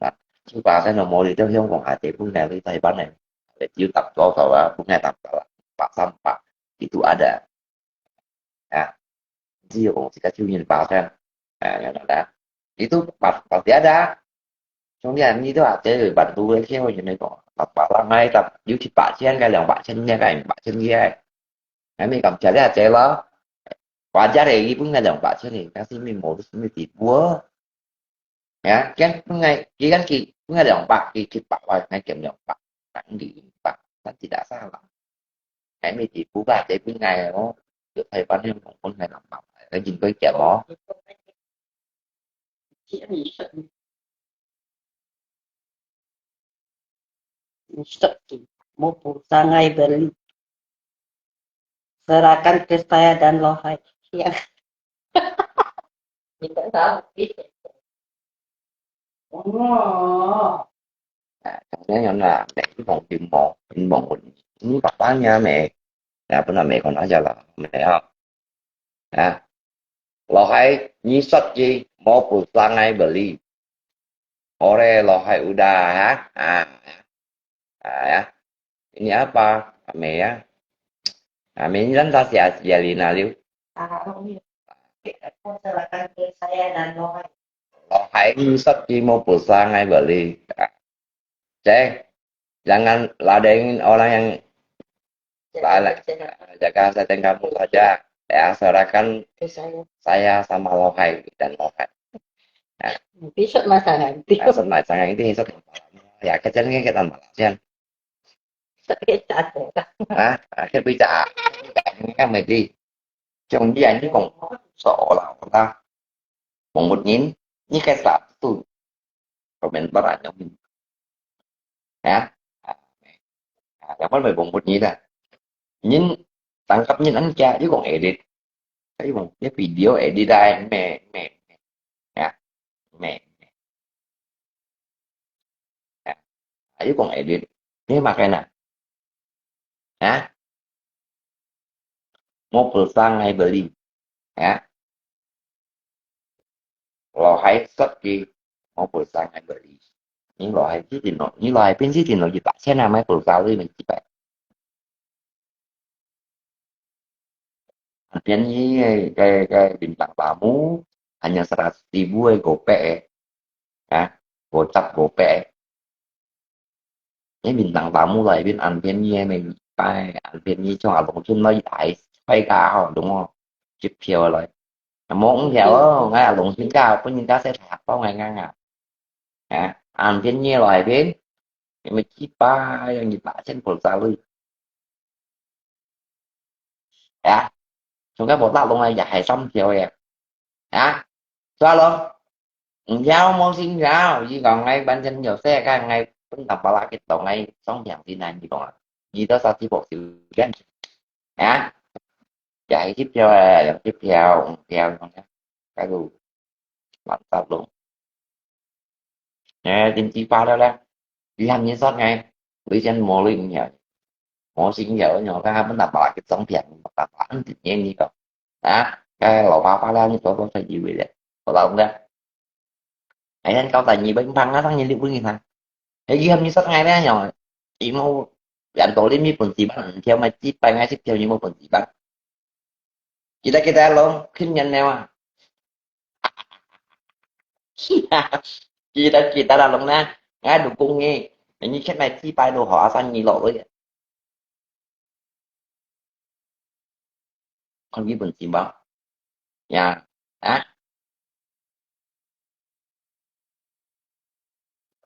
Na, chiu ba san no mo li teo hiong kong ha te pun ngai lui tai ban ne. Le chiu tap to to ba, pun ngai tap ba, ba san ba, itu ada. Ya, chiu kong si ka chiu nyin ba san. Ya, ya, ya. Itu pas, pasti ada. 兄弟啊，你都話這有辦法个，聽我跟你講，爸爸讓𠊎一個有七八千个、兩百千个，个八千个，還沒講價了，這了，我家里一般个兩百千个，但是你無，你地步哦。 Ya, kan pengay, kan ki pengay liang pak, ki ki pak wai ngai kem liang pak, tak di pak, tak tidak salah. Ngai mi ti pu ba te pengay o, yo thai ban yang kong pengay liang pak, ngai jin koi kem o. Sedih, mau pulsa ngai beli. Serahkan ke saya dan Lohai. Ya. Kita tahu. Oh. Nah, contohnya nah, mek itu mong bim mong, bim mong pun. Ini bapaknya mek. Nah, pernah mek kon aja lah, mek ya. Nah, Lohai nyisot ji mau pulsa ngai beli. Ore Lohai udah ha. Ah, ya. Ah, ya. Ini apa? Ame ya. Ame ini kan tadi ya, ya Lina liu. Silakan ke saya dan Lohai. Lohai nyisot ji mau pulsa ngai beli. Ah. Cek, jangan ladengin orang yang Jaga, jaga kesehatan kamu saja. Ya, serahkan ke saya. Saya sama Lohai dan Lohai. Besok masangan. Besok masangan itu besok. Ya, kecil ni kita malah sian. Sakit hati. Ah, sakit bisa. Ini kan mesti. Cuma dia ini kong seolah-olah một mình, ini cái satu komentar aja. Ya. Ah, yang paling bông bút ni dah. Nhìn tangkap nhìn ăn kia, yuk kong edit. Yuk kong, ini video edit dah, mẹ, mẹ, mẹ. Ya. Mẹ, mẹ. Ya. Yuk kong edit. Ini makanya. Ha? Mau pulsa ngai beli. Ya. Lohai sot ki mau pulsa ngai beli. Ni Lohai si tin lo, ni Lohai pin si tin lo, ji tak chen na mai pulsa lui mai ji pai. Antian ni cái, cái bintang tamu hanya seratus ribu eh, gopek eh. Ha? Gocap gopek eh. Ini bintang tamu lai pin antian ni eh, mai ji pai, antian ni chong alung chun lai ai, pai ka hao dung o. Chip phiêu lai. Mong phiêu, ngai alung chun ka, pun ni ka se thak pao ngai ngang ah. Ha? Antian ni lai pin. Ini mai ji pai, yang ji pai chen pulsa lui. Ya. Chúng ta một lát luôn là giải hai trăm triệu ya. Ya. Sao luôn? Giao mong xin giao, chỉ còn ngay bản thân nhiều xe cái ngay pun tầm bao la cái tổng ngay sống hàng tin này chỉ còn gì đó sao chỉ một triệu dân. Ya. Giải tiếp theo là tiếp theo, theo cái đủ. Mantap luôn. Eh, tin chỉ pha đó là. Vì hàm như sót ngay. Vì chân mô linh nhỉ. Mô sinh nhớ nhỏ ra, mình đã bảo cái sống thiện, mình đã bảo ăn thịt nhẹ như cậu. Đó, cái lẩu pha pha là như cậu có thể gì vậy đấy. Có lẩu không đấy? Hãy ăn cậu tại nhị bánh phăng á, thằng nhị liệu bưng gì thằng. Thế vì hàm như sót ngay đấy nhỏ. Ý mô, gắn tổ lên mi bún xì băng, theo mà chỉ phải ngay tiếp theo như mô bún xì băng. Kita-kita long, khuyên nhân nèo à. Kita-kita là long na, ngai dukung nge. Ngai ni khét nai chi pai đồ họ sang ngi lọ rồi. Kon ki bun sim bao. Ya, ha?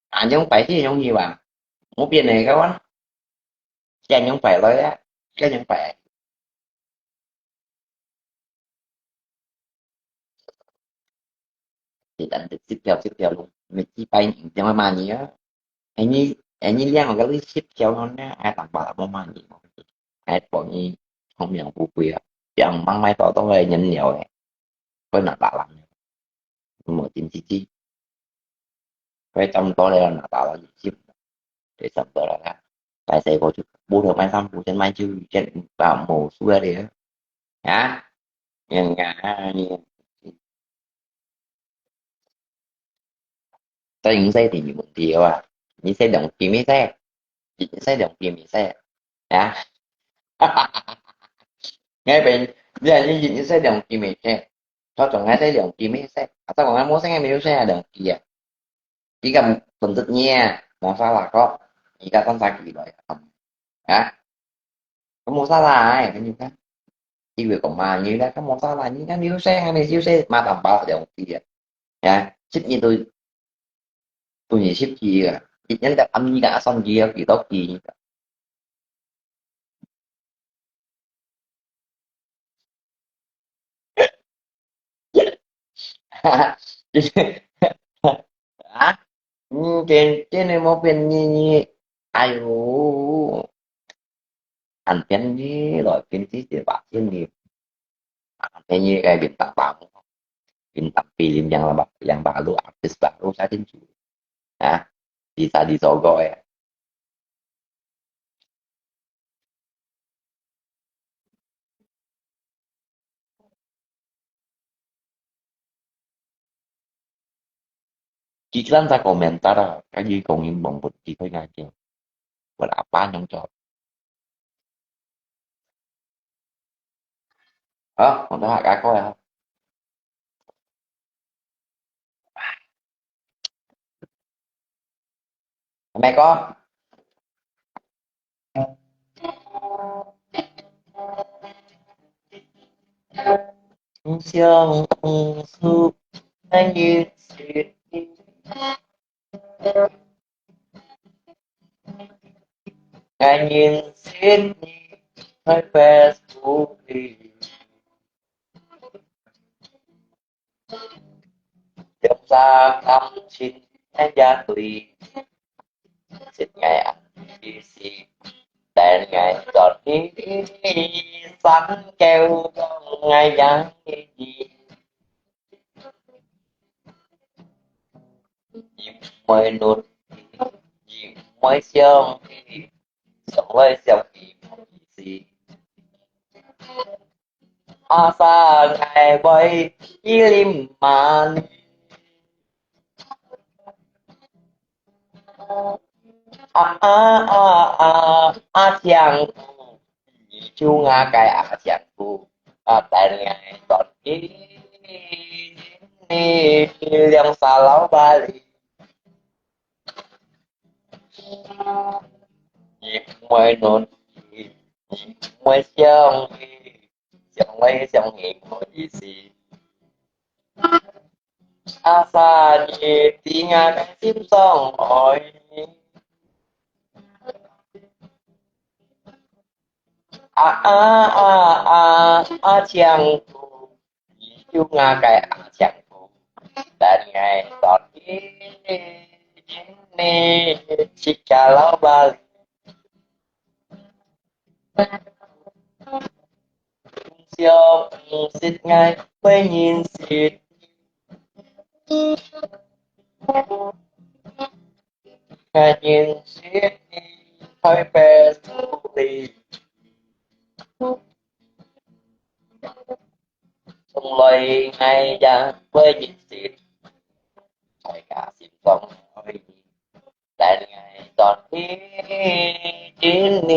À, nhung phải chứ nhung gì mà. Muốn biết này các bạn. Cái nhung phải rồi á. Cái nhung phải. Thì đánh được tiếp theo, tiếp theo luôn. Mình chỉ phải những cái mà gì á. Anh như, anh như liang cái lưới tiếp theo nó nè, ai tặng bảo là mua mà gì. Ai bảo như không nhận vụ quỷ á. Chẳng mang mai tỏ tỏ về nhân nhiều ấy. Có nặng lạ lắm. Một chín chín chín. Cái trong đó là nặng lạ lắm. Để trong đó là cái xe có chút bút được mai xăm, bút trên mai chứ, trên bảo mổ xua đi á. Hả? Nhưng ngà, 但係你使電源問題啊，你使兩G咪使，你使兩G咪使，啊？𠊎變，你係你你使兩G咪使，佢仲係使兩G咪使，啊，再講𠊎無使，𠊎無使啊兩G啊。你敢本職業，無masalah kok，你个當啥幾來啊？啊？無masalah，哎，你看，以為講嘛，你來看無masalah，你看你有細漢个，有細嘛，淡薄了解啊。啊，十年都，都二十幾啊，一年得暗你个算幾啊，幾多幾？啊？嗯，真，真个無變呢，呢。哎喲，恁變呢，來變呢，就八千呢。啊，變呢，該變大包，變大比零兩百，兩百六，artis baru saya tinju. Ha? Bisa disogo ya. 佢間在komentar啊，佢講英文，佢可以解決。我阿爸用咗。好，我都下个過啊。美國。相思難忍說，難忍說你在Facebook裡。 兩儕感情也對，識𠊎暗時，等𠊎轉去，三九講𠊎也你，你毋會努力，你毋會想你，想來想去無意思。 Asa ngai bơi ilim man. A a a a a Chiang Pu, ni chu nga kai a Chiang Pu, a tan ngai ton ni ni liang sa lau ba li. Ni mai non ni mai siang ni. 想來想去無意思。Asa你知𠊎个心上愛你。啊啊啊啊啊，Chiang Pu，你就𠊎个啊Chiang Pu，但𠊎到底你自家老板。 相識𠊎會認識，𠊎認識你在Facebook裡，從來𠊎也會認識，在家心中愛你。 但𠊎轉去，今日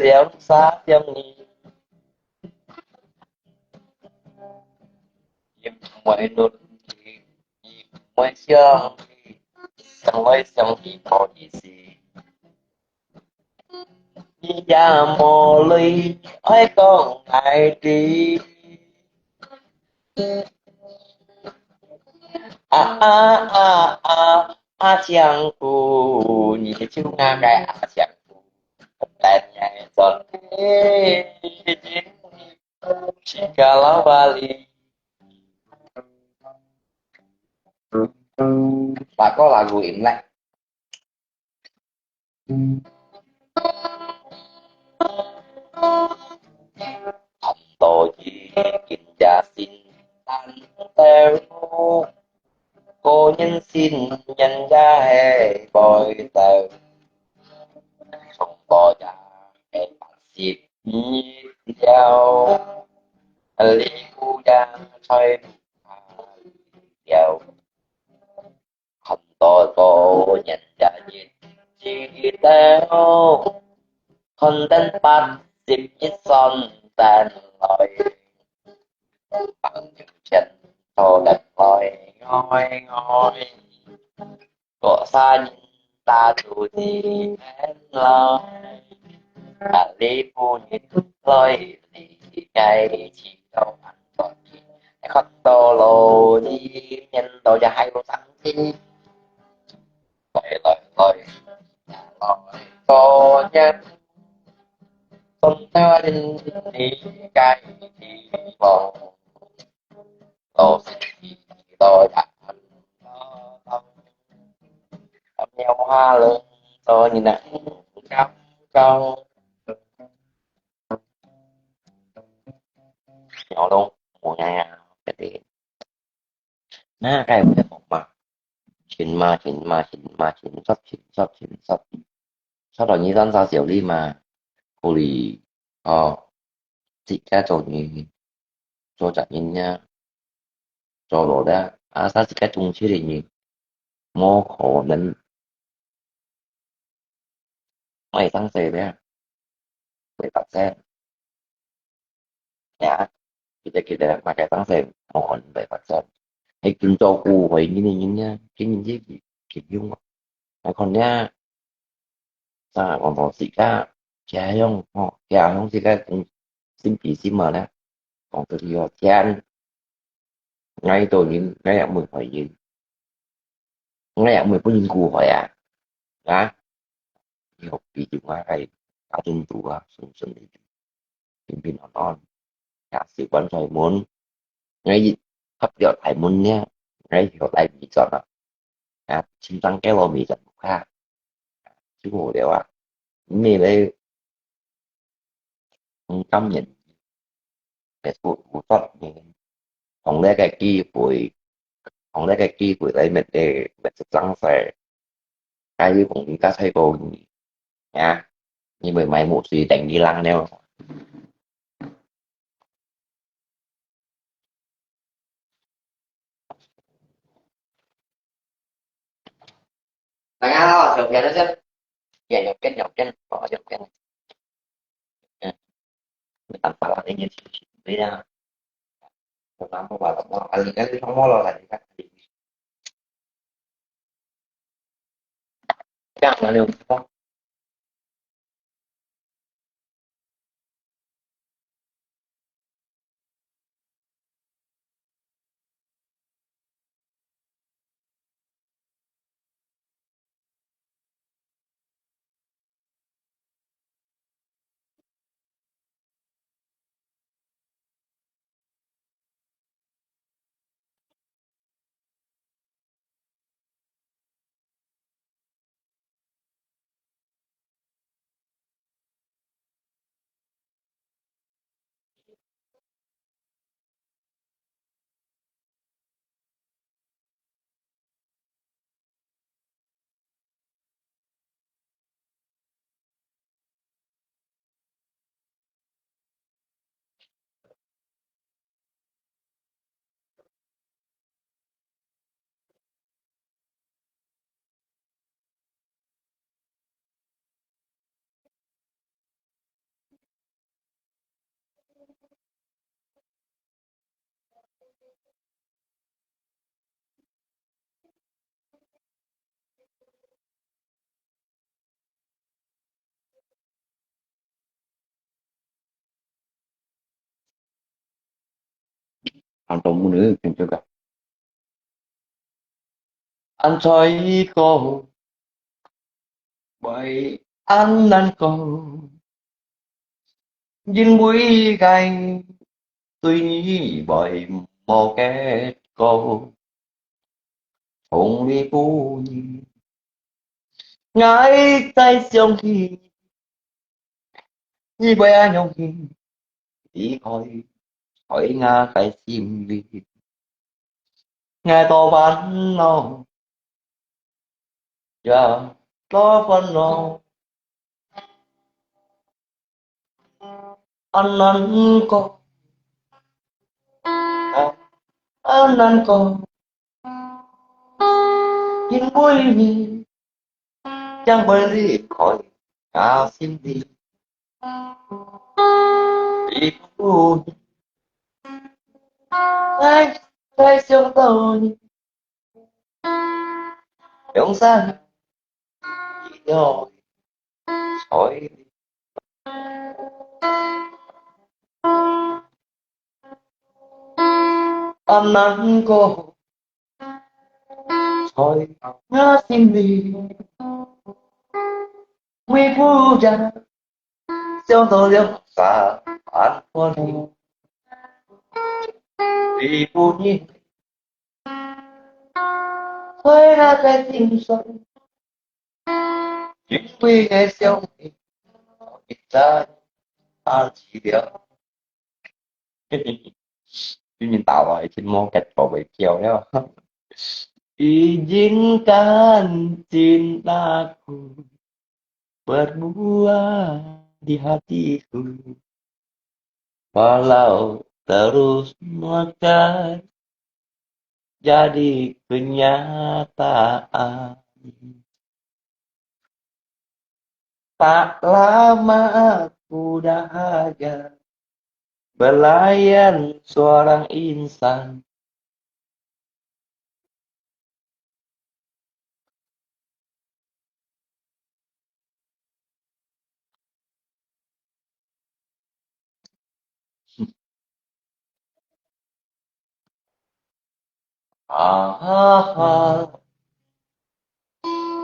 兩三兩年，也毋會努力，也毋會想你，想來想去無意思。你也無鐳，愛講𠊎知。 啊啊啊啊啊，Chiang Pu，你就𠊎个啊Chiang Pu，但𠊎做你自家老板哩。Bagus lagu Imlek. 看到雨，今夜心難透，個人心人也係會透。從來也係八十年了，你姑也在屋下了。 看到个人也一直等，看等八十一算等來，朋友圈都等來，愛愛。過生日打主意很來，啊，禮物一來，你該知道安到底，看到老子面都也還有生氣。來來來，來過年，送到你該地方。 老師，老師，苗下人，做你那高高。苗龍，我呀，呀，別的，那該有得講嘛？尋嘛，尋嘛，尋嘛，尋，索尋，索尋，索尋。 出來你當初小弟嘛，可以，哦，自家做人，做責任呀，做落了，啊，他自家種出的人，無可能，會當死的，會發生。 呀，記得記得，麼个東西無可能會發生。係今朝過後个人个人呢，今日佢佢用啊。𠊎看呢，啥講到自家，家鄉吼，家鄉自家講心比心嘛呢，講出去哦，錢，𠊎做人，𠊎也毋會害人。 𠊎也毋會分人苦害啊，啊！你好，畢竟𠊎係家中主啊，順順利利，平平安安，也是棺材門。𠊎一合了大門呢，𠊎就來尾轉啊，啊，親生雞我尾轉屋下，就好了啊。你咧，嗯，今年 滅不無法呢，同這个機會，同這个機會來滅个滅出爭勢，該你講你个菜高你，呀，你會買木水等你人了。 大家好，右邊那邊，右邊，右邊，哦，右邊。嗯，你打打了，你也去去，对呀。我拿不完了，我还是跟你说过了，你看。这样的，你有看到？ 恁多問題，真正个。恁衰過，會恁難過，因為𠊎對你會無結果。從你不離，𠊎再想起， 你會恁樣去離開，在𠊎个心裡，𠊎多煩惱，呀，多煩惱，恁難過，恁難過，因為你 將會離開𠊎心裡。你不，愛再想到你，兩儕一條水。暗難過在我心裡，每晡夜想到兩儕恁可憐，一晡日在那個心上，因為𠊎想你，一直啊寂寞。你們打我一定莫get到會跳了。Izinkan cintaku berbuah di hatiku, walau terus mengakar jadi kenyataan. Tak lama aku dahaga belayan seorang insan. Ahaha.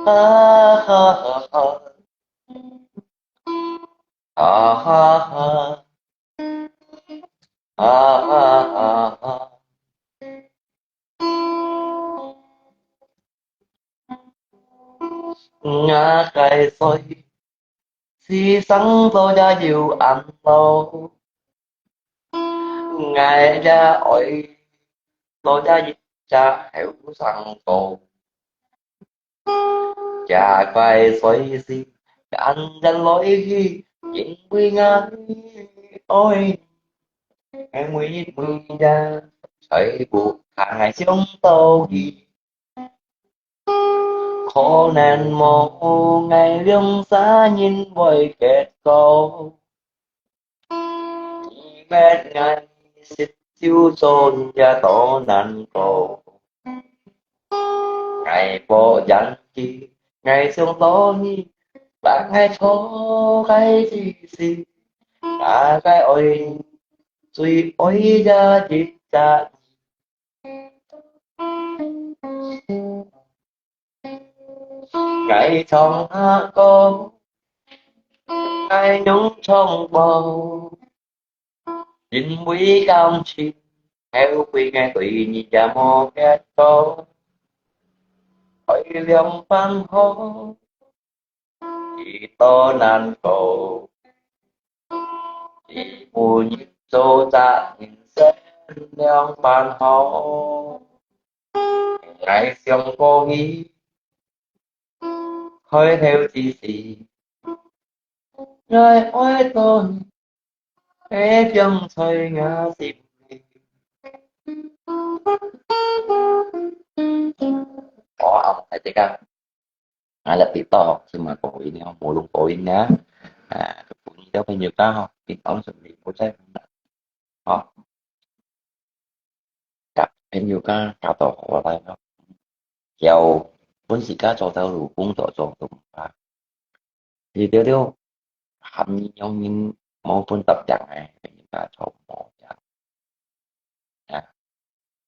Ahaha. Ahaha. Ahaha. Ngã cái soi, si sang to ya yu an lo. Ngã ya oi, to ya yi cha heo sang to. Ya cái soi si, an ya loi hi, in bui ngã oi. Ngã mui yi mui ya, sai bu, khang ngã siung to yi. Khó nên mô ngài lương xa nhìn với kết cấu. Chỉ mệt ngài xịt chiếu trôn ya tỏ năn cầu. Ngài bộ dáng chi, ngài xương tỏ hi, bác ngài thô cái chi si. Ngã cái ôi, suy ôi ya chi cha. Ngài trong hạ cô, ngài nhung trong bầu. Chính vì cảm情, theo quy ngài tùy nhị ya mô kết tô. Ôi liang phan hô. Chỉ to năn cầu. Chỉ bu nhịp châu cha nhìn sen liang phan hô. Ngài siang cô hi. Hơi theo chỉ si. Ngài ôi to. Ê piang choi ngã sim. Ủa, ông thầy Tê Cang. Ngã lật bị to, xin mời cô ý nhau, mùa lung cô ý nhá. À, cô ý đâu phải nhiều cá không? Thì tổng sự bị cô chết không? Hả? Cặp em nhiều cá, cá to của lai đó. Kéo, vốn gì cá cho tao đủ cũng cho cho tụi mà. Thì tiêu tiêu, hẳn nhau nhìn, mau vốn tập chẳng ai, phải những cá cho mau chẳng. À,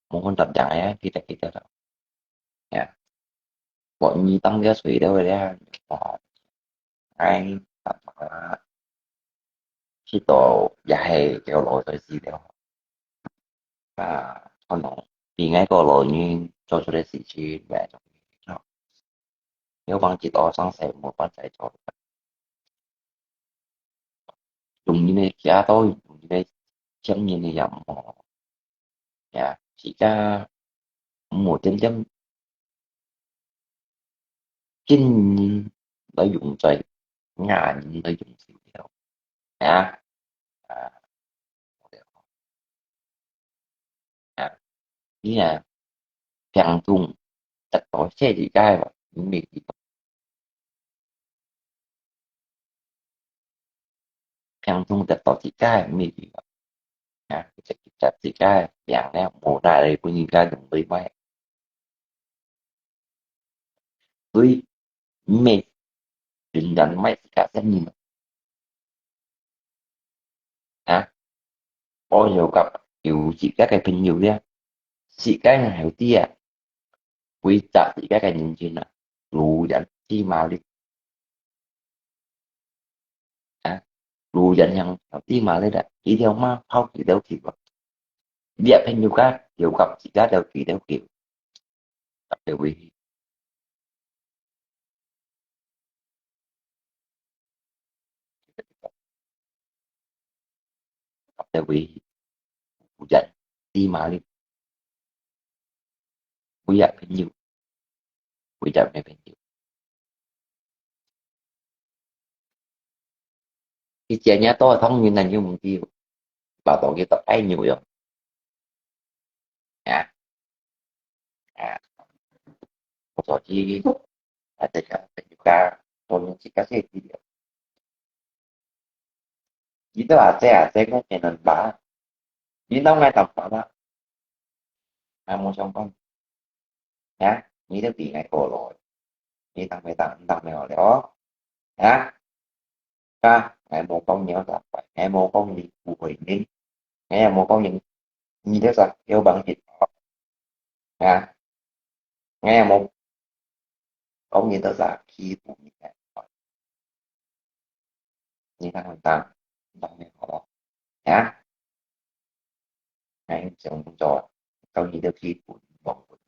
mau vốn tập chẳng ai, kita kita đó. Ya. Bọn nhi tâm cái suy đó rồi đó. Ai, tập mà. Khi tổ, ya hay, kéo lối tới gì đó. À, con nó, vì ngay có lối như, cho cho đây xí chi, mẹ cho. Nếu bằng chỉ tỏ sáng sớm một bát cháo cho. Dùng như này kia thôi, dùng như này, chấm như này yam mò. Ya, chỉ cả một chấm chấm. Chính như lợi dụng rồi, ngã như lợi dụng sự điều. Ya. À. À. Ý là, 病痛得到自己个，你未知道。病痛得到自己个，你未知道。啊，自己个病咧，無奈你分人家用對歹。對，毋係永遠毋係自家先人啊。愛有个有自家个朋友呀，自家个兄弟啊，為著自家个人生啊，路遠知馬力。啊，路遠行知馬力啊，幾條馬跑幾條橋啊。你个朋友家有个自家就幾條橋，特別危險。特別危險，路遠知馬力。為个朋友，為个咩朋友？以前也多當然人又毋知，把到佢都愛牛用。啊，啊，我早知，啊，這个朋友家，多年自家先知了。你都啊，這啊，這个才能吧？你當然當吧啦。啊，無相干。啊，你都比𠊎過來，你當然當，當然好了哦。啊，啊，𠊎無講你有啥壞，𠊎無講你毋會認，𠊎也無講你，你這啥有問題哦。啊，𠊎也無講你這啥欺負你个。你看很大，很大面好了。啊？ 哎，想做，到你都去滾，滾，滾，滾。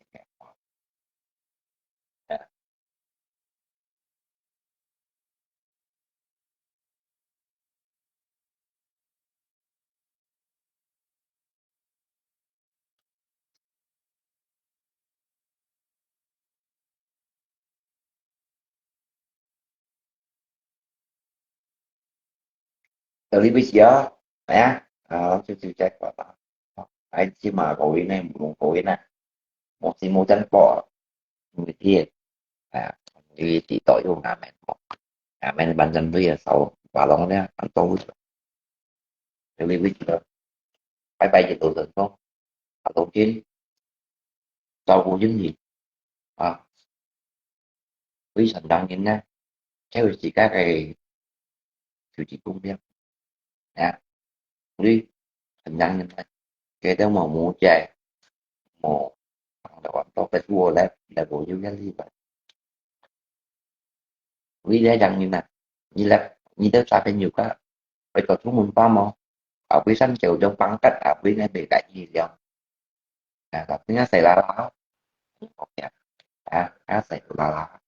到這位時啊，係啊，啊，就，就再講啦。哎，這馬各位呢，無論各位呢，無時無間播啊，因為佢，哎呀，因為佢都有阿門哦，阿門完全對啊，少巴龍呢，很多位。 各位位置，拜拜一路順風，啊，當真，照顧人民，啊，為善良人呢，就係自家个，就係公平，啊，為善良人呢，佢都無無債，無，當多个我來，來無有壓力个。 為了人民啊，你來，你都啥朋友个，會到出門吧麼？啊，為啥就用放假啊，為了未來醫療。啊，tapi啊，細啦啦，OK啊，啊，啊，細啦啦，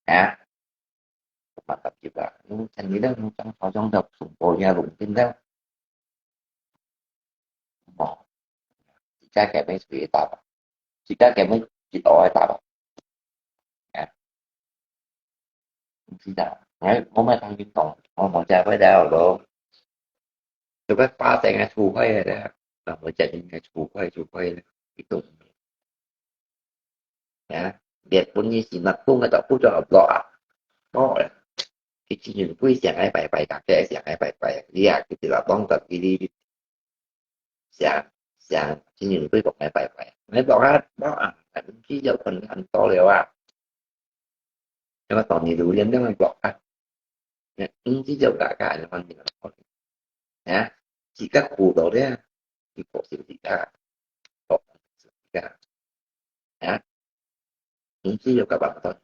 啊，mantap juga. Hmm, sendiri dong, macam kosong dong, sumpahnya mungkin dong. Mo, 自家个咩水打吧，自家个咩一道个打吧。啊，毋知啊，哎，我乜當運動，我無食過了咯。都快發生个出貨个了，啊，我食應該出貨，出貨了，一動。 啊，日本个是乜講个都不做block啊，block啊，佢真正會想愛拜拜，大家想愛拜拜，你啊，佢就來講到佢哋想，想，真正會講愛拜拜，愛block啊，block啊，毋知就困難多了啊。那麼當年榴槤那麼block啊，毋知就大家那麼 啊，自家苦到咧，你苦死自家，苦死自家，啊，毋知有个辦法。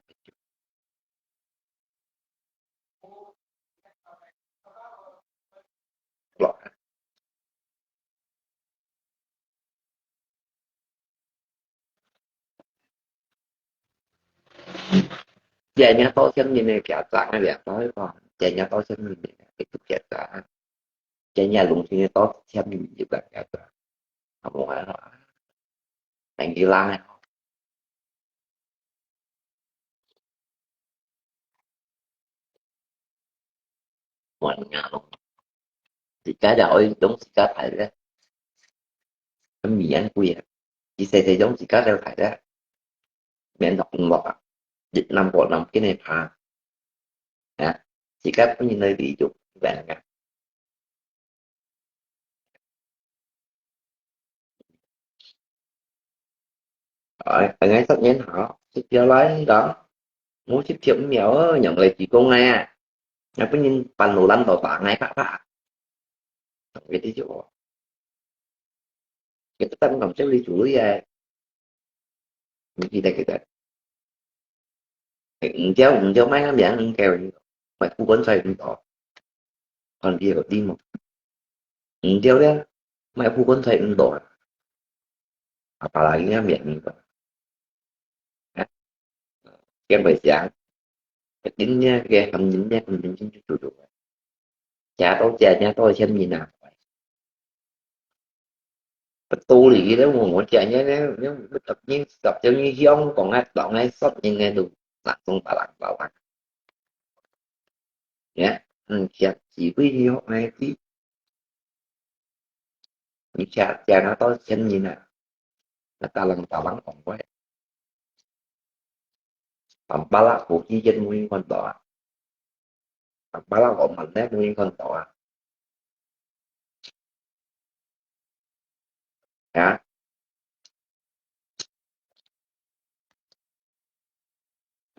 這人多少人个家長啊，這多一個，這人多少人个一個家長，這人攏係多少人个家長，啊，無啊，很緊啦。 換啊咯。自家就愛用自家大个，咁米恁貴啊，佢細細用自家就大个，免落五落啊，一năm過năm cái này怕，啊，自家本人來利用，免个。 哎，哎，十年好，十條來，你講，無十條毋要啊，用來提供啊，也分人半路攔到打𠊎啪啪。佢就，佢就當講這位主位啊，你記得記得。五條五條買个名，五條，買副棺材五條，看你有理無？五條咧，買副棺材五條啊，啊，把人家名个，啊，變为啥？今年个，今年个，今年就做做，加多加加多千人啊！不道理个，我我讲呢，呢，呢，十年十年香港啊，当然十年个都难中把人包啊。耶，嗯，像几位你学来的，你加加拿大千人啊，那大人大人讲过，打巴拉国际节目你看到啊？ Ang pala ko man ne mo ikan to a. Ya.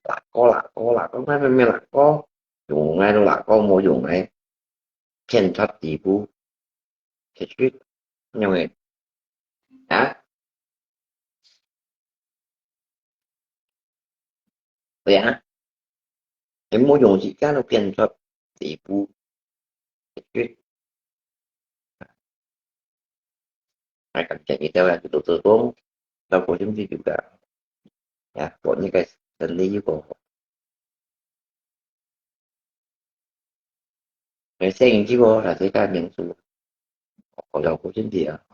Lako, lako, lako, ngai me lako. Yung ngai lako mo yung ngai. Khen chat tipu. Kechit. Yung eh. Ha? 对啊，你莫用自家都变出地步。还感谢你在外头做工，照顾身体就个，呀，我那个生理又不好。 个生意个，还是个民宿，好照顾身体啊，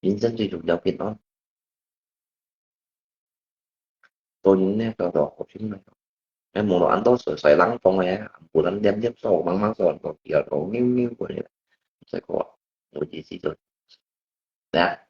人生最重要平安。做人呢，做到好心个，哎，无论安到谁，谁人讲个，不能念念说，忙忙说，都不要都扭扭过来，这个，我意思就，对啊，